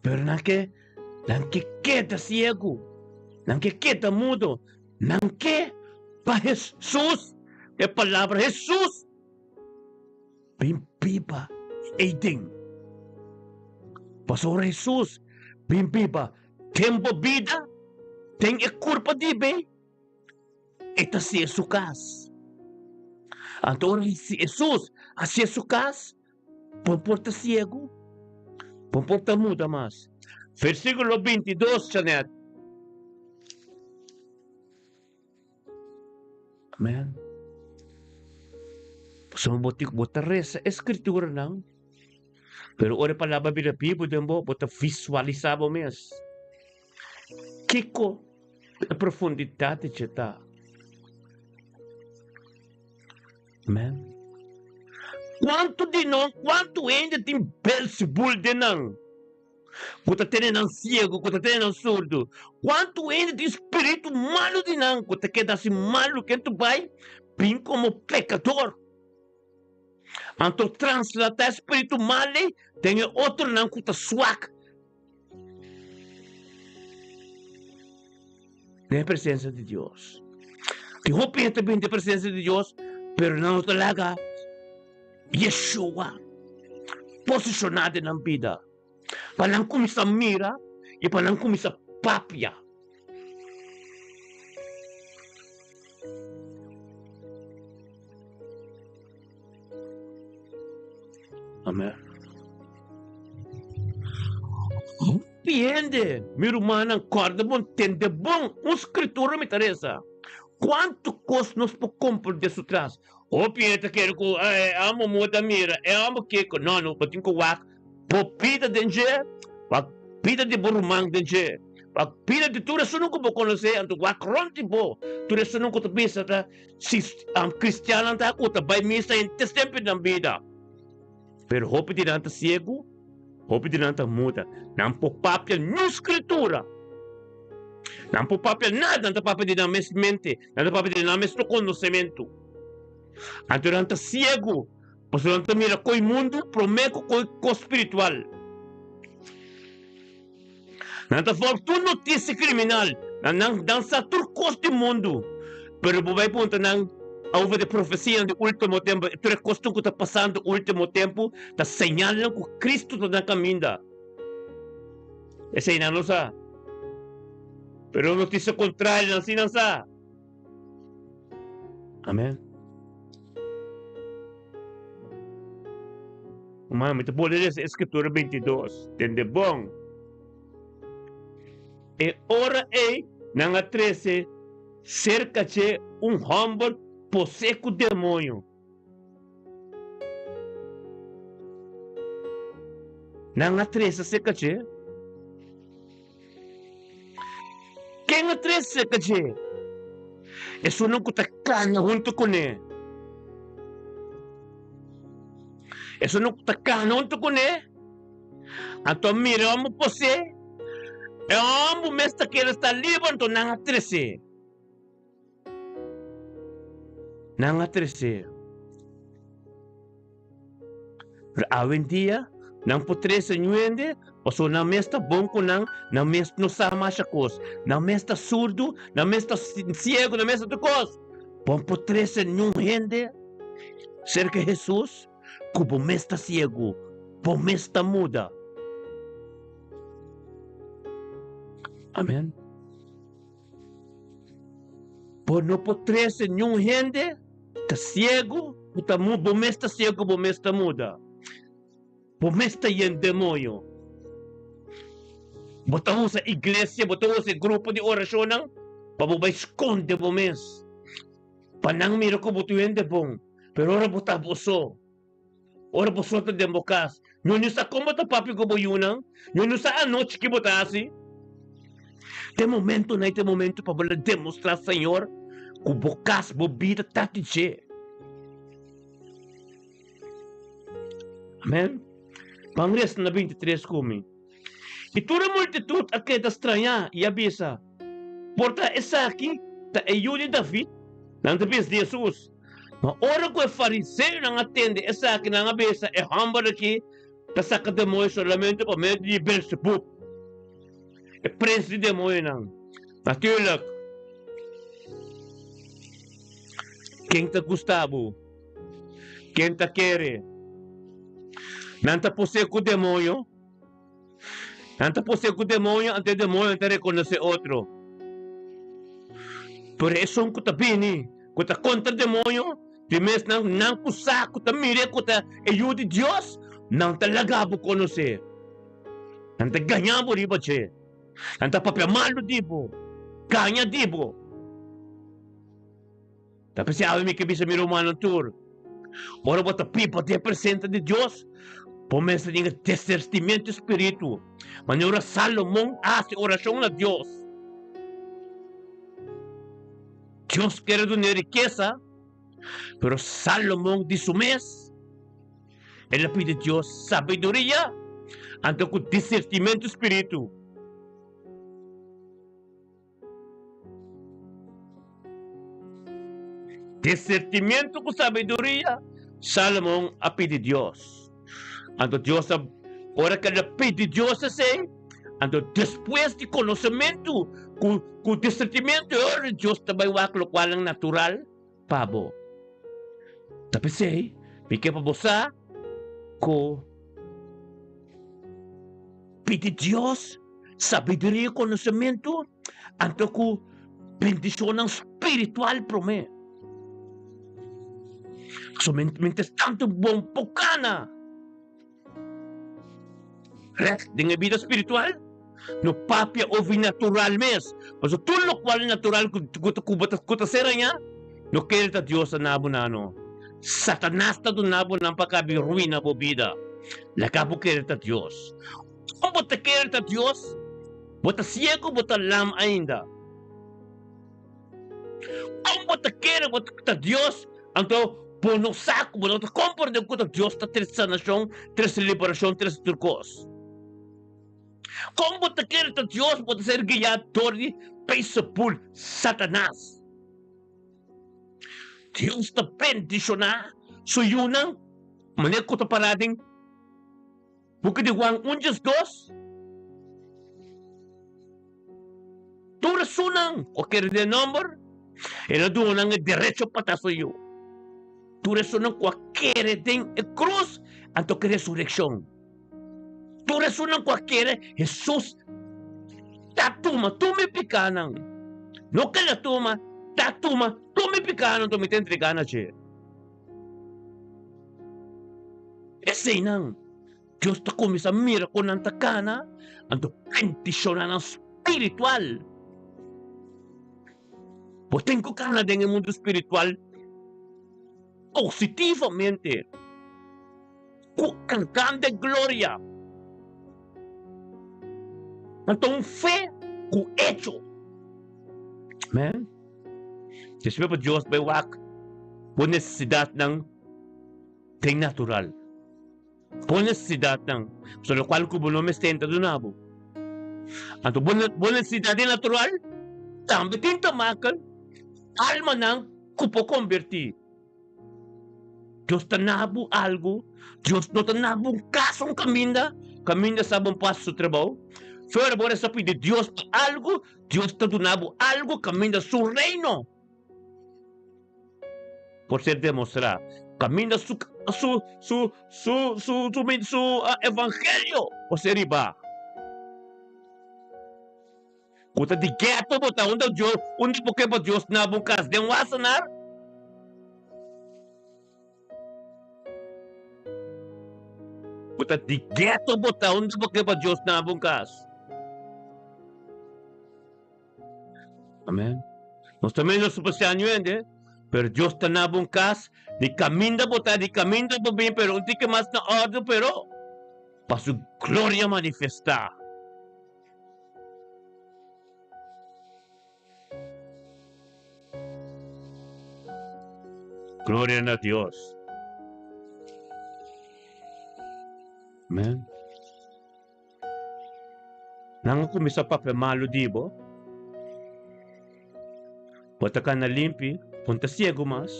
Pero nan ke, nan ke keda siegu. Nan ke keda mudo. Nan ke pa Hesus, e palabra Hesus Bin biba eiden. Pasobra Hesus bin biba den bo bida, den e kurpa di be, e ta hasié su kas. Anto ora Hesus hasié su kas, bo por ta siegu, bo por ta muda mas. Versíkulo 22, Janet. Amen. Pasobra bo tin bo ta resa e skrituranan, pero ora e palabra bira bibu den bo, bo ta visualisá bo mes. Kiko e profundidat di dje ta? Amen. Kuantu di nos, kuantu hende tin Beelzebul den nan? Ku ta tene nan siegu, ku ta tene nan surdu. Kuantu hende tin spiritu malu di nan ku ta keda hasi malu ken tu bai bin komo pekador. Anto translatá e spiritu mal ei den e otronan ku ta swak den e presensia di Dios. Tin hopi hende ta bin den e presensia di Dios, pero nan no ta laga Yeshua posishoná den nan bida pa nan kuminsá mira i pa nan kuminsá papia. Amen. Hopi hende, mi rumannan, kòrda bon, tende bon un skritura mi ta resa. Kuantu kos nos por komprendé su tras? Hopi hende ta kere ku e amo moe ta mira, e amo kiko. No, no, bo tin ku wak bo bida den dje, wak bida di bo ruman den dje, wak bida di tur esunnan ku bo konosé, anto wak rònt di bo, tur esunnan ku ta bisa ta si kristiannan ta ku ta bai misa henter semper nan bida. Pero hopi di nan ta siegu, hopi di nan ta muda. Nan por papia niun skritura. Nan por papia nada, nan ta papia di nan mes mente, nan ta papia di nan mes konosementu. Anto nan ta siegu, pasobra nan ta mira koi mundu promé ku koi kos spiritual. Nan ta for tur notisia kriminal, nan nan nan sa tur kos di mundu. Pero bo bai puntra nan over di profesianan di último tempu, tur e kosnan ku ta pasando último tempu ta señalnan ku Kristu ta na kaminda. Esei nan no sa. Pero notisia kontrario nan si nan sa. Amen. Mami, mi ta por lesa Escritura 22. Tende bon. E ora ei nan a trese serka dje un hòmber posé ku demoño. Nan a trese serka dje. Ken a trese serka dje? Esunnan ku ta kana huntu kuné. Esunnan ku ta kana huntu kuné. Anto a mira e hòmber posé. E hòmber mes ta kere sta liber, anto nan a trese. Nan a trese. Pero awendia. Nan por trese ñuende, pasobra nan mes ta bon ku nan, nan mes no sa masha kos. Nan mes ta surdu, nan mes ta siegu, nan mes ta tur kos. Bo por trese niun hende serka Hesus ku bo mes ta siegu, bo mes ta muda. Amen. Bo no por trese niun hende ta siegu ku ta muda, bo mes ta siegu, bo mes ta muda. Bo mes ta yen demoño. Bo ta usa iglesia, bo ta usa e grupo di orashonnan pa bo bai skonde bo mes, pa nan mira ku bo ta un hende bon. Pero ora bo ta bo so, ora bo so ta den bo kas, ño no sa kon bo ta papia ku bo yunan, ño no sa anochi ki bo ta hasi. Te momentonan i te momento pa bo la demostrá Señor ku bo kas, bo bida ta di dje. Amen. Ban resa na 23 ku mi. I tur e multitut a keda strañá i a bisa, Por ta esaki ta e yu di David? Nan ta bisa di Hesus. Ma ora ku e fariseonan a tende esaki, nan a bisa, E hòmber aki ta saka demoño solamente pa medio di Beelzebub, e prens di demoñonan. Natuurlik, ken ta gusta bo? Ken ta kere? Nan ta posee ku demoño. Nan ta posee ku demoño, anto e demoño ta rekonosé otro. Pero esun ku ta bini, ku ta kontra demoño, di mes nan, nan ku sa, ku ta mir'é ku ta e Yu di Dios, nan ta laga bo konosé. Nan ta gaña bo riba dje. Nan ta papia malu di bo, gaña di bo. Ta p'esei awe mi ke bisa mi rumannan tur, ora bo ta pipa den presenta di Dios, bo mester tin e desertimiento spiritu, manera ora Salomon a hasi orashon na Dios. Dios kere dun'é rikesa, pero Salomon di su mes, el a pidi Dios sabiduria anto ku disertimiento spiritu. Disertimiento ku sabiduria Salomon a pidi Dios. Anto Dios a, ora ku el a pidi Dios esei, anto despues di konosementu ku ku disertimiento e ora Dios ta bai wak lokualnan natural pa bo. Ta p'esei mi ke pa bo sa ku pidi Dios Sabiduria i konosementu anto ku bendishonnan spiritual promé. So mientras tantu bon por kana rèk den e bida spiritual, no papia ovi natural mes, pasobra tur lokual natural ku ku ta ser aña no kere ta Dios a na bo nan no. Satanas ta duna bo nan pa kabi ruina bo bida. Laga bo kere ta Dios. Kon bo ta kere ta Dios? Bo ta siegu, bo ta lam ainda. Kon bo ta kere bo ta Dios, anto bo no sa ku bo no ta komprende ku ta Dios ta trese sanashon, trese liberashon, trese tur kos. Kon bo ta kere ta Dios, bo ta ser guiá dor di Beelzebul, Satanas. Dios ta bendishoná su yunan manera ku ta pará den. Buki di Juan un 12, Tur esunnan ku a kere den e nòmber, el a duna nan e derecho pa ta su yu. Tur esunnan ku a kere den e krus anto ku e resurekshon. Tur esunnan ku a kere Hesus ta tuma tur mi pikanan. No ku el a tuma, ta tuma tur mi pikanan anto mi ta entregá na dje. Eseinan, Dios ta kuminsá mira kon nan ta kana, anto bendishoná nan spiritual. Bo tin ku kana den e mundu spiritual positivamente, ku grande gloria. Anto un fe ku echo. Amen. Despues pa Dios bai wak bo nesesidatnan den natural. Bo nesesidatnan, pasobra lokual ku bo no mester ta duna bo. Anto bo bo nesesidat den natural tambe tin ta makel almanan ku por kombertí. Dios ta na bo algu, Dios no ta na bo un kas un kaminda, kaminda sa bon pas su trabou. Fuera bo resa pidi Dios pa algu, Dios ta duna bo algu kaminda su reino por ser demostrá, kaminda su su su su su su su evangelio por ser ribá. Ku ta di ghetto bo ta unda Dios unda bo ke pa Dios na bo kas den Wassenaar? Ku ta di ghetto bo ta unda bo ke pa Dios na bo kas? Amen. Nos ta menos superstian nu hende, pero Dios ta na bo kas, di kaminda bo ta, di kaminda bo bin, pero un tiki mas na ordu, pero pa su gloria manifestá. Gloria na Dios. Amen. Nan a kuminsá papia malu di bo. Bo ta kana limpi, bo no ta siegu mas.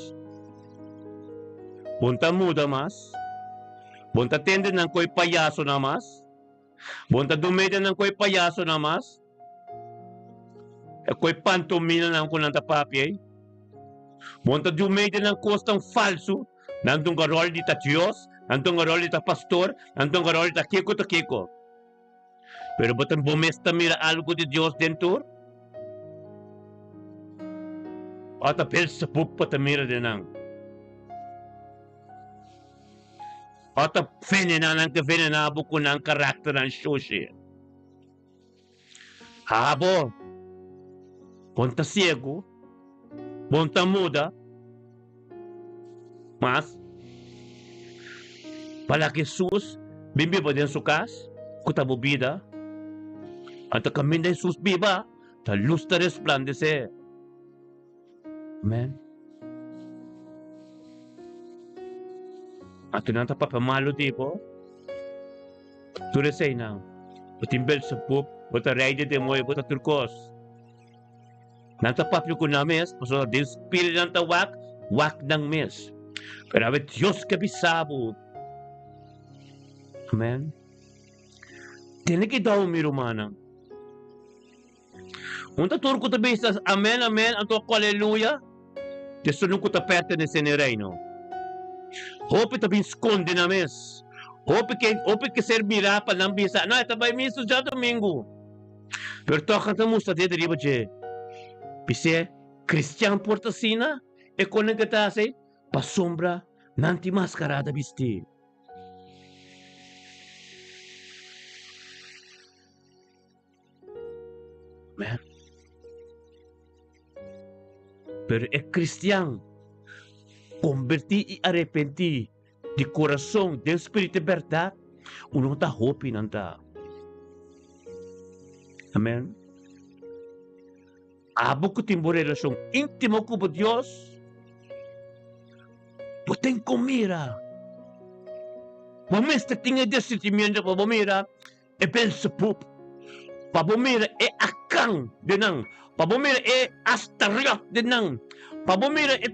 Bo no ta muda mas. Bo no ta tende nan ku e payasonan mas. Bo ta dun medianan ku e payasonan mas? E ku e pantominanan ku nan ta papia ei? Bo ta dun medianan kosnan falsu? Nan dunga ròl di ta Dios, nan dunga ròl di ta pastor, nan dunga ròl di ta kiko ta kiko. Pero bo ta bo mes ta mira algu di Dios den tur? Òf ta Beelzebub bo ta mira den nan? O ta venená nan ke venená bo ku nan karakternan shushi. Abo, bon ta siegu, bon ta muda, mas pa laga Hesus bin biba den su kas ku ta bo bida. Anto kaminda Hesus biba, ta lus ta resplandesé. Amen. Anto nan ta papia malu di bo. Tur eseinan. Bo tin Beelzebub, bo ta rei di demoño, bo ta tur kos. Nan ta papia ku nan mes, pasobra den spiritu nan ta wak, wak nan mes. Pero awe Dios ke bisa bo. Amen. Tene kidao mi rumannan. Un ta tur ku ta bisa amen, amen, anto ku aleluya, ta esun ku ta pertenesé na e Reino. Hopi ta bin skonde nan mes. Hopi ke hopi ke ser mirá pa nan bisa, No, e ta bai misa djadumingu. Pero tòg nan ta mustra dedo riba dje. Bis'é, Kristian por ta asina? E konen ke ta hasi? Pasobra nan tin maskarada bistí. Amen. Pero e cristian convertí y arrepentí di corazón den spiritu y berdad, uno ta hopi nan ta. Amen. Abo ku tin bo relashon íntimo ku bo Dios, bo ten ku mira. Bo mester tin e discernimiento pa bo mira E Beelzebub, pa bo mira e Akan den nan, pa bo mira e Astariot den nan, pa bo mira e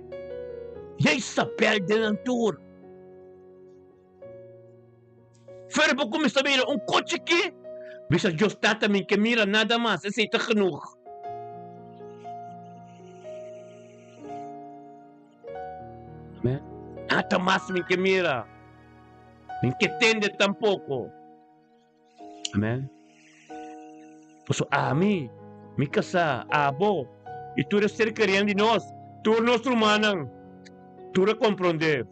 Jezabel den nan tur. Fuera bo kuminsá mira un kos chikí, bisa Dios Tata mi ke mira nada mas, esei ta genoeg. Amen. Nada mas mi ke mira, mi ke tende tampoko. Amen. Paso ami, mi kasá, abo, i tur e ser kerian di nos, tur nos rumannan, tur a komprondé.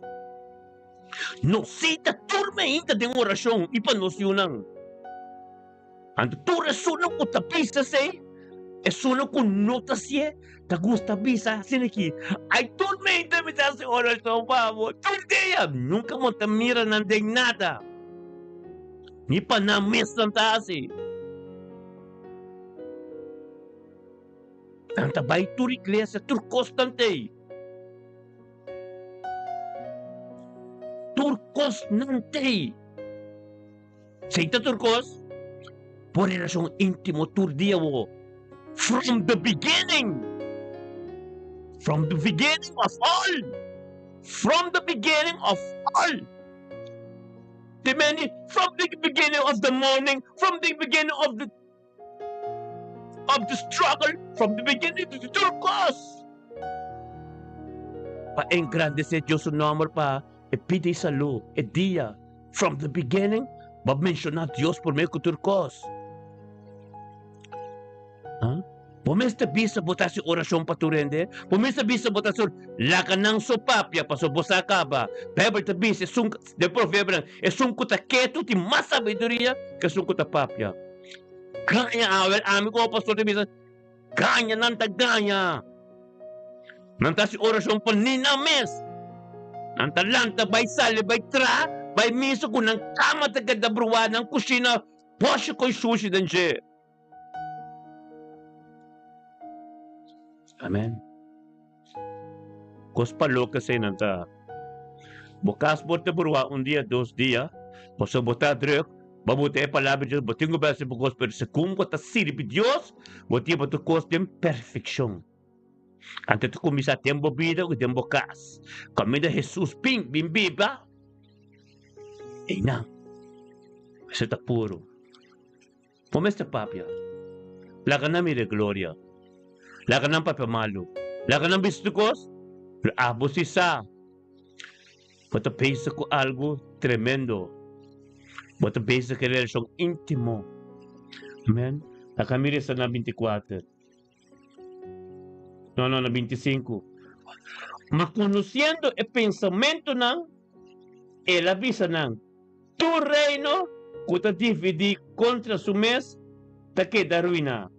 Nos sí ta tur meinta den orashon i pa nos yunan. Anto tur esunnan ku ta bisa esei, esunnan ku no ta hasié, ta gusta bisa asina aki, Ai, tur meinta mi ta hasi orashon pa bo, tur dia! Nunka bo ta mira nan den nada, ni pa nan mes nan ta hasi. Nan ta bai tur iglesia, tur kos nan t'ei. Tur kos nan t'ei. Sei ta tur kos? Bo relashon íntimo tur dia bo from the beginning, from the beginning of all. From the beginning of all. Te meni, from the beginning of the morning, from the beginning of the of the struggle, from the beginning to the kos. Pa engrandesé Dios su nòmber pa e pidi salú e dia from the beginning bo a menshoná Dios promé ku tur kos. Ha? Bo mester bisa bo ta hasi orashon pa tur hende? Bo mester bisa bo ta hasi laga nan so papia pasobra bo sa kaba. Beibel ta bisa esun den Proverbionan esun ku ta ketu tin mas sabiduria ku esun ku ta papia. Gaña awel ami komo pastor ta bisa Gaña nan ta gaña. Nan ta hasi orashon pa ni nan mes. Nan ta lanta bai sali bai tra bai misa ku nan kama ta keda bruá nan kushina bòshi ku e shushi den dje. Amen. Kos pa loke esei nan ta. Bo kas por ta bruá un dia, dos dia, pasobra bo ta drùk, bo buta e palabra di Dios, bo tin ku bai hasi bo kos, pero segun bo ta sirbi Dios, bo tin pa tur kos den perfekshon. Anto ta kuminsá den bo bida ku den bo kas. Kaminda Hesus bin, bin biba, einan mester ta puru. Bo mester papia. Laga nan mira e gloria. Laga nan papia malu. Laga nan bisa tur kos. Pero abo si sa. Bo ta pensa ku algu tremendo. Bo ta pensa ku e relashon íntimo. Amen. Laga mi resa na binti kuater. No, no, na bintisinku. Ma konosiendo e pensamentunan, el a bisa nan, Tur reino ku ta dividí kontra su mes ta keda ruiná,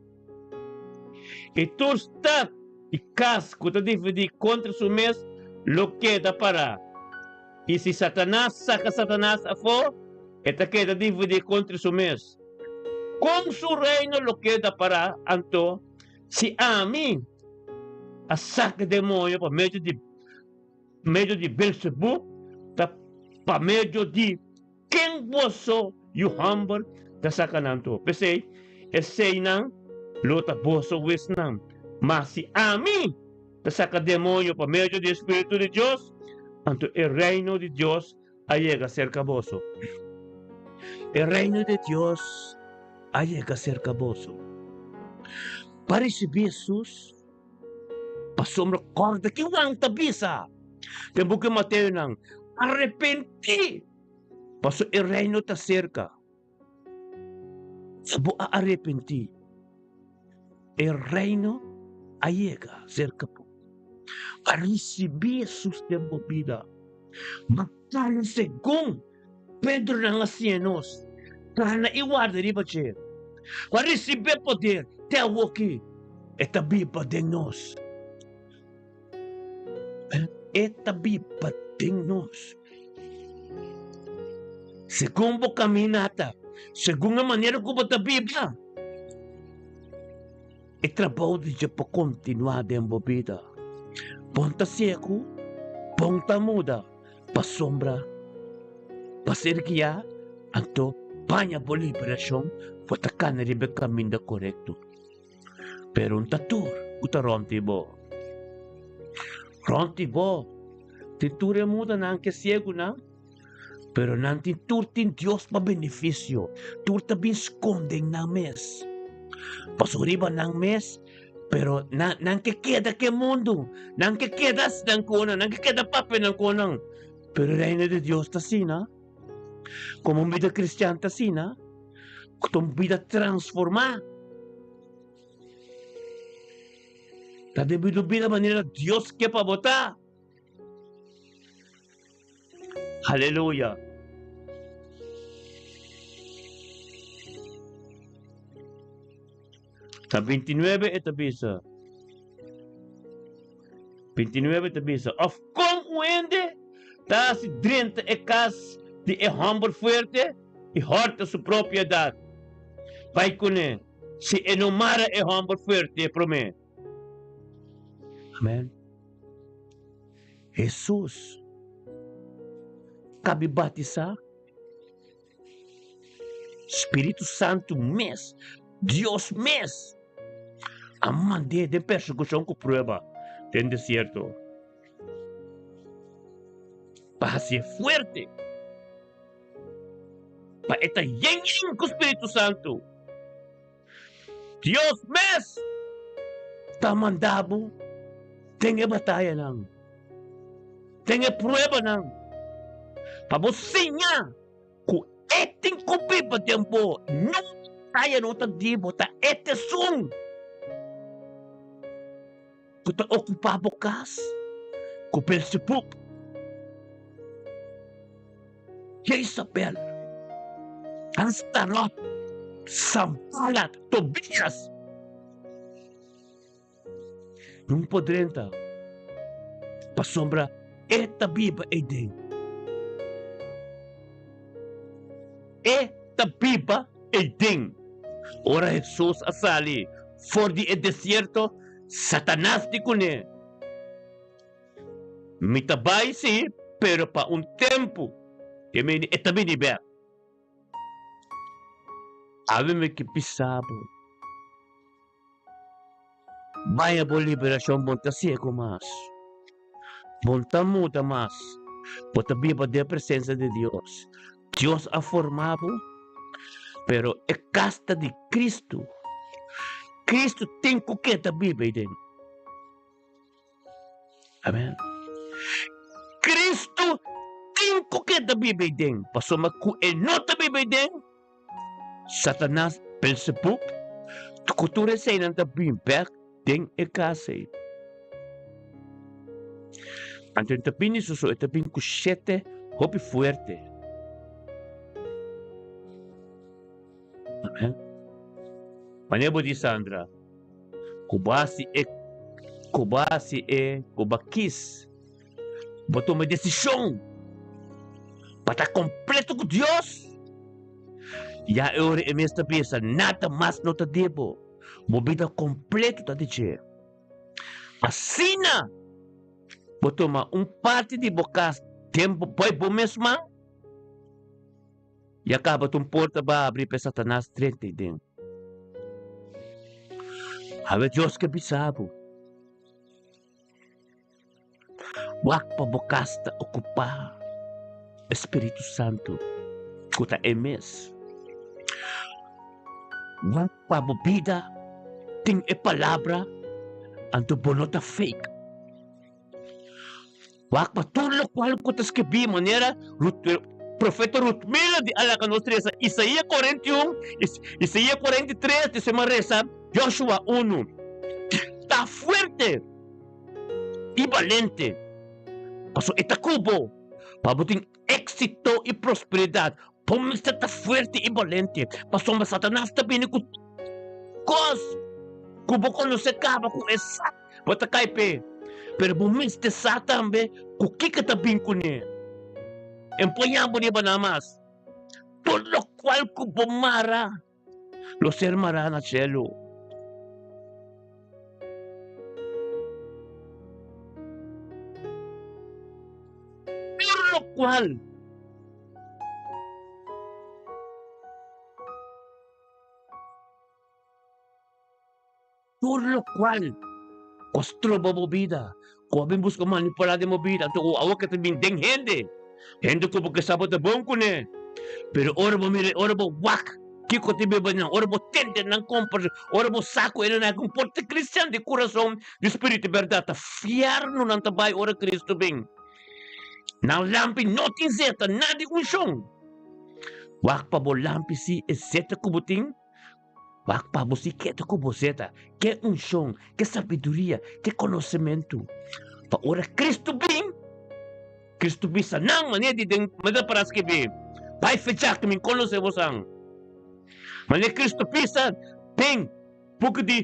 i tur stat i kas ku ta dividí kontra su mes lo keda pará. I si Satanas saka Satanas afó, e ta keda dividí kontra su mes. Kon su reino lo keda pará anto si ami a saka demoño pa medio di medio di Beelzebub? Ta pa medio di ken boso yu hòmber ta saka nan anto? P'esei, eseinan lo ta boso huesnan. Ma si ami ta saka demoño pa medio di e spiritu di Dios, anto e reino di Dios a yega serka boso. E reino di Dios a yega serka boso. Pa risibí Hesus, pasobra kòrda ki Juan ta bisa den buki Mateonan, Arepentí, pasobra e reino ta serka. Si bo a arepentí, e reino a yega serka bo. Pa risibí Hesus den bo bida, bo kana segun Pedronan a siña nos, kana i warda riba dje. Pa risibí e poder te awoki, e ta biba den nos. E ta biba den nos. Segun bo kaminata, segun e manera ku bo ta biba, e trabou di dje por kontinuá den bo bida. Bon ta siegu, bon ta muda, pasobra pa ser guiá, anto paña bo liberashon, bo ta kana riba e kaminda korekto. Pero un ta tur ku ta rònt di bo. Rònt di bo tin tur e mudanan ku e siegunan, pero nan tin tur tin Dios pa benefisio. Tur ta bin skonde nan mes. Pasobra riba nan mes, pero nan nan ke keda ku e mundu, nan ke keda nan ku nan, nan ke keda papia nan ku nan. Pero e Reino di Dios ta asina. Komo un bida kristian ta asina, ku ta un bida transformá. Ta debido bida manera Dios ke pa bo ta. Aleluya. Ta 29 e ta bisa. 29 ta bisa, Of kon un hende ta hasi drenta e kas di e hòmber fuerte i hòrta su propiedat bai kuné, si e no mara e hòmber fuerte promé? Amèn. Hesus kabi batisá. Spiritu Santu mes, Dios mes, a mand'é den persekushon ku prueba den desierto. Pa hasié fuerte. Pa e ta yen yen ku Spiritu Santu. Dios mes ta manda bo den e batayanan, den e pruebanan, pa bo siña ku e tin ku biba den bo. Niun bataya no ta di bo, ta e ta esun ku ta okupá bo kas ku Beelzebub. Jezabel, Astarot, Sanbalat, Tobias. Nun por drenta, pasobra e ta biba eiden. E ta biba eiden. Ora Hesus a sali for di e desierto, Satanas di kuné, Mi ta bai sí, pero pa un tempu. E meni e ta bini bek. Awe mi ke bisa bo, Baña bo liberashon bo no ta siegu mas, bo no ta muda mas, bo ta biba den presensia di Dios. Dios a forma bo, pero e kas ta di Kristu. Kristu tin ku keda biba ei den. Amen. Cristo tin cu keda biba ei den, pasobra cu e no ta biba ei den, Satanas, Beelzebub, cu tur eseinan ta bin bek den e cas ei. Anto e ta bini suso, e ta bin cu shete hopi fuerte. Amen. Wanneer bo di Sandra, ku bo hasi e, ku bo hasi e, ku bo kis, bo tuma e desishon pa ta kompleto ku Dios, ya e ora e mes ta bisa, nada mas no ta di bo, bo bida kompleto ta di dje. Asina bo tuma un parti di bo kas den bo bai bo mes man. Ya kaba ta un porta ba abri pa e Satanas drenta ei den. Awe Dios ke bisa bo, Wak pa bo kas ta okupá e Spiritu Santu ku ta e mes. Wak pa bo bida tin e palabra anto bo no ta fake. Wak pa tur lokual ku ta skibí manera Profeta Ruth Miller di a laga nos resa Isaías 41, Isaías 43, di sema resa Joshua 1. Ta fuerte i balente, pasobra e ta ku bo pa bo tin éksito i prosperidat. Bo mester ta fuerte i balente, pasobra Satanas ta bini ku kos ku bo konosé kaba ku e sa. Bo ta kai p'e, pero bo mester sa tambe ku kiko ta bin kuné. Empoñá bo riba nan mas. Tur lokual ku bo mara lo ser mará na shelu. Tur lokual. Tur lokual ku a stroba bo bida, ku a bin buska manipulá den bo bida, anto ku awor ke ta bin den hende, hende ku bo ke sa bo ta bon kuné, pero ora bo mira, ora bo wak kiko ta biba nan, ora bo tende nan komportashon, ora bo sa ku e nan a komporta kristian di kurason, di spiritu i bèrdat, ta fièrnu nan ta bai ora Kristu bin. Nan lampi no tin zeta, nada di unshon. Wak pa bo lampi si e zeta ku bo tin. Wak pa bo si keda ku bo zeta, ke unshon, ke sabiduria, ke konosementu. Pa ora Kristu bin, Kristu bisa nan manera di den manera para skibí, Bai fechá ku mi konosé bosan. Manera Kristu bisa den buki di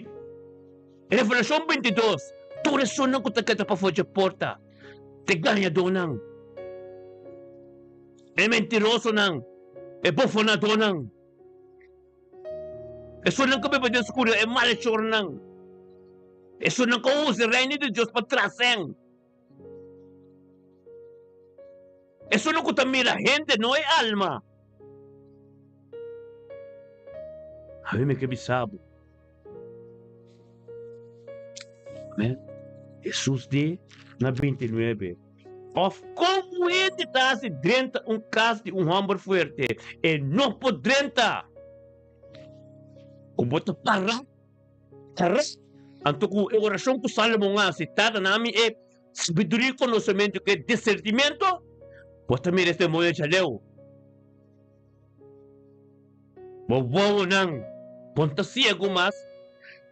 Revelashon 22, tur esunnan ku ta keda pafó dje porta, ta e gañadónan, e mentirosonan, e bofonadónan. Esunnan ku biba den skuridat, e malechornan. Esunnan ku usa e Reino di Dios pa trasen. Esunnan ku ta mira hende, no e alma. Ami mi ke bisa bo. Amen. Hesus di na 29. Òf kon un hende ta hasi drenta un kas di un hòmber fuerte? E no por drenta! Ku bo ta pará, pará. Anto ku e orashon ku Salomon a hasi, Tata, na mi e sabiduria i konosementu ku e disernimentu, bo ta mira e demoño djaleu. Bo wowonan bon ta siegu mas,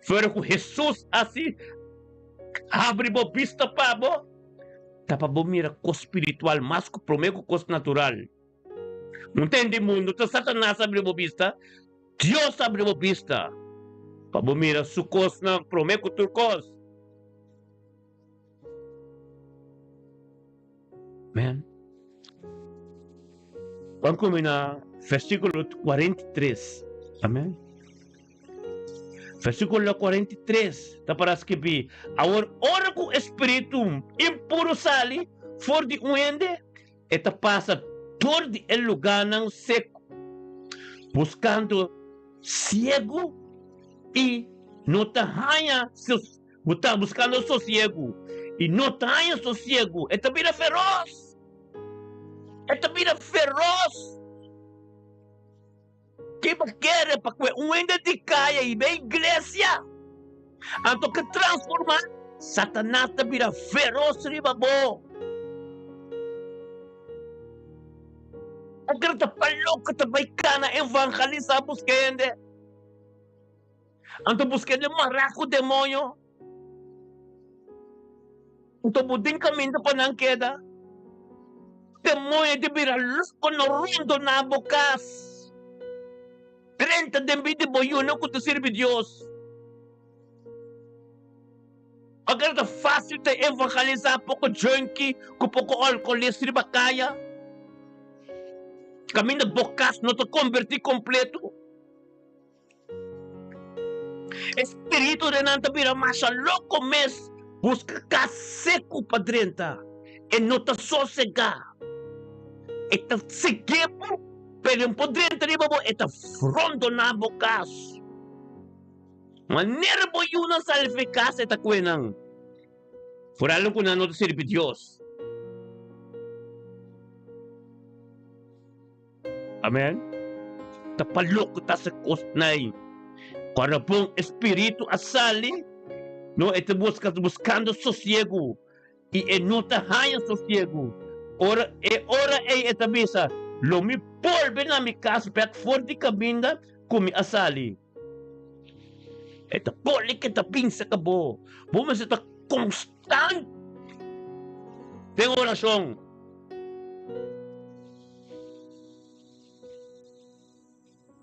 fuera ku Hesus hasi habri bo bista pa bo, ta pa bo mira kos spiritual mas ku promé ku kos natural. No tende mundu ta Satanas habri bo bista, Dios habri bo bista pa bo mira su kosnan promé ku tur kos. Amen. Ban kome na versíkulo 43. Amen. Versíkulo 43 ta para skibí, Awor ora ku e spiritu impuru sali for di un hende, e ta pasa dor di e lugánan seku, buskando siegu i no ta haña Bo ta buskando sosiegu i no ta haña sosiegu. E ta bira feros. E ta bira feros. Ke bo kere pa kue un hende di kaya i bai iglesia? Anto ke transforma, Satanas ta bira feros riba bo. E kere ta pa loko ta bai kana evangelisa buska hende. Anto buska den mará ku demoño. Anto bo den kaminda pa nan keda. Demoño di bira loko no rondoná bo kas. Drenta den bida di bo yunan ku ta sirbi Dios. Pakico ta fácil ta evangelisá poko junkie ku poko alkoholista riba kaya? Kaminda bo kas no ta kombertí kompleto. E spiritu den nan ta bira masha loko mes, buska kas seku pa drenta. E no ta sosegá. E ta sigui bo, pero e no por drenta riba bo, e ta rondoná bo kas. Manera bo yunan sali for e kas, e ta kue nan. Foral ku nan no ta sirbi Dios. Amen. Ta pa loko ta se kos nai. Ora bon espiritu a sali, no e ta buska buskando sosiegu i e no ta haña sosiegu. Ora e ora ei e ta bisa, Lo mi bolbe na mi kas bèk for di kaminda ku mi a sali. E ta pone ke ta binse ka bo. Bo mester ta konstant den orashon.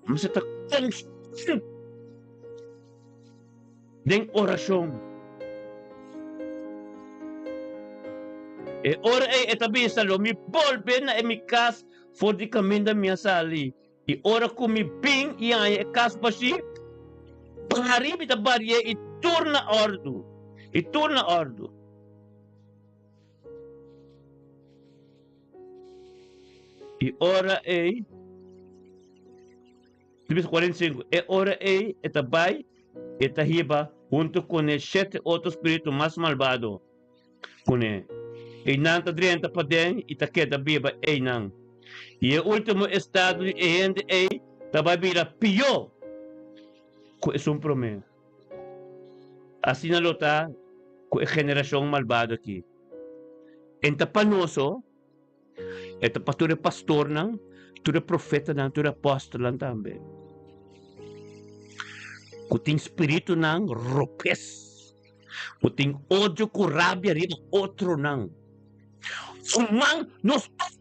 Bo mester ta konstant den orashon. E ora ei e ta bisa, Lo mi bolbe na e mi kas for di kaminda mi a sali. I ora ku mi bin i haña e kas bashí, bari mi ta barié i tur na òrdu, i tur na òrdu. I ora ei, di bisa 45, e ora ei e ta bai, e ta hiba huntu kuné shete otro spiritu mas malbado kuné. I nan ta drenta paden i ta keda biba einan. I e último estado di e hende ei ta bai bira pió ku esun promé. Asina lo ta ku e generashon malbado akí. En ta pa nos so, e ta pa tur e pastornan, tur e profetanan, tur e apòstelnan tambe, ku tin spiritunan ropes, ku tin odio ku rabia riba otronan. Ruman, nos tur,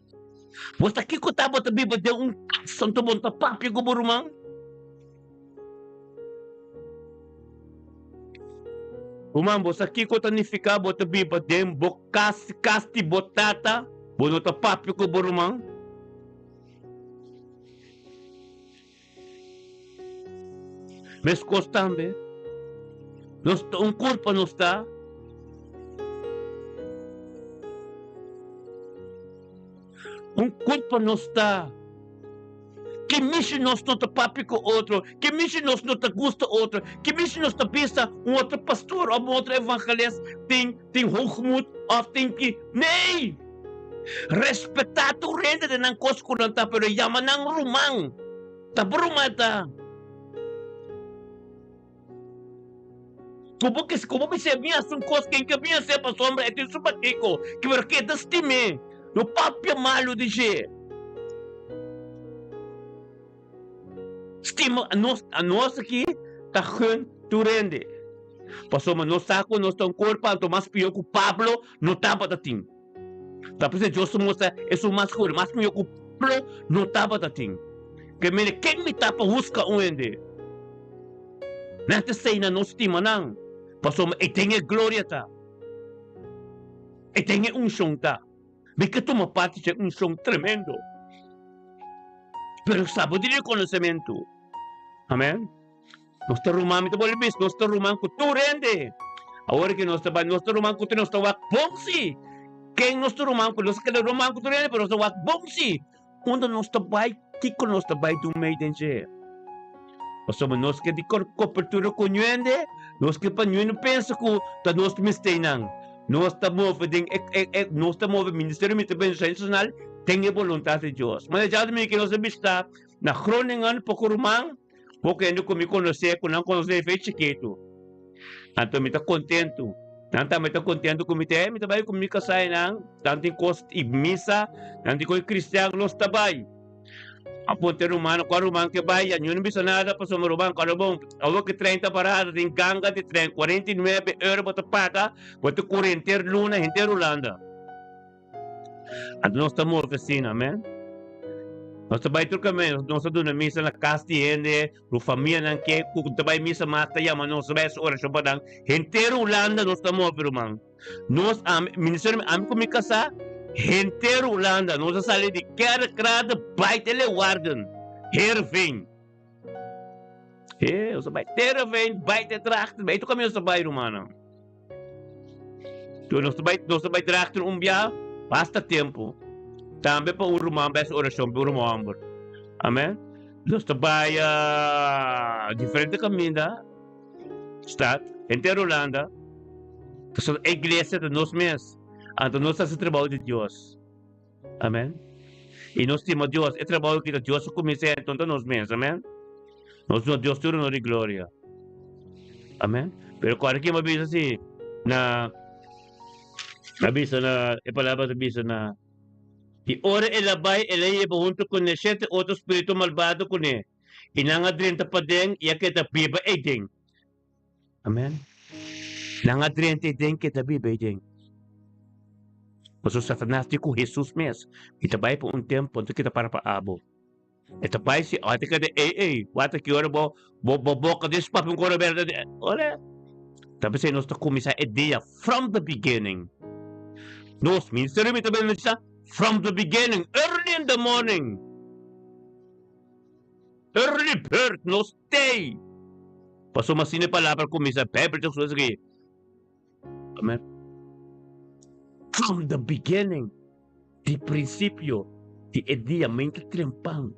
bo sa kiko ta bo ta biba den un kas, anto bo no ta papia ku bo ruman? Ruman, bo sa kiko ta nifiká bo ta biba den bo kas, kas di bo tata, bo no ta papia ku bo ruman? Meskos tambe, nos ta un kurpa nos ta. Un kurpa nos ta. Ki mishi nos no ta papia ku otro? Ki mishi nos no ta gusta otro? Ki mishi nos ta bisa un otro pastor òf un otro evangelist tin tin hoogmoed òf tin ki? Nee! Respetá tur hende den nan kos ku nan ta, pero yama nan ruman. Ta bo ruman ta. Ku bo ke ku bo bis'é mi hasi un kos ken ke mi hasié pasobra e tin su pakiko, pero ke ta stim'é. No papia malu di dje. Stima nos, nos aki ta gun tur hende. Pasobra nos sa ku nos ta un kurpo, anto mas pió ku Pablo no tabata tin. Ta p'esei Dios ta mustra esun mas kuri, mas pió ku Pablo no tabata tin. Ke mira, ken mi ta pa husga un hende? Nan ta esei na nos stima nan, pasobra e den e gloria ta, e den e unshon ta. Mi ke tuma parti dje unshon tremendo. Pero sa bo di rekonosementu. Amen. Nos ta ruman, mi ta bolbe bisa, nos ta ruman ku tur hende. Awor ke nos ta bai, nos ta ruman ku tur, nos ta wak bon si. Ken nos ta ruman ku? Nos ta keda ruman ku tur hende, pero nos ta wak bon si. Unda nos ta bai, kiko nos ta bai dun mei den dje? Pasobra nos ke di kopertura ku ñuende, nos ke pa ñuende pensa ku ta nos mesteinan. Nos ta move den e, e, e, nos ta move Ministerio Mester Bendición Nacional den e boluntat di Dios. Mane dja mi ke nos a bishita na Groningen poko ruman, poko hende ku mi konosé, ku nan konosé fe chikitu. Anto mi ta kontentu. Nan tambe ta kontentu ku mi ta, mi ta bai ku mi kasá einan, nan tin kos i misa, nan tin kos kristian, nos ta bai. A ponte ruman, kua ruman ke bai, ya niun no bisa nada pasobra ruman kua lo bon. Awor ke tren ta parada, tin ganga di tren, 49 euro bo ta paga, bo ta kore henter luna, henter Hulanda. Anto nos ta move asina, amen. Nos ta bai tur kaminda, nos ta duna misa na kas di hende, Bo famianan ke ku ta bai misa mas ta yama nos bai hasi orashon pa nan. Henter Hulanda nos ta move ruman. Nos ami, ministerio mi ami ku mi kasá, henter Hulanda nos a sali di Kerkrade bai te Leeuwarden, Heerenveen. He, nos a bai te Heerenveen, bai te Drachten, bai tur kaminda nos ta bai rumannan. Nos ta bai, nos ta bai Drachten un bia basta tempu. Tambe pa un ruman bai hasi orashon pa un ruman hòmber. Amen. Nos ta bai diferente kaminda, stad, henter Hulanda. Pasobra e iglesia ta nos mes. Anto nos ta hasi trabou di Dios. Amen. I nos stima Dios. E trabou aki ta Dios a kumins'é, enton ta nos mes. Amen. Nos duna Dios tur honor i gloria. Amen. Pero kòrda kin bo a bisa si na a bisa na e palabra ta bisa na i ora el a bai el a yeba huntu kuné shete otro spiritu malbado kuné i nan a drenta paden i a keda biba eiden. Amen. Nan a drenta eiden keda biba eiden. Pasobra Satanas di ku Hesus mes, Mi ta bai pa un tempu, anto kita para pa abo. E ta bai si, ora ta keda ei ei, wata ki ora bo bo bo boka des papia un kora berde. Ora ta p'esei nos ta kuminsá e dia from the beginning. Nos ministerio mi ta bendisá from the beginning, early in the morning. Early bird nos tei. Pasobra asina e palabra kuminsá, Bijbel ta esaki. Amen. From the beginning, di prinsipio di e dia meinta trempan.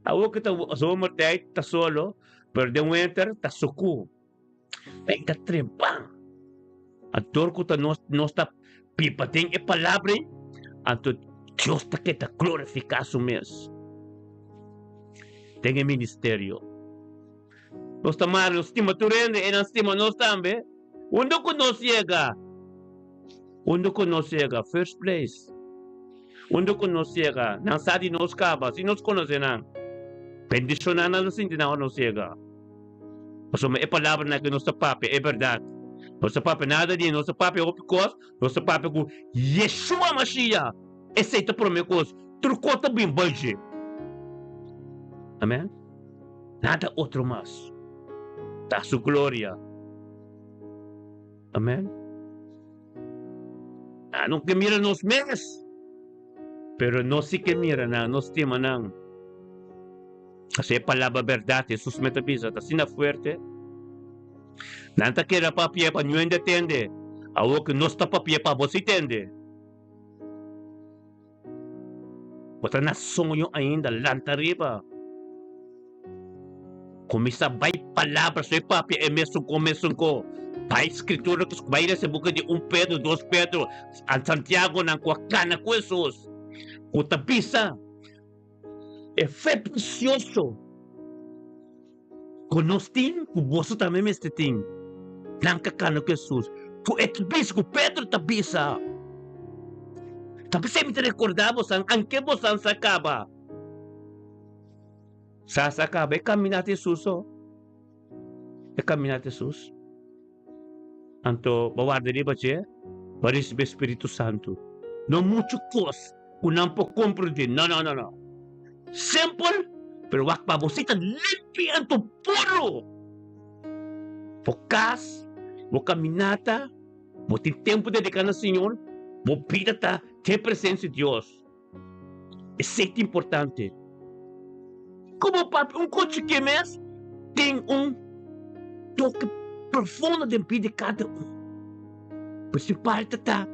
Awor ku ta zomertijd ta solo, pero den winter ta suku. Meinta trempan. Anto ku ta nos nos ta biba den e palabra ei, anto Dios ta keda glorifiká su mes den e ministerio. Nos ta mara, nos stima tur hende, e nan stima nos tambe. Unda ku nos yega? Unda ku nos yega? First place. Unda ku nos yega? Nan sa di nos kaba, si nos konosé nan. Bendishoná nan ta sinti nan ora nos yega. Pasobra e palabranan ku nos ta papia e bèrdat. Nos ta papia nada di, nos ta papia hopi kos, nos ta papia ku Yeshua Mashiach. Esei ta promé kos. Tur kos ta bin bai dje. Amen. Nada otro mas. Ta su gloria. Amen. Nan no ke mira nos mes, pero nos si ke mira nan, nos stima nan. Así e palabra berdad, Jesús mes ta bisa, ta asina fuerte. Nan ta keda papia pa ñuende tende, awor ku nos ta papia pa bo si tende. Bo ta na soño ainda, lanta riba. Kuminsá bai palabra so e papia e mesun ko mesun ko. Bai Skritura ku bai resa buki di un Pedro, dos Pedro, Santiago nan ku a kana ku Hesus, ku ta bisa e fe presioso ku nos tin, ku boso tambe mester tin. Nan ka kana ku Hesus, ku e ta bisa, ku Pedro ta bisa. Ta p'esei mi ta rekordá bosan, anke bosan sa kaba. Sa sa kaba e kaminata Hesus so. E kaminat Hesus. Anto bo warda riba dje pa risibi Spiritu Santu. No muchu kos ku nan por komprendé. No, no, no, no. Simpel, pero wak pa bo si ta limpi anto puru. Bo kas, bo kaminata, bo tin tempu dediká na Señor, bo bida ta den presensia di Dios. Esei ta importante. Como papia un coche ke mes tin un toke profundo den bida di cada un. Principal ta ta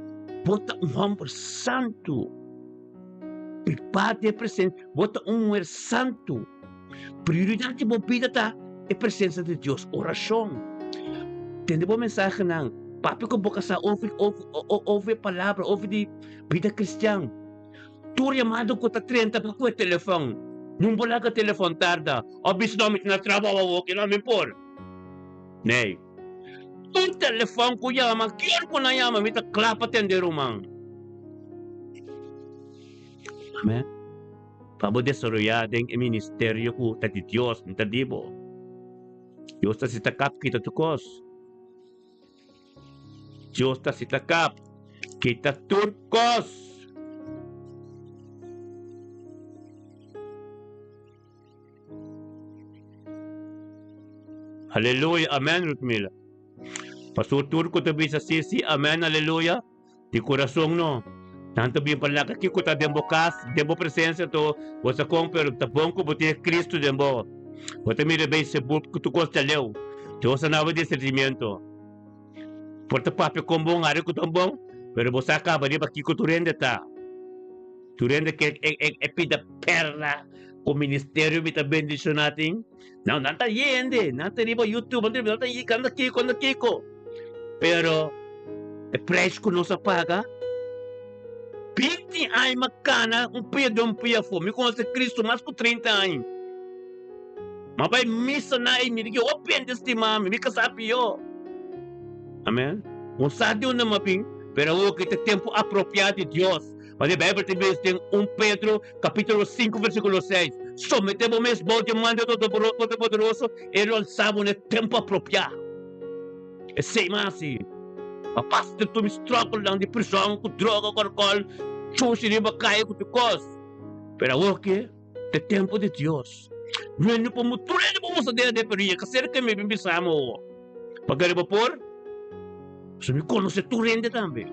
bo ta un homber santu. Prepara den presencia, bo ta un muher santu. Prioridad di bo bida ta e presencia di Dios, oracion. Tende bo mensahenan, papia cu bo casa over over e palabra, over di Bida cristian. Tur yamado cu ta trenta pa cu e telefon. Nun por laga telefon tarda of bisa no mi ta na trabao awor ki no mi por. Nee. Tur telefon cu yama, kier cu nan yama mi ta cla pa tende ruman. Amen. Pa bo desaroya den e ministerio cu ta di Dios, no ta di bo. Dios ta sita kap kita tur cos. Dios ta sita kap, kita tur kos. Aleluya, amen, Rutmila. Pastor Turco ta bisa si, si, amen, aleluya. Di kurason no. Nan ta bin pa laga kiko ta den bo kas, den bo presensia to bo sa kon, pero ta bon ku bo tin e Kristu den bo. Bo ta mira bei sebul ku tur kos ta leu. Dios a naba disernimiento. Por ta papia kon bon, ari ku tan bon, pero bo sa kaba riba kiko tur hende ta. Tur hende ke e pida perla ku ministerio mi ta bendishoná tin. Nan nan ta yende, nan ta riba YouTube, nan ta yende kiko, nan ta kiko. Pero e prijs ku nos a paga, binti aña mi a kana un pia den un pia afó. Mi konosé Kristu mas ku trinta aña. Mi a bai misa na ei, mi di hopi hende stima mi, mi kasá pió. Amen. Bo sa di unda mi a bin, pero awor ki ta tempu apropiá di Dios. Pasobra e Bijbel ta bisa den un Pedro capítulo 5 versículo 6, Someté bo mes bou di man di Todopoderoso, e lo alsa bo na e tempu apropiá. Esei mas si a pasa den tur mi struggle-nan di prison ku droga ku alcohol, shushi riba kaya ku tur kos. Pero awor ke ta e tempu di Dios. Rende pa mu, tur hende por musa den den pero yega serka mi bin bisa mi awor. Paga riba por? Pasobra mi konosé tur hende tambe.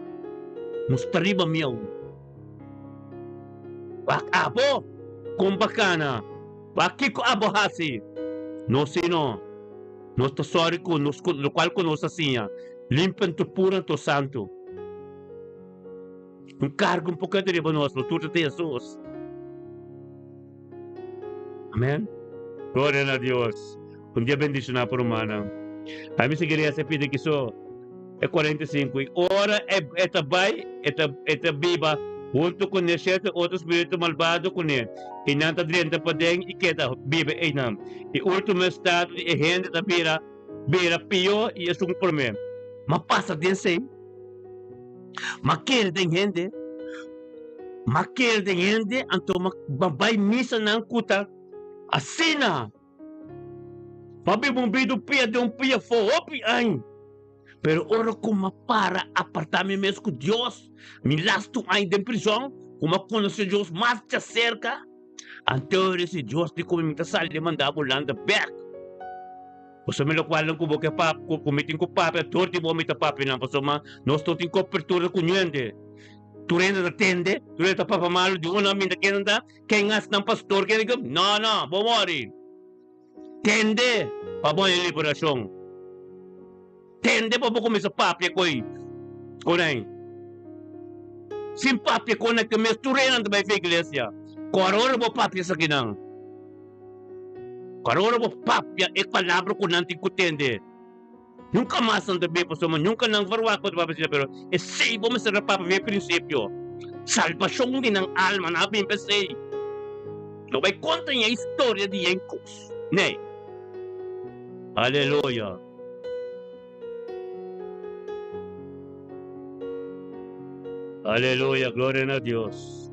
Musta riba mi awor. Wak abo kon bakana. Wak kiko abo hasi. No sino nos ta sòri ku nos lokual ku nos a siña, limpi anto puru anto santu. Un karga un poketo riba nos, nos tur ta tin Hesus. Amen. Gloria na Dios. Un dia bendishoná pa rumannan. Ami sigui resa e pidi kiso e 45 i ora e ta bai e ta e ta biba huntu kuné shete otro spiritu malbado kuné i nan ta drenta paden i keda biba einan. E ultimo estado di e hende ta bira bira pió i esun promé. Ma pasa den esei. Ma kere den hende, ma kere den hende, anto ma bai misa nan ku ta asina. Ma biba un bida un pia den un pia afó hopi aña. Pero ora ku ma para apartá mi mes ku Dios, mi lastu aña den prizòn, ku ma konosé Dios mas djaserka, anto resi Dios di ku mi ta sali manda bo lanta bèk. Pasobra mi lokualnan ku bo ke pap ku mi tin ku papia tur di bo mi ta papia nan pasobra nos no tin kopertura ku niende. Tur hende ta tende, tur hende ta papia malu di un aminta ken ta, ken hasi nan pastor ken ken no no bo mori. Tende pa bo haña liberashon. Tende pa bo kuminsa papia ku ku nan. Sin papia ku nan ke mes tur hende ta bai fe iglesia. Kòrda ora bo papia esakinan. Kòrda ora bo papia e palabra ku nan tin ku tende. Nunka mas nan ta bin pasobra nunka nan verwagt ku ta papia asina, pero esei bo mester a papia for e prinsipio. Salbashon di nan alma, nan a bin p'esei. No bai konta ña historia di yen kos. Nee. Aleluya. Aleluya, gloria na Dios.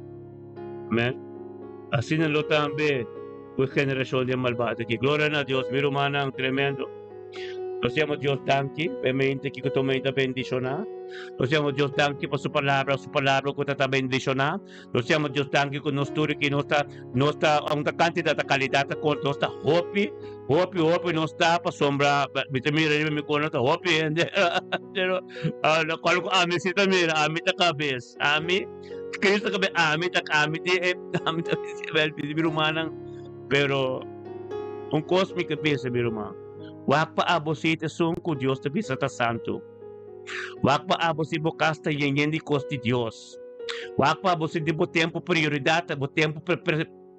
Amen. Asina lo tambe ku e generashon di e malbado aki. Gloria na Dios, mi rumannan, tremendo. Nos yama Dios danki pa e mente ki ku ta mente bendishoná. Nos yama Dios danki pa su palabra, su palabra ku ta ta bendishoná. Nos yama Dios danki ku nos tur aki nos ta nos ta un ta kantidat ta kalidat ta kort nos ta hopi hopi hopi nos ta pasobra mi ta mira riba mi kono ta hopi hende pero lokual ku ami si ta mira ami ta kabes ami Cristo ta kabes ami ta ami tin e ami ta mi rumannan pero un kos mi ke bisa mi ruman wak pa abo si ta esun ku Dios ta bisa ta santu wak pa abo si bo kas ta yen yen di kos di Dios. Wak pa bo sinti bo tempu prioridat, bo tempu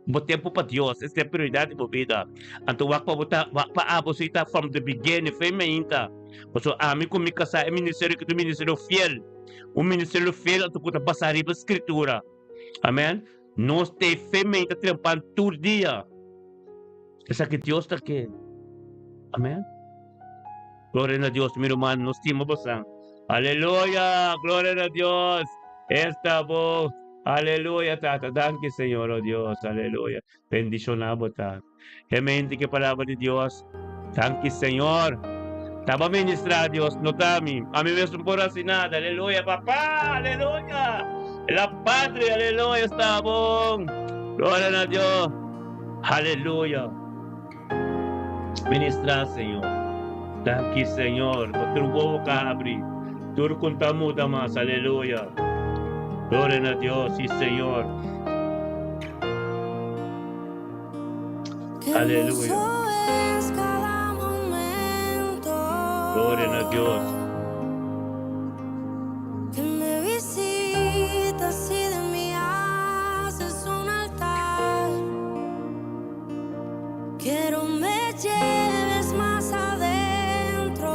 bo tempu pa Dios, esei ta prioridat di bo bida. Anto wak pa bo ta wak pa abo si ta from the beginning, fe mainta. Pasobra ami ku mi kasá e ministerio aki ta un ministerio fiel, un ministerio fiel anto ku ta basá riba Skritura. Amen. Nos ta e fe mainta trempan tur dia. Esaki Dios ta ke. Amen. Gloria na Dios, mi ruman, nos stima bosan. Aleluya, gloria na Dios. Esta bo. Aleluya, tata. Danki, Señor, oh Dios. Aleluya. Bendiciona bo, tata. Gemeente, que palabra di Dios. Danki, Señor. Taba ministra Dios, no ta mi. A mi mes no por haci nada. Aleluya, papá. Aleluya. La patria, aleluya, está bon. Gloria na Dios. Aleluya. Ministra, Señor. Danki, Señor, pa tur wowo ka abri, tur ku ta muda mas. Aleluya. Gloria na Dios, sí, Señor. Aleluya. Gloria na Dios. Quiero me lleves mas adentro.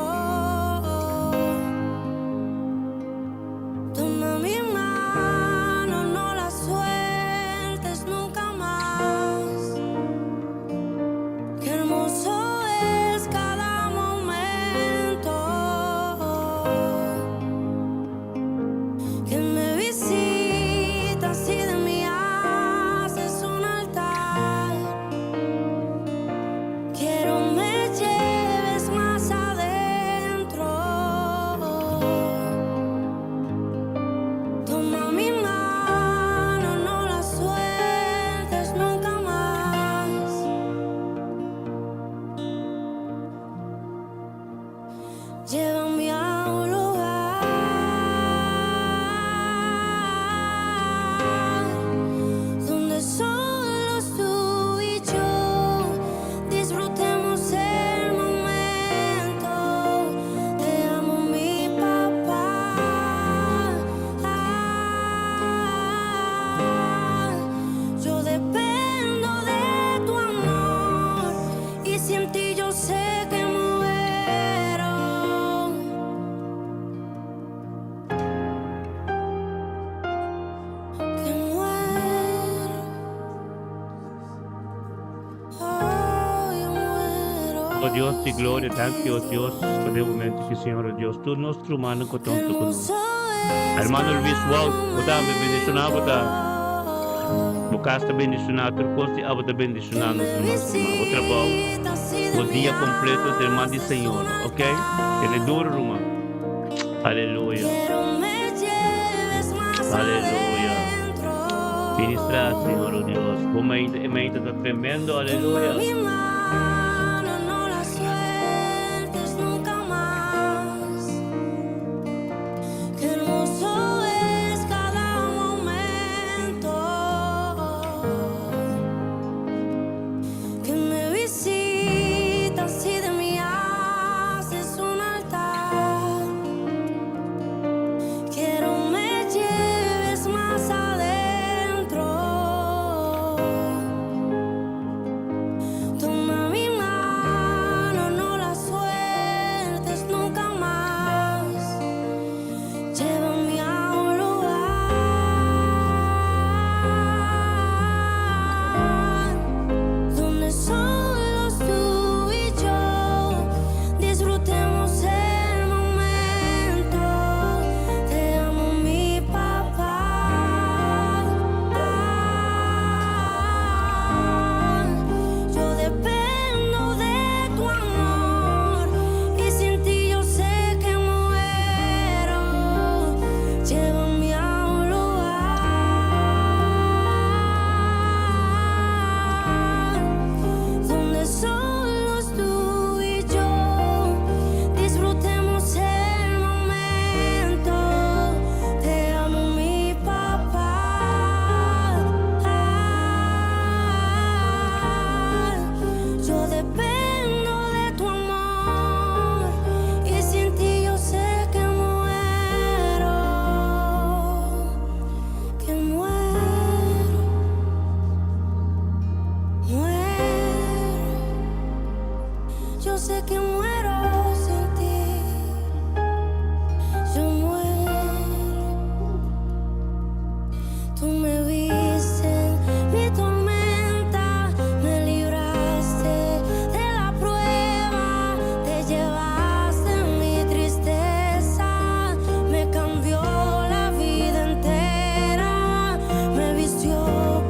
Toma mi mano, no la sueltes nunca mas. Qué hermoso es cada momento que me visitas y de mí haces un altar. Quiero me lleves mas adentro. Toma mi mano, no la sueltes nunca mas. Llévame a un lugar donde solo tú y yo disfrutemos el momento. Te amo, mi papá. Yo dependo de tu amor y sin ti yo sé que muero. Que muero. Oh, yo muero. Oh Dios di gloria, danki oh Dios pa den momento ki Señor oh Dios tur nos rumannan ku ta hunto ku nos. Hermano Luis Wout, bo tambe bendiciona bo ta. Bo cas ta bendiciona, tur cos di abo ta bendiciona nos hermano stima. Bo trabao, bo dia completo den man di Señor, ok? Tene duro ruman. Aleluya. Aleluya. Ministra, Señor, oh Dios. Bo mente, e mente ta tremendo, aleluya. Que me visitas y de mí haces un altar. Quiero me lleves más adentro. Toma. que muero sin ti. Yo muero. Tú me viste en mi tormenta, me libraste de la prueba, te llevaste mi tristeza, me cambió la vida entera, me vistió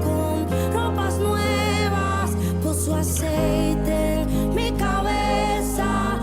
con ropas nuevas, puso aceite en mi cabeza.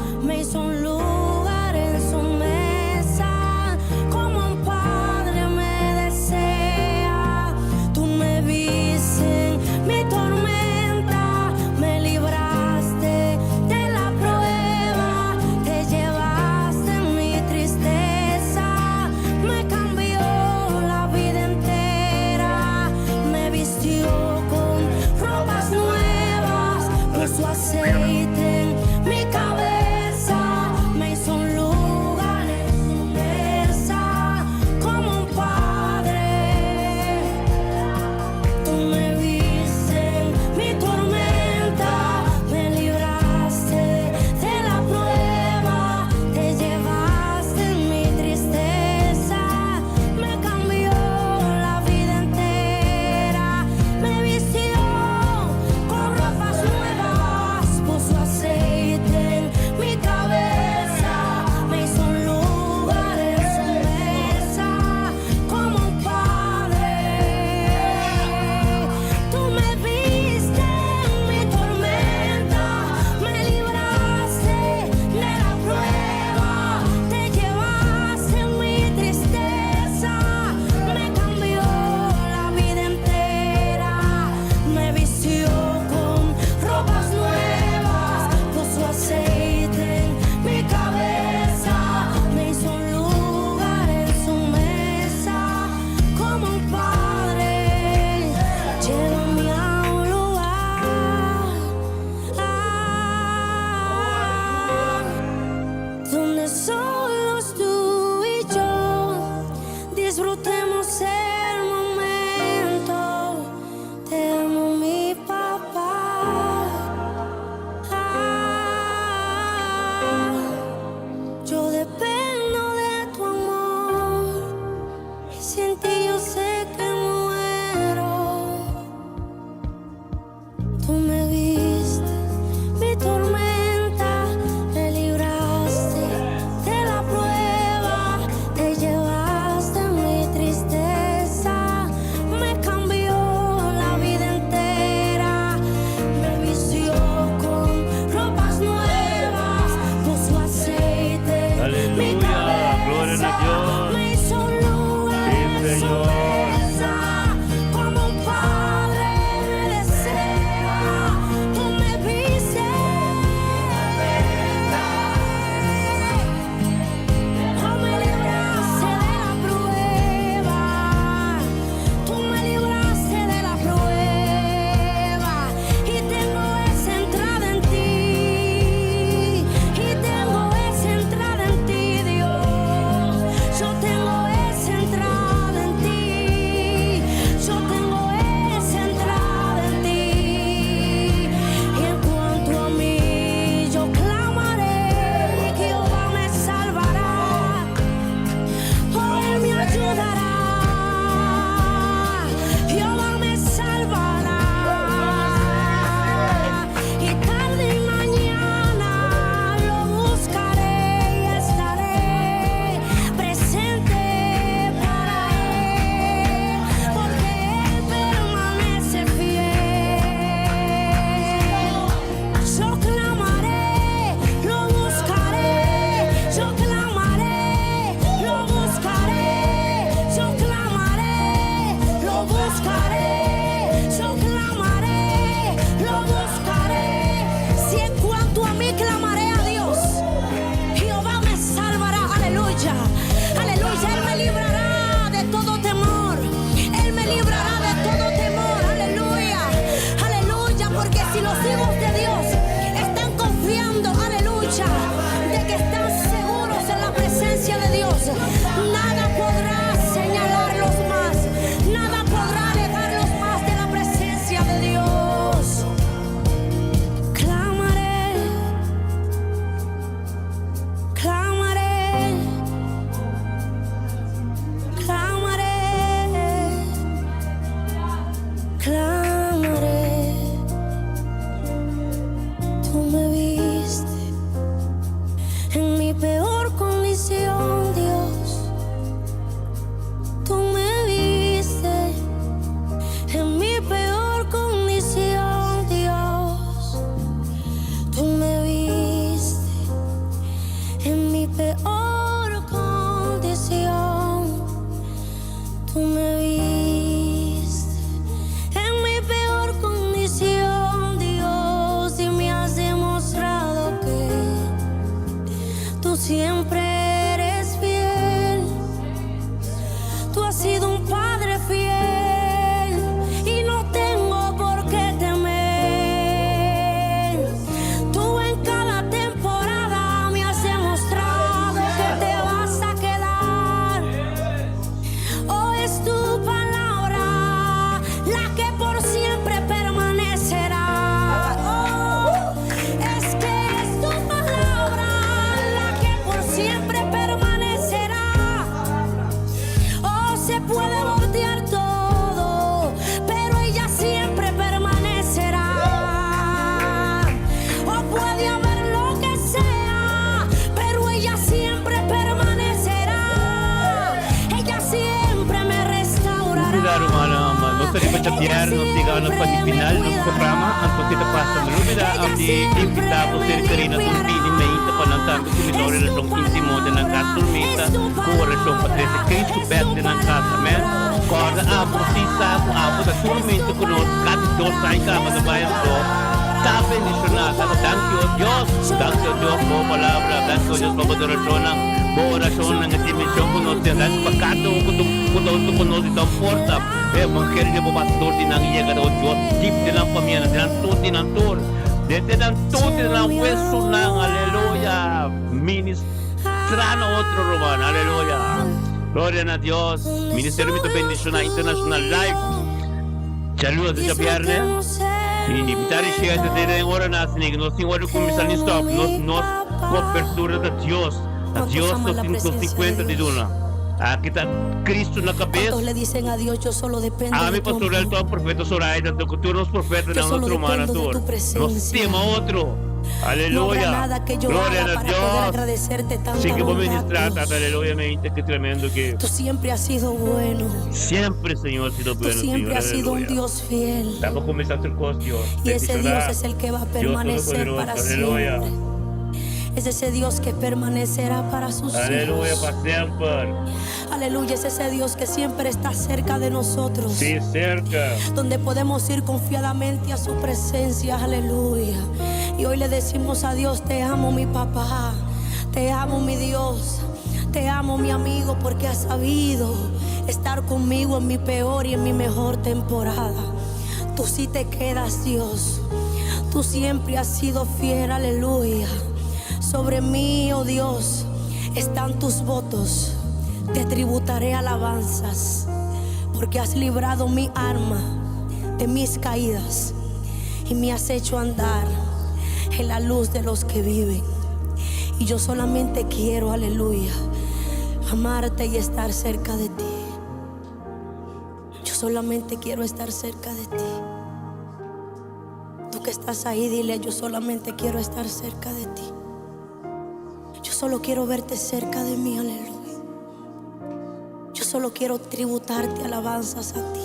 siempre eres fiel. Tú has sido un padre fiel y no tengo por qué temer. Tú en cada temporada me has demostrado que te vas a quedar. Oh, es tu palabra la que por siempre permanecerá. Oh, es que es tu palabra la que por siempre permanecerá. Oh, se puede voltear todo, pero ella siempre permanecerá. Oh, puede haber lo que sea, pero ella siempre permanecerá. Ella siempre me Lubida restaurará. ruman nos ta riba djabièrnè nos yega na pa di final nos programa anto si ta pasa no lubida am di invita bo ser Karina tur bini meinta pa nan tambe kuminsá un relashon intimo den nan kas tur meinta ku orashon pa trese Cristo bek den nan kas amen kòrda abo si sa ku abo ta tur meinta ku nos kasi dos aña kaba ta bai anto ta bendishoná tata danki o Dios danki o Dios pa bo palabra danki o Dios pa bo adorashonnan bo orashonnan e dimenshon ku nos tin danki pa kada un ku ta huntu ku nos di tan forsa E evangelio bo basa dor di nan yega na Dios dip den nan famianan, den nan tur, di nan tur, den nan tur, den nan huesonan, aleluya, ministra na otro ruman, aleluya, gloria na Dios, Ministerio mi ta bendiciona International Live, djaluda te djabierne, y mi ta rishia te den ora na asina, nos tin ora di cuminsa ni stop, nos, nos cobertura ta Dios. Na ¿Cuántos Dios aman nos la tin nos tin presencia de cuenta di Dios? duna. Aki ta Cristo na cabes. ¿Cuántos le dicen a Dios, yo solo dependo Ami de tu Pastor amor? Elton, Profeta Zoraida, anto cu tur nos Yo profetanan, solo nos rumannan dependo de tur. tu Nos presencia. stima otro. No habrá Aleluya. nada que yo Gloria haga na para poder Dios. agradecerte Si tanta que bo bondad, ministra, Tata, Dios. aleluya, mente, que tremendo que Tú siempre has sido bueno. siempre, Señor, ha sido Tú bueno, siempre Señor, has sido un aleluya. Dios fiel. Estamos comenzando el cos, Dios. Y ese Dios Bendicionar. es el que va a Dios permanecer Todopoderoso, para aleluya. siempre. Es ese Dios que permanecerá para sus Aleluya, hijos. pa semper. Aleluya, es ese Dios que siempre está cerca de nosotros. Sí, cerca. Donde podemos ir confiadamente a su presencia. Aleluya. Y hoy le decimos a Dios, te amo mi papá, te amo mi Dios, te amo mi amigo, porque has sabido estar conmigo en mi peor y en mi mejor temporada. Tú sí te quedas, Dios. Tú siempre has sido fiel, aleluya. Sobre mí, oh Dios, están tus votos. Te tributaré alabanzas, porque has librado mi alma de mis caídas y me has hecho andar en la luz de los que viven. Y yo solamente quiero, aleluya, amarte y estar cerca de ti. Yo solamente quiero estar cerca de ti. Tú que estás ahí, dile, yo solamente quiero estar cerca de ti. Yo solo quiero verte cerca de mí, aleluya. Yo solo quiero tributarte alabanzas a ti,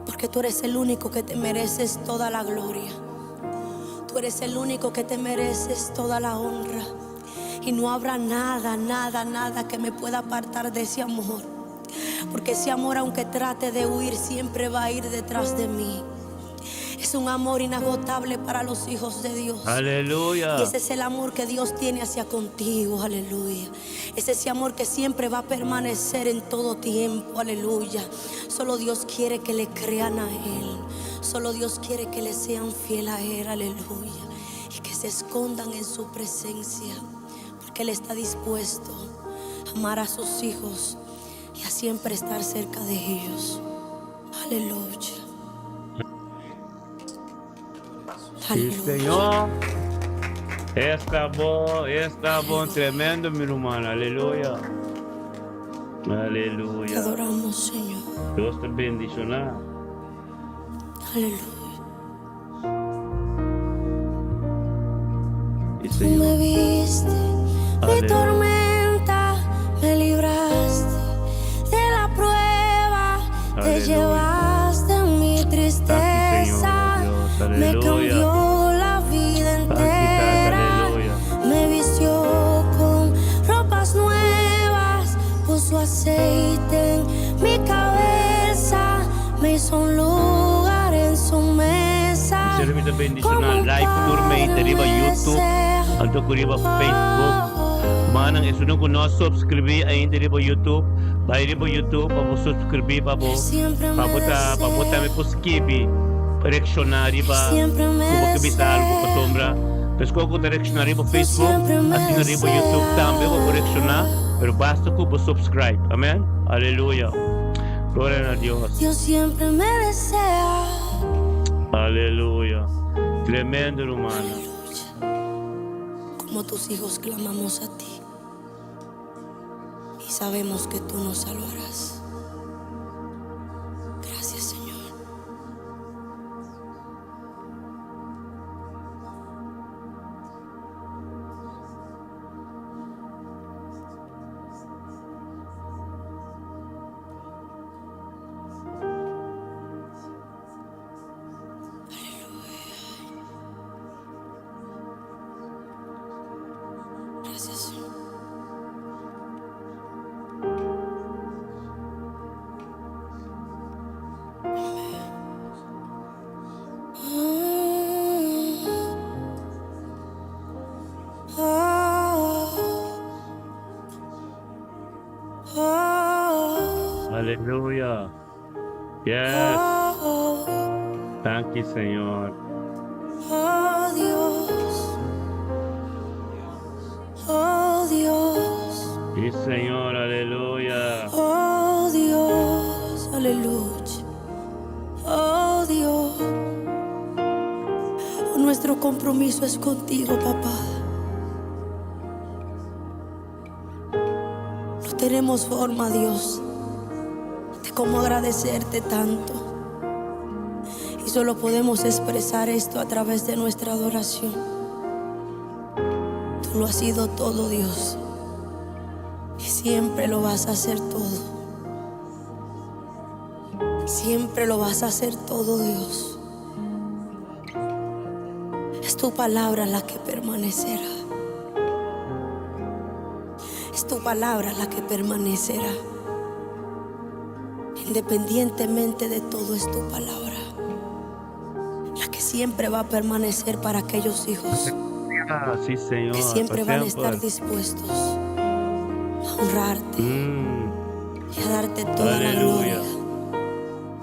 porque tú eres el único que te mereces toda la gloria. Tú eres el único que te mereces toda la honra. Y no habrá nada, nada, nada que me pueda apartar de ese amor. Porque ese amor, aunque trate de huir, siempre va a ir detrás de mí. Es un amor inagotable para los hijos de Dios. Aleluya. Y ese es el amor que Dios tiene hacia contigo, aleluya. Es ese amor que siempre va a permanecer en todo tiempo, aleluya. Solo Dios quiere que le crean a Él. Solo Dios quiere que le sean fiel a Él, aleluya. Y que se escondan en su presencia, porque Él está dispuesto a amar a sus hijos y a siempre estar cerca de ellos. Aleluya. Sí, Aleluya. Señor. Esta bon, esta bon, tremendo, mi ruman. Aleluya. Te Aleluya. adoramos, Señor. Dios te bendiciona. Aleluya. Sí, Tú Señor. me viste, mi Aleluya. tormenta, me libraste de la prueba, te Aleluya. llevaste mi Danki, Señor, tristeza, Dios. me Aleluya. cambió la vida Danki, Tata, entera, aleluya. me vistió con ropas nuevas, puso aceite en mi cabeza, me hizo un lugar en su mesa. Servicio Como bendicional un live tour padre mente riba me YouTube, desea. anto ku riba Facebook. Manan, esun ku no a subscribí ainda riba YouTube, bai riba YouTube pa bo subscribí pa bo pa bo ta pa bo tambe por skibi reakshoná riba ku bo ke bisa algu pasobra meskos ku ta reakshoná riba Facebook asina riba YouTube tambe bo por reakshoná pero basta ku bo subscribe. Amen. Aleluya. Gloria na Dios. Aleluya. Tremendo rumannan. Como tus hijos clamamos a ti y sabemos que tú nos salvarás. Gracias, Señor. Gracias, Señor. Aleluya. Yes. Thank you, Señor. Oh Dios. Oh Dios. Sí, Señor, aleluya. Oh Dios, aleluya. Oh Dios. Nuestro compromiso es contigo, papá. No tenemos forma, Dios, de cómo agradecerte tanto. Y solo podemos expresar esto a través de nuestra adoración. Tú lo has sido todo, Dios. Y siempre lo vas a hacer todo. Siempre lo vas a hacer todo, Dios. Es tu palabra la que permanecerá. Es tu palabra la que permanecerá. Independientemente de todo, es tu palabra. La que siempre va a permanecer para aquellos hijos Ah, sí, Señor. que siempre pa van a estar semper. dispuestos a honrarte y a darte toda la Aleluya. gloria.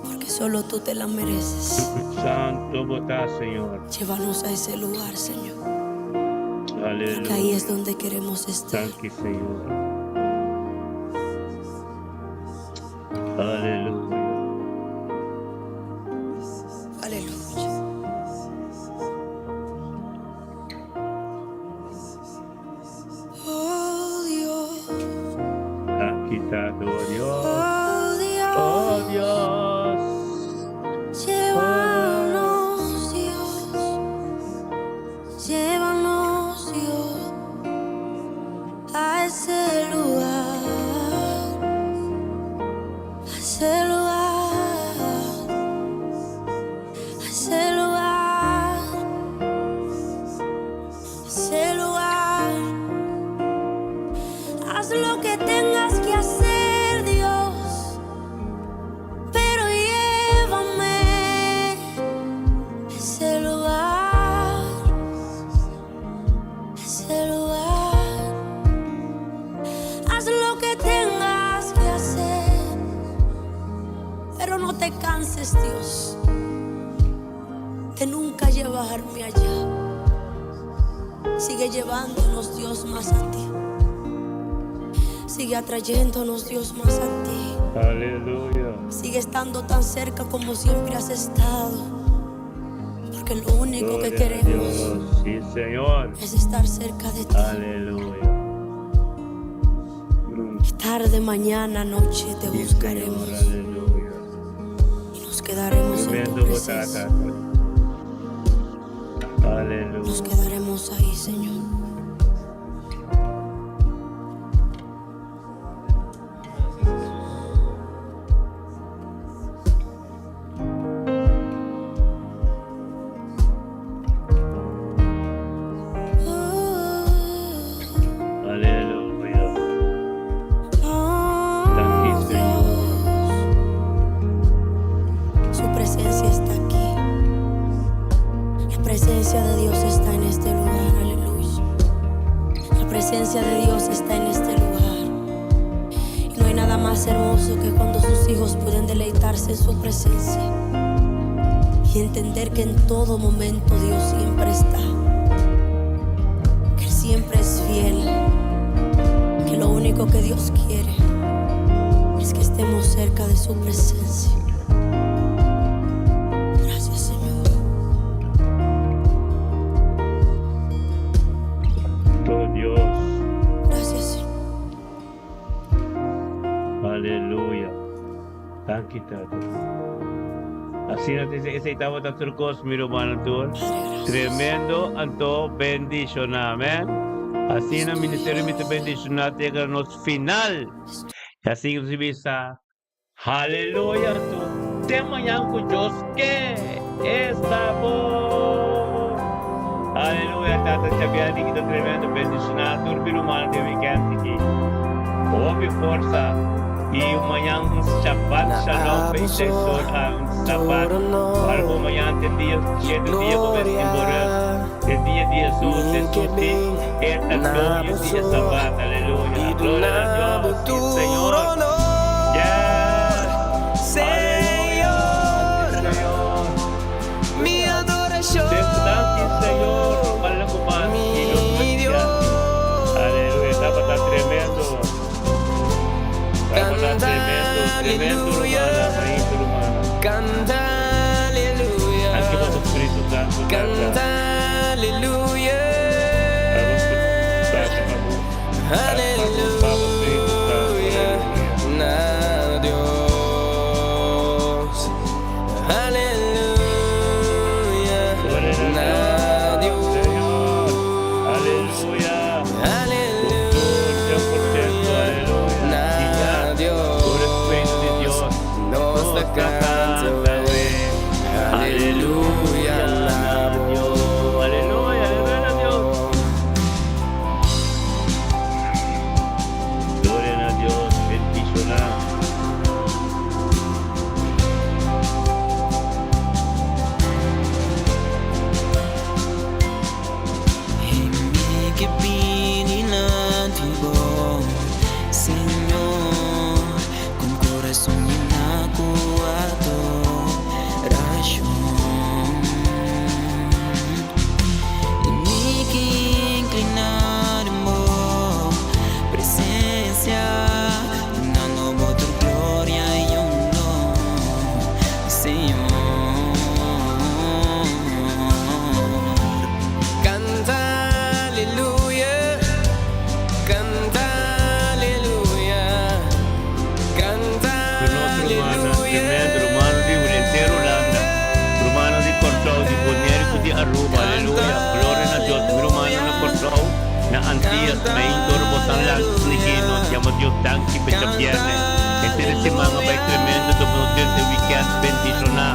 Porque solo tú te la mereces. Santo bo ta, Señor. Llévanos a ese lugar, Señor. Porque Aleluya. ahí es donde queremos estar. Thank you, Señor. Aleluya. Aleluya. Oh Dios, Aki ta, oh Dios. oh Dios, Oh Dios. Llévanos, Dios, llévanos, Dios, a ese lugar, a ese lugar, a ese lugar, a ese lugar. Haz lo que tengas que hacer, Dios, pero llévame a ese lugar, a ese lugar. Haz lo que tengas que hacer, pero no te canses, Dios, de nunca llevarme allá. Sigue llevándonos, Dios, más a ti. Sigue atrayéndonos, Dios, más a ti. Aleluya. Sigue estando tan cerca como siempre has estado. Porque lo único que Gloria a queremos Dios. Sí, Señor. es estar cerca de ti. Aleluya. Y tarde, mañana, noche te Sí, Señor. buscaremos Aleluya. y nos quedaremos en tu Tremendo bo ta, presencia. tata. Aleluya. Nos quedaremos ahí, Señor. Aleluya. Oh, Thank you, Señor. Dios. Su presencia está aquí. La presencia de Dios está en este lugar. Aleluya. presencia de Dios está en este lugar. Y no hay nada más hermoso que cuando sus hijos pueden deleitarse en su presencia y entender que en todo momento Dios siempre está, que Él siempre es fiel, que lo único que Dios quiere es que estemos cerca de su presencia. Gracias, Señor. Oh Dios. Gracias, Señor. Aleluya. Danki, Tata. Asina esei tabata tur kos, mi rumannan tur. Padre, gracias. Tremendo anto bendishoná. Amen. Asina ministerio mi ta bendishoná te yega nos final. I asina nos bisa Haleluya anto te mañan ku Dios ke esta bon. Aleluya Tata Xavier di kita tremendo bendishoná tur mi rumannan den weekend aki. Hopi forsa y mañan un Shabbat Shalom pa Isai Sol a un Shabbat Algo mañan te dia shete dia bo mes tin bo rust te dia di Jesus Jesus di e ta doño di e Shabbat aleluya gloria na Dios si Señor yes aleluya si Señor Danki Señor ojalá cu mas y nos bendiga aleluya tabata tremendo. Tabata tremendo, tremendo rumana, bonito rumana. Danki boso Spiritu Santo, Tata. Abo Tata, abo, abo, Papa Spiritu Santo, aleluya. Gloria na Dios, Señor. Aleluya. Tur, 100%, aleluya. I ya, tur Spiritu di Dios, nos ta kanta we. Aleluya na Dios. Aleluya, aleluya na Dios. Gloria na Dios, bendishoná. Mi ke bini dilanti bo, Señor, ku kurason yená ku adorashon. I mi ke inkliná den bo presensia, dunando bo tur gloria i honor, Señor. Kanta aleluya, kanta aleluya, kanta Nos rumannan, tremendo rumannan di henter Hulanda, rumannan di Kòrsou, di Boneiru, di Aruba, aleluya, gloria na Dios. Mi rumannan na Kòrsou, na Antillas, Meindor, Botan Langs, Ligino, yama Dios danki pa djabièrnè. Henter e siman a bai tremendo, ta nos den e weekend bendishoná.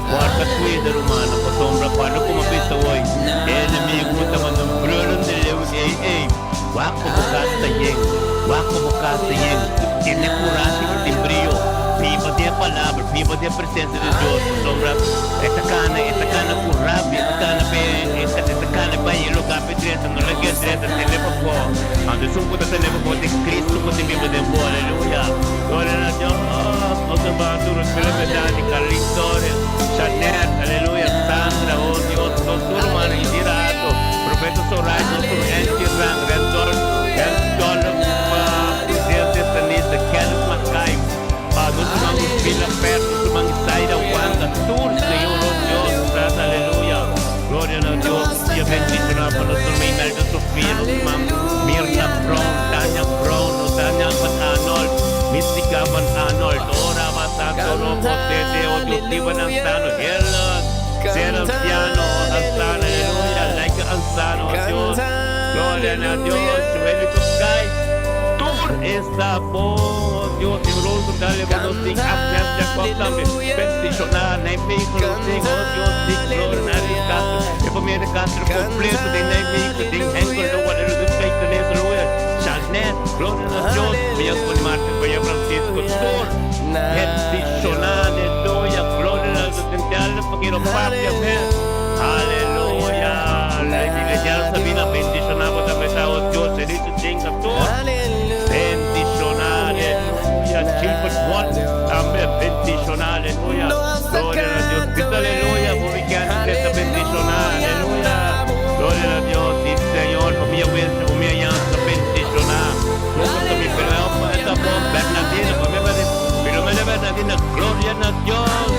Guarda kuida rumannan, pasobra kuando kuma bisa hoy, e enemigu ta manda un brullen de leeuw, ey ey, wak pa bo kas ta yen, wak pa bo kas ta yen, tene kurashi i tin brio, biba den e palabra, biba den e presensia di Dios, pasobra e ta kana, e ta kana ku rabia, e ta kana pa e, e ta kana pa e lugar pa e drenta, no laga e drenta, tene pa bo, anto esun ku ta tene pa bo ta e Cristo ku ta biba den bo, aleluya, gloria na Dios, nos hermano tur, Philip Dani, Carlin Torres, Chanel, aleluya, Sandra, oh Dios, nos tur hermano, Indira Ato, Profeta Soraya, nos tur Angie Rang, Rendol, Rendol, Presidente Sanita, Kenneth Mackay, nos hermano Villa Pérez, nos hermano Zaira Wanda, tur, Señor, oh Dios, Tata, aleluya, gloria na Dios, dia bendicioná pa nos hermano Imelda Sofia, nos hermano Mirna Brown, Tanya Brown, Tanya Van Arnold, Mystica Van Arnold, Ora Santo Romo, Tete, oh Dios, Steven Ansano, Helen, Serafiano, Ansano, aleluya, Laika Ansano, oh Dios, gloria na Dios, Joelito Sky, tur esta bon, oh Dios, i Rosa Dale, nos tin Agnes Jacob tambe, bendishoná, Nijmegen, nos tin, oh Dios, tin gloria na Dios Castro, e familia de Castro kompleto den Nijmegen, den Hengelo, aleluya, den Spijkenisse, aleluya, Janet, gloria na Dios, Bianco Martin, Maria Francisco, tur bendishoná, aleluya, gloria na Dios, den Diablo, porque papia, amén. Aleluya. La iglesia Sabina bendishoná bo tambe ta, oh Dios. Felice Jinga tur bendiciona aleluya Gilbert Ward tambe bendiciona aleluya Gloria na Dios Grita aleluya bo weekend ta bendiciona aleluya Gloria na Dios si Señor famia Wilson famia Jansen bendiciona Boso ta mi pero e ta bo Bernardina famia Bernardina Bernardina Gloria na Dios.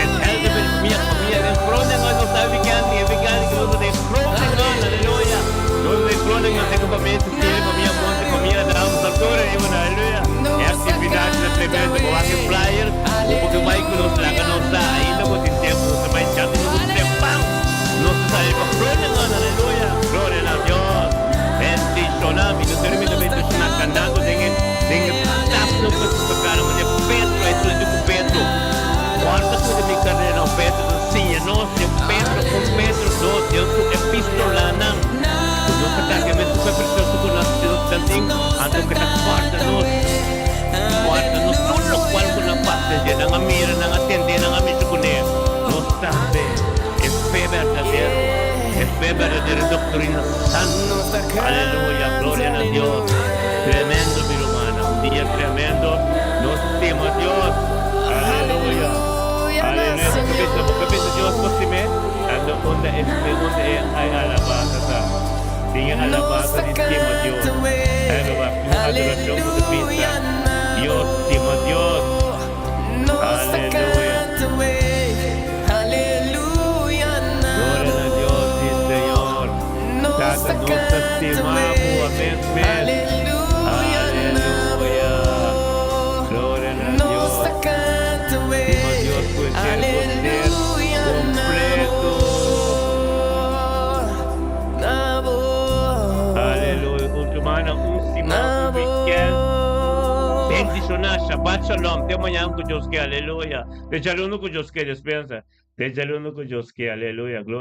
Den Elderville famia famia den Groningen nos ta weekend e weekend ku nos ta den Groningen aleluya nos ta den Groningen den famia Cecilia famia Monte famia Adams Arturo y bueno aleluya e actividad ta tremendo bo wak e flyer bo por ke bai ku nos laga nos sa ainda bo tin tempo nos ta bai chante nos ta trempan nos ta sali pa Groningen aleluya gloria na Dios bendiciona mi no ta mi ta bendiciona cantando den e den e tap no Tocaron cu Petro, e tu cu Petro. Guarda cu mi carrera, Petro ta siña nos, den Petro, un Petro dos, den su epistolanan. Cu nos ta kaki mes super precioso cu nos nos ta tin, anto cu ta guarda nos, guarda nos tur locual cu nan pasa dje. Nan a mira, nan a tende, nan a mishi cune. Nos tambe, e fe berdadero, e fe berdadero, e doctrina santo. Aleluya, gloria na Dios. Tremendo mi rumannan, un dia tremendo. Nos stima Dios. Aleluya. Aleluya. Bo ke bisa, bo ke bisa Dios bo stim'é? Ando unda e unda e ai alabansa ta? Tin e alabansa di stima Dios. Pero wak un adorashon ku ta bisa Dios stima Dios. Aleluya. Gloria na Dios, si Señor. Tata, nos ta stima bo, amen, mes. Aleluya. Gloria na Dios. Stima Dios cu e ser bo ser completo. Aleluya. Un semana, un siman, un weekend. Bendiciona. Shabbat Shalom. Te mañana cu Dios ke. Aleluya. Te djaluno cu Dios ke. Despensa. Te djaluno cu Dios ke. Aleluya. Gloria.